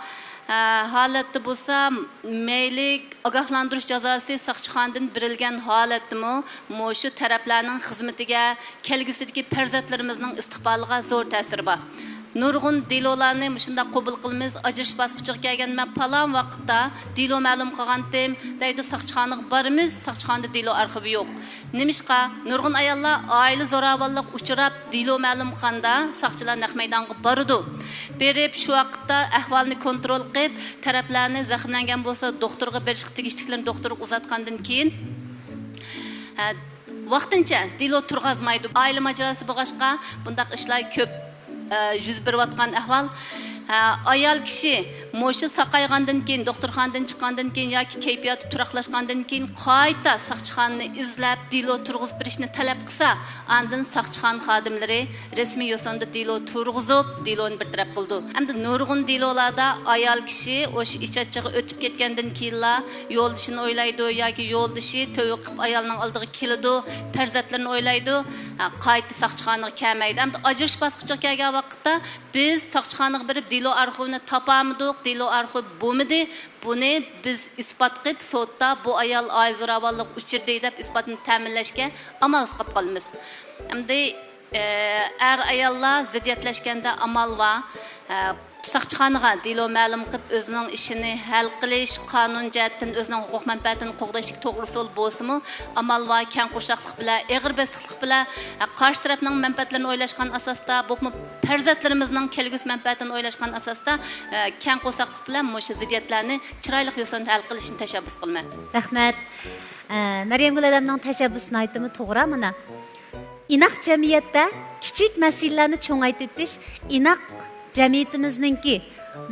ھە، ھالەتتە بولسا، مەيلى ئاگاھلاندۇرۇش جازاسى ساقچىخانىدىن بېرىلگەن ھالەتتىمۇ، مۇشۇ تەرەپلەرنىڭ خىزمىتىگە، كەلگۈسىدىكى پەرزەنتلىرىمىزنىڭ ئىستىقبالىغا زور تەسىرى بار. نۇرغۇن دېلولارنى مۇشۇنداق قوبۇل قىلىمىز، ئاجرىشىش باسقۇچىغا كەلگەن، مەن پالان ۋاقىتتا دېلو مەلۇم قىلغانتىم دەيدۇ، ساقچىخانىغا بارىمىز، ساقچىخانىدا دېلو ئارخىۋى يوق. نېمىشقا؟ نۇرغۇن ئاياللار ئائىلە زوراۋانلىقىغا ئۇچراپ، دېلو مەلۇم قىلغاندا ساقچىلار نەق مەيدانغا بارىدۇ. بېرىپ، شۇ ۋاقىتتا ئەھۋالنى كونترول قىلىپ، تەرەپلەرنى زەخىملەنگەن بولسا، دوختۇرغا بېرىشقا تېگىشلىكلىرىنى دوختۇرغا ئۇزاتقاندىن كېيىن، ھە، ۋاقتىنچە دېلو تۇرغۇزمايدۇ. ئائىلە ماجىراسى بولغاچقا، بۇنداق ئىشلار كۆپ، ئە، يۈز بېرىۋاتقان ئەھۋال. ھە، ئايال كىشى مۇشۇ ساقايغاندىن كېيىن، دوختۇرخانىدىن چىققاندىن كېيىن ياكى كەيپىياتى تۇراقلاشقاندىن كېيىن قايتا ساقچىخانىنى ئىزدەپ، دېلو تۇرغۇزۇپ بېرىشنى تەلەپ قىلسا، ئاندىن ساقچىخانا خادىملىرى رەسمىي يوسۇندا دېلو تۇرغۇزۇپ، دېلونى بىر تەرەپ قىلىدۇ. ئەمدى نۇرغۇن دېلولاردا ئايال كىشى ئوشۇ ئىچ ئاچچىقى ئۆتۈپ كەتكەندىن كېيىنلا يولدىشىنى ئويلايدۇ ياكى يولدىشى تۆۋە قىلىپ ئايالنىڭ ئالدىغا كېلىدۇ، پەرزەنتلىرىنى ئويلايدۇ، ھە، قايتا ساقچىخانىغا كەلمەيدۇ. ئەمدى ئاجرىشىش باسقۇچىغا كەلگەن ۋاقىتتا بىز ساقچىخانىغا بېرىپ دېلو ئارخىۋىنى تاپالمىدۇق، دېلو ئارخىۋى بولمىدى، بۇنى بىز ئىسپات قىلىپ سوتتا بۇ ئايال ئائىلە زوراۋانلىقىغا ئۇچرىدى دەپ ئىسپاتنى تەمىنلەشكە ئامالسىز قېلىپ قالىمىز. ئەمدى ئەر-ئاياللار زىددىيەتلەشكەندە ئامال بار. ساقچىخانىغا دېلو مەلۇم قىلىپ، ئۆزىنىڭ ئىشىنى ھەل قىلىش، قانۇن جەھەتتىن ئۆزىنىڭ ھوقۇق مەنپەئەتىنى قوغداشتىكى توغرا ئۇسۇل بولسىمۇ، ئامال بار، كەڭ قۇرساقلىق بىلەن، ئېغىر بېسىقلىق بىلەن، قارشى تەرەپنىڭ مەنپەئەتلىرىنى ئويلاشقان ئاساستا، بولۇپمۇ پەرزەنتلىرىمىزنىڭ كەلگۈسى مەنپەئەتىنى ئويلاشقان ئاساستا، كەڭ قۇرساقلىق بىلەن مۇشۇ زىددىيەتلەرنى چىرايلىق يوسۇندا ھەل قىلىشنى تەشەببۇس قىلىمەن. رەھمەت. ئە، مەريەمگۈل ھەدەمنىڭ تەشەببۇسى ناھايىتىمۇ توغرا مانا. ئىناق جەمئىيەتتە كىچىك مەسىلىلەرنى چوڭايتىۋېتىش ئىناق جەمئىيىتىمىزنىڭكى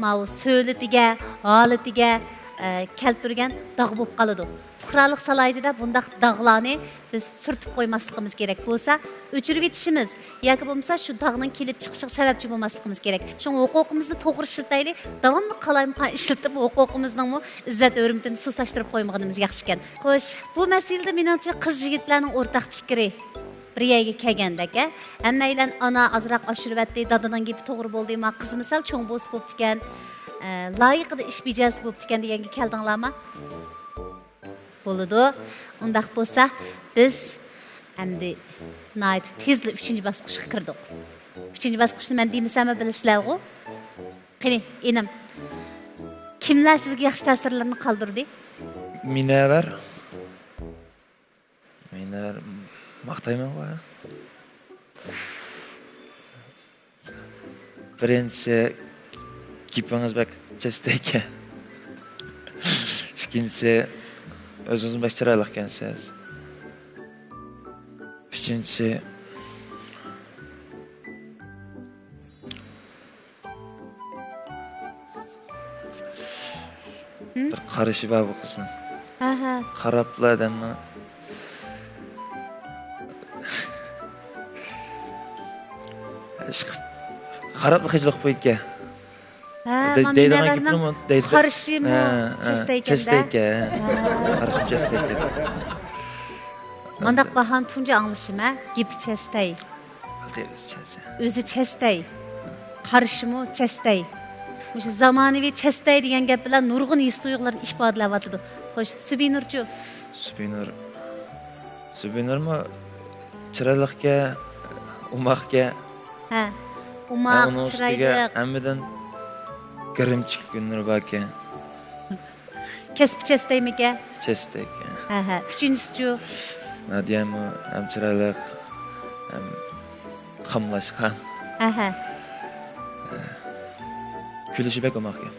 ماۋۇ سۆلىتىگە، ھالىتىگە، ئە، كەلتۈرگەن داغ بولۇپ قالىدۇ. پۇقرالىق سالاھىيىتىدە بۇنداق داغلارنى بىز سۈرتۈپ قويماسلىقىمىز كېرەك. بولسا ئۆچۈرۈۋېتىشىمىز ياكى بولمىسا شۇ داغنىڭ كېلىپ چىقىشىغا سەۋەبچى بولماسلىقىمىز كېرەك. شۇڭا ھوقۇقىمىزنى توغرا ئىشلىتەيلى، داۋاملىق قالايمىقان ئىشلىتىپ ھوقۇقىمىزنىڭمۇ ئىززەت ھۆرمىتىنى سۇسلاشتۇرۇپ قويمىغىنىمىز ياخشىكەن. خوش، بۇ مەسىلىدە مېنىڭچە قىز يىگىتلەرنىڭ ئورتاق پىكرى بىر يەرگە كەلگەندەك، ھە؟ ھەممەيلەن ئانا ئازراق ئاشۇرۇۋەتتى، دادىنىڭ گېپى توغرا بولدى، ما قىز مىسال چوڭ بولسا بوپتىكەن، ئە، لايىقىدا ئىش بېجەرسە بوپتىكەن دېگەنگە كەلدىڭلارمۇ؟ بولىدۇ. ئۇنداق بولسا بىز ئەمدى ناھايىتى تېزلا ئۈچىنچى باسقۇچقا كىردۇق. ئۈچىنچى باسقۇچنى مەن دېمىسەممۇ بىلىسىلەرغۇ؟ قېنى، ئىنىم، كىملەر سىزگە ياخشى تەسىرلىرىنى قالدۇردى؟ مىنەۋەر. مىنەۋەر، ماختايمەنغۇ. بىرىنچىسى، گېپىڭىز بەك چەستە ئىكەن. ئىككىنچىسى، ئۆزىڭىزمۇ بەك چىرايلىق ئىكەنسىز. ئۈچىنچىسى، بىر قارىشى بار بۇ قىزنىڭ. ھە، ھە. قاراپلا ئادەمنىڭ ئىشقىلىپ قاراپلا خىجىل قىلىپ قويىدىكەن. ھە، دەي-، ما دەيدىغان مىنەۋەرنىڭ گېپىنىمۇ دەيدىغان. قارىشىمۇ ھە، ھە، چەستەيكەن-دە. چەستەيكەن. ھە. قارىشىمۇ چەستەيكەن. مانداق باھانى تۇنجى ئاڭلىشىم، ھە؟ گېپى چەستەي. ئۆزى چەستەي. قارىشىمۇ چەستەي. مۇشۇ زامانىۋى چەستەي دېگەن گەپ بىلەن نۇرغۇن ھېس تۇيغۇلارنى ئىپادىلەۋاتىدۇ. خوش، سۈبىنۇرچۇ؟ سۈبىنۇر. سۈبىنۇرمۇ چىرايلىقكەن، ئوماقكەن. ھە. ھە، ئوماق، ئۇنىڭ ئۈستىگە چىرايلىق. ھەممىدىن گىرىمچىك كۈنلىرى باركەن. كەسپى چەستەيمىكەن؟ چەستەيكەن. ھە، ھە. ئۈچىنچىسىچۇ؟ نادىيەمۇ ھەم چىرايلىق، ھەم قاملاشقان. ھە، ھە. كۈلۈشى بەك ئوماقكەن.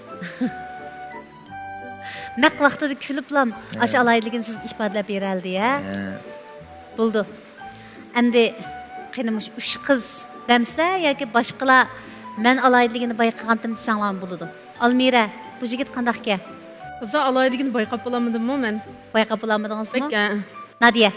نەق ۋاقتىدا كۈلۈپلام ھە. ئاشۇ ئالاھىدىلىكىنى سىزگە ئىپادىلەپ بېرەلىدى، ھە؟ ھە. بولدى. ئەمدى قېنى مۇشۇ ئۈچ قىز دەمسىلەر ياكى باشقىلار مەن ئالاھىدىلىكىنى بايقىغانتىم دېسەڭلارمۇ بولىدۇ. ئالمىرە، بۇ يىگىت قانداقكەن؟ قىزلار ئالاھىدىلىكىنى بايقاپ بولالمىدىممۇ مەن؟ بايقاپ بولالمىدىڭىزمۇ؟ بەك، ھە. نادىيە؟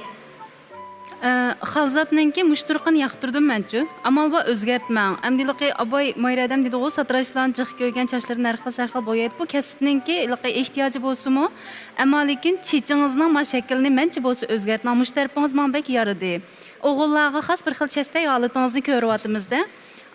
ئە، خالزاتنىڭكى مۇشۇ تۇرقىنى ياقتۇردۇم مەنچۇ. ئامال بار ئۆزگەرتمەڭ. ئەمدى ھېلىقى ئاباي مايرا ھەدەم دېدىغۇ، ساتىراچلارنى جىق كۆرگەن چاچلىرىنى ھەر خىل سەر خىل بويايدۇ. بۇ كەسىپنىڭكى ھېلىقى ئېھتىياجى بولسىمۇ، ئەمما لېكىن چېچىڭىزنىڭ ما شەكلىنى مەنچە بولسا ئۆزگەرتمەڭ. مۇشۇ تەرىپىڭىز ماڭا بەك يارىدى. ئوغۇللارغا خاس بىر خىل چەستەي ھالىتىڭىزنى كۆرۈۋاتىمىز-دە.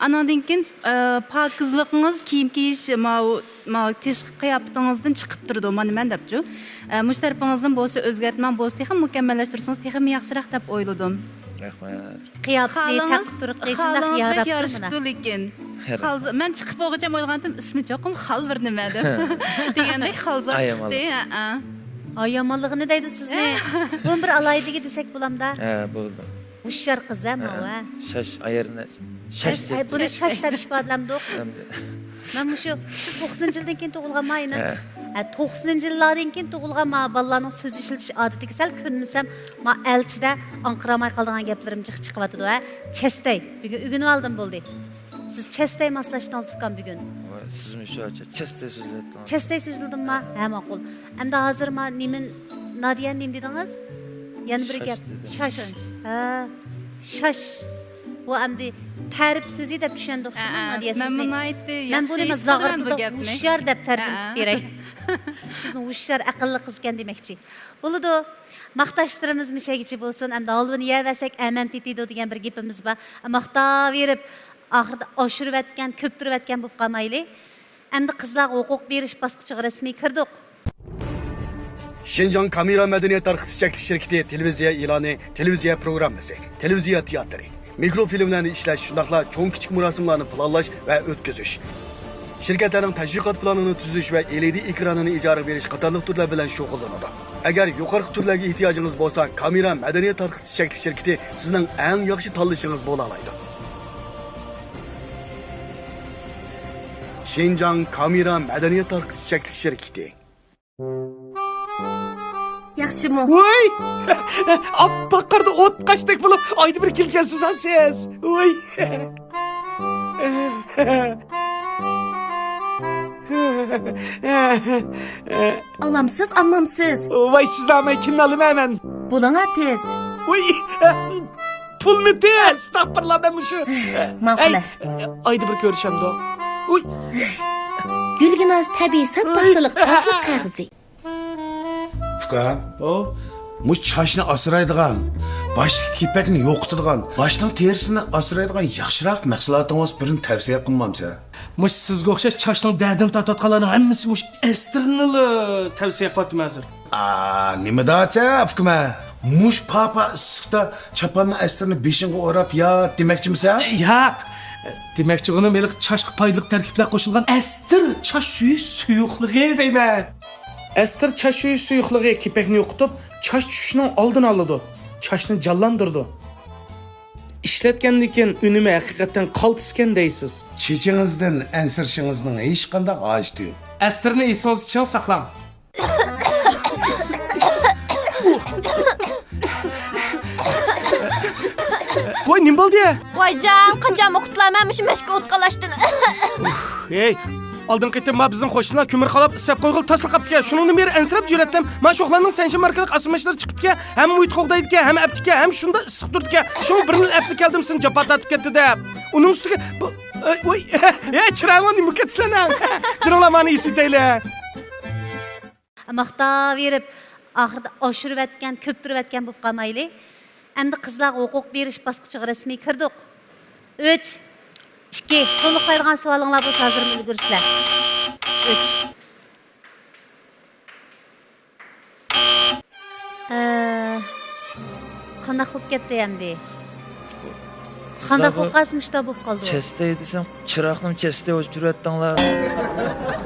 ئاناندىن كېيىن، ئە، پاكىزلىقىڭىز، كىيىم كىيىش، ماۋۇ، ماۋۇ تېشقى قىياپىتىڭىزدىن چىقىپ تۇرىدۇ، مانا مەن دەپچۇ. ئە، مۇشۇ تەرىپىڭىزدىن بولسا ئۆزگەرتمەڭ، بولسا تېخىمۇ مۇكەممەللەشتۈرسىڭىز تېخىمۇ ياخشىراق دەپ ئويلىدىم. رەھمەت. قىياپىتى، خالىڭىز، تەقىپ تۇرۇقى شۇنداق خالىڭىز بەك يارىتىپتۇ يارىشىپتۇ مانا. لېكىن. رەھمەت. خالىسا-، مەن چىقىپ بولغۇچە ئويلىغانتىم، ئىسمى چوقۇم خال بىر نېمە دەپ. دېگەندەك خالزاد ئاي، چىقتى، ئامال. ھەئە. ئاي، يامانلىقىنى دەيدۇ سىزنى. بۇنى بىر ئالاھىدىگە دېسەك بولامدا؟ ھە، بولىدۇ. ھوشيار قىز ھە، ماۋۇ، ھە. شاش، ئايرىنى شاش ئەي، دەپ. بۇنى شاش دەپ ئىپادىلەمدۇق. ئەمدى. مەن مۇشۇ، سىز توقسىنىنچى يىلدىن كېيىن تۇغۇلغانما ئىنىم؟ ھە. ھە، توقسىنىنچى يىللاردىن كېيىن تۇغۇلغان ما بالىلارنىڭ سۆز ئىشلىتىش ئادىتىگە سەل كۆنمىسەم، ما ئەلچىدە ئاڭقىرالماي قالىدىغان گەپلىرىم جىق چىقىۋاتىدۇ، ھە. چەستەي، بۈگۈن ئۆگىنىۋالدىم بولدى. سىز چەستەي ماسلاشتىڭىز ئۇكام بۈگۈن. ۋاي، سىزمۇ شۇ چەستەي سۆزلەۋاتىڭىز. چەستەي سۆزلىدىمما؟ ھە. ھە، ماقۇل. ئەمدى ھازىر ما نېمە، نادىيە نېمە دېدىڭىز؟ يەنە بىر شاش گەپ. دېدىم. شاش. ھە. شاش. بۇ ئەمدى تەرىپ سۆزى دەپ چۈشەندۇق، ھە، نادىيە سىزنى. مەنمۇ ناھايىتتى ياخشى ھېس قىلدىم بۇ گەپنى. مەن بۇنى زاغرىتىدا ھوشيار دەپ تەرجىمە قىلىپ بېرەي. سىزنى ھوشيار، ئەقىللىق قىزكەن دېمەكچى. بولىدۇ. ماختاشلىرىمىز مۇشەگىچە بولسۇن، ئەمدى ھالۋىنى يەۋەرسەك ئەمەن تېتىيدۇ دېگەن بىر گېپىمىز بار. ماختاۋېرىپ، ئاخىرىدا ئاشۇرۇۋەتكەن، كۆپتۈرۈۋەتكەن بولۇپ قالمايلى. ئەمدى قىزلارغا ھوقۇق بېرىش باسقۇچىغا رەسمىي كىردۇق. شىنجاڭ كامېرا مەدەنىيەت تارقىتىش چەكلىك شىركىتى تېلېۋىزىيە ئېلانى، تېلېۋىزىيە پروگراممىسى، تېلېۋىزىيە تىياتىرى، مىكروفىلىملارنى ئىشلەش، شۇنداقلا چوڭ كىچىك مۇراسىملارنى پىلانلاش ۋە ئۆتكۈزۈش، شىركەتلەرنىڭ تەشۋىقات پىلانىنى تۈزۈش ۋە ئېلئىدى ئېكرانىنى ئىجارىگە بېرىش قاتارلىق تۈرلەر بىلەن شۇغۇللىنىدۇ. ئەگەر يۇقىرىقى تۈرلەرگە ئېھتىياجىڭىز بولسا، كامېرا مەدەنىيەت تارقىتىش چەكلىك شىركىتى سىزنىڭ ئەڭ ياخشى تاللىشىڭىز بولالايدۇ. شىنجاڭ كامېرا مەدەنىيەت تارقىتىش چەكلىك شىركىتى. ياخشىمۇ؟ ۋوي! ئاپئاق قاردا ئوت قاشتەك بولۇپ، ئايدا بىر كېلىكەنسىز ھە سىز. ۋوي! ئالامسىز، ئالمامسىز؟ ۋاي، سىزنى ئالماي كىمنى ئالىمەن مەن؟ بولۇڭا تېز. ۋوي! پۇلمۇ تېز! ئەستەغپۇرۇللا، مەن مۇشۇ. ماقۇل. ئەي، ئايدا بىر كۆرۈشەمدۇ؟ ئۇي. گۈلگىناز تەبىئىي ساپ پاختىلىق تازىلىق قەغىزى. ئۇكا، ئو؟ مۇشۇ چاچنى ئاسرايدىغان، باشتىكى كېپەكنى يوقىتىدىغان، باشنىڭ تېرىسىنى ئاسرايدىغان ياخشىراق مەھسۇلاتىڭىز بىرنى تەۋسىيە قىلمامسەن؟ مۇشۇ سىزگە ئوخشاش چاچنىڭ دەردىنى تارتىۋاتقانلارنىڭ ھەممىسى مۇشۇ ئەستىرنىلا تەۋسىيە قىلىۋاتىمەن ھازىر. ئا، نېمە داچا، ئۇكىمە؟ مۇشۇ پاپا ئىسسىقتا چاپاننىڭ ئەستىرىنى بېشىڭغا ئوراپ يات دېمەكچىمىسەن؟ ياق. دېمەكچىغىنىم ھېلىقى چاچقا پايدىلىق تەركىبلەر قوشۇلغان ئەستىر چاچ يۇيۇش سۇيۇقلۇقى دەيمەن. ئەستىر چاچ يۇيۇش سۇيۇقلۇقى كېپەكنى يوقىتىپ، چاچ چۈشۈشنىڭ ئالدىنى ئالىدۇ. چاچنى جانلاندۇرىدۇ. ئىشلەتكەندىن كېيىن ئۈنۈمى ھەقىقەتەن قالتىسكەن دەيسىز. چېچىڭىزدىن ئەنسىرىشىڭىزنىڭ ھېچقانداق ھاجىتى يوق. ئەستىرنى ئېسىڭىزدە چىڭ ساقلاڭ. ۋاي، نېمە بولدى؟ ۋايجان، قاچانمۇ قۇتۇلارمەن مۇشۇ مەشكە ئوت قالاشتىن. ھەي، ئالدىنقى قېتىم ما بىزنىڭ قوشنىلار كۆمۈر قالاپ ئىسسەپ قويغىلى تاسلا قاپتىكەن. شۇنىڭدىن بېرى ئەنسىرەپ يۈرەتتىم. ما شوخلارنىڭ سەنشى ماركىلىق ئاسما ماشىنىلىرى چىقىپتىكەن. ھەم مۇھىت قوغدايدىكەن، ھەم ئەپتىكەن، ھەم شۇنداق ئىسسىق تۇرىدىكەن. شۇڭا بىرنى ئەپلا كەلدىم، سېنى جاپا تارتىپ كەتتى دەپ. ئۇنىڭ ئۈستىگە بۇ، ئەي، ۋاي، ھەي، چىرايىڭلار نېمە كەتتى سىلەرنىڭ؟ جېنىڭلار مانا ئېسىتەيلى. ماختاۋېرىپ، ئاخىرىدا ئاشۇرۇۋەتكەن، كۆپتۈرۈۋەتكەن بولۇپ قالمايلى. ئەمدى قىزلارغا ھوقۇق بېرىش باسقۇچىغا رەسمىي كىردۇق. ئۈچ، ئىككى، تولۇقلايدىغان سوئالىڭلار بولسا ھازىرمۇ ئۈلگۈرىسىلەر. ئۈچ. ئە، قانداق بولۇپ كەتتى ئەمدى؟ قانداق بولۇپ قالسا مۇشۇنداق بولۇپ قالدى؟ چەستەي دېسەم، چىراغنىمۇ چەستەي ئۆچۈرۈۋەتتىڭلار.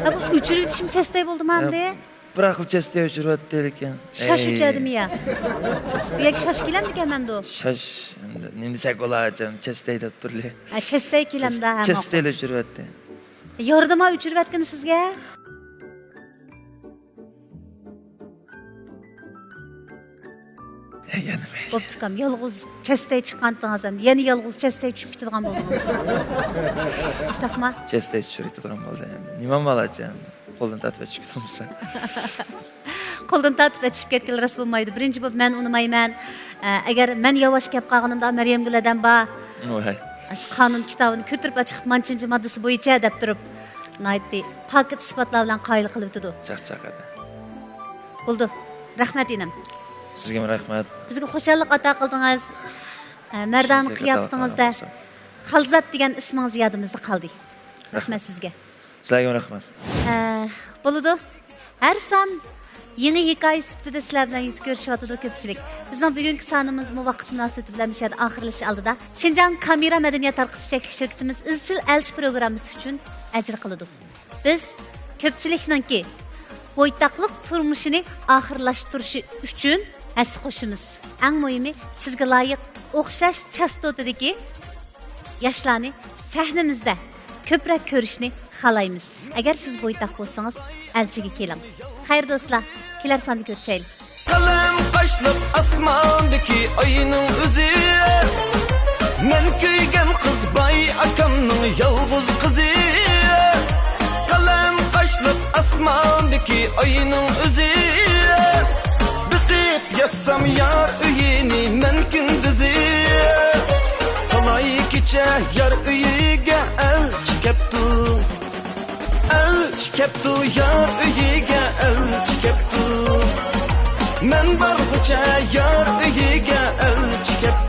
ھە، بۇ ئۆچۈرۈۋېتىشمۇ چەستەي بولدىما ئەمدى؟ بىراقلا چەستەي ئۆچۈرۈۋەتتى لېكىن. شاش ئۆچۈردىمۇ يا؟ بۇ يەرگە شاش كېلەمدىكەن مەمدۇ؟ شاش، ئەمدى نېمە دېسەك بولاچام، چەستەي دەپ تۇرلى. ھە، چەستەي كېلەمدا، ھە، چەستەيلا ئۆچۈرۈۋەتتى. ياردىما ئۆچۈرۈۋەتكىنى سىزگە؟ يەنە مەيلى. بوپتۇ ئۇكام، يالغۇز چەستەي چىققانتىڭىز ھەم يەنە يالغۇز چەستەي چۈشۈپ كېتىدىغان بولدىڭىز. شۇنداقما؟ چەستەي چۈشۈرۈۋېتىدىغان بولدى ئەمدى. نېمەم بار ئاچا ئەمدى؟ قولدىن تارتىپ چۈشۈپ كېتىدىغان بولسا. قولدىن تارتىپ چۈشۈپ كەتكىلى راست بولمايدۇ. بىرىنچى بولۇپ مەن ئۇنىمايمەن. ئە، ئەگەر مەن ياۋاش كەپ قالغىنىمدا مەريەمگۈل ھەدەم بار. ۋاي. ئاشۇ قانۇن كىتابىنى كۆتۈرۈپ ئاچىقىپ مانچىنچى ماددىسى بويىچە دەپ تۇرۇپ، ناھايىتى پاكىت ئىسپاتلار بىلەن قايىل قىلىۋېتىدۇ. چاقچاق ھەدە. بولدى. رەھمەت ئىنىم. سىزگىمۇ رەھمەت. بىزگە خۇشاللىق ئاتا قىلدىڭىز. ئە، مەردانە قىياپىتىڭىزدە. خالزات دېگەن ئىسمىڭىز يادىمىزدا قالدى. رەھمەت سىزگە. سىلەرگىمۇ رەھمەت. ئە، بولىدۇ. ھەر سان يېڭى ھېكايە سۈپىتىدە سىلەر بىلەن يۈز كۆرۈشۈۋاتىدۇ كۆپچىلىك. بىزنىڭ بۈگۈنكى سانىمىزمۇ ۋاقىت مۇناسىۋىتى بىلەن مۇشۇ يەردە ئاخىرلىشىش ئالدىدا. شىنجاڭ كامېرا مەدەنىيەت تارقىتىش چەكلىك شىركىتىمىز ئىزچىل ئەلچى پروگراممىسى ئۈچۈن ئەجىر قىلىدۇ. بىز كۆپچىلىكنىڭكى بويتاقلىق تۇرمۇشىنى ئاخىرلاشتۇرۇشى ئۈچۈن ھەسسە قوشىمىز. ئەڭ مۇھىمى، سىزگە لايىق ئوخشاش چاستوتىدىكى ياشلارنى سەھنىمىزدە كۆپرەك كۆرۈشنى خالايمىز. ئەگەر سىز بويتاق بولسىڭىز، ئەلچىگە كېلىڭ. خەير دوستلار، كېلەر ساندا كۆرۈشەيلى. قەلەم قاشلىق ئاسماندىكى ئاينىڭ ئۆزى، مەن كۆيگەن قىز باي ئاكامنىڭ يالغۇز قىزى. قەلەم قاشلىق ئاسماندىكى ئاينىڭ ئۆزى، بېقىپ يازسام يار ئۆيىنى مەن كۈندۈزى. تالاي كېچە يار ئۆيىگە ئەلچى كەپتۇ. ئەلچى كەپتۇ، يار ئۆيىگە ئەلچى كەپتۇ. مەن بارغۇچە يار ئۆيىگە ئەلچى كەپتۇ.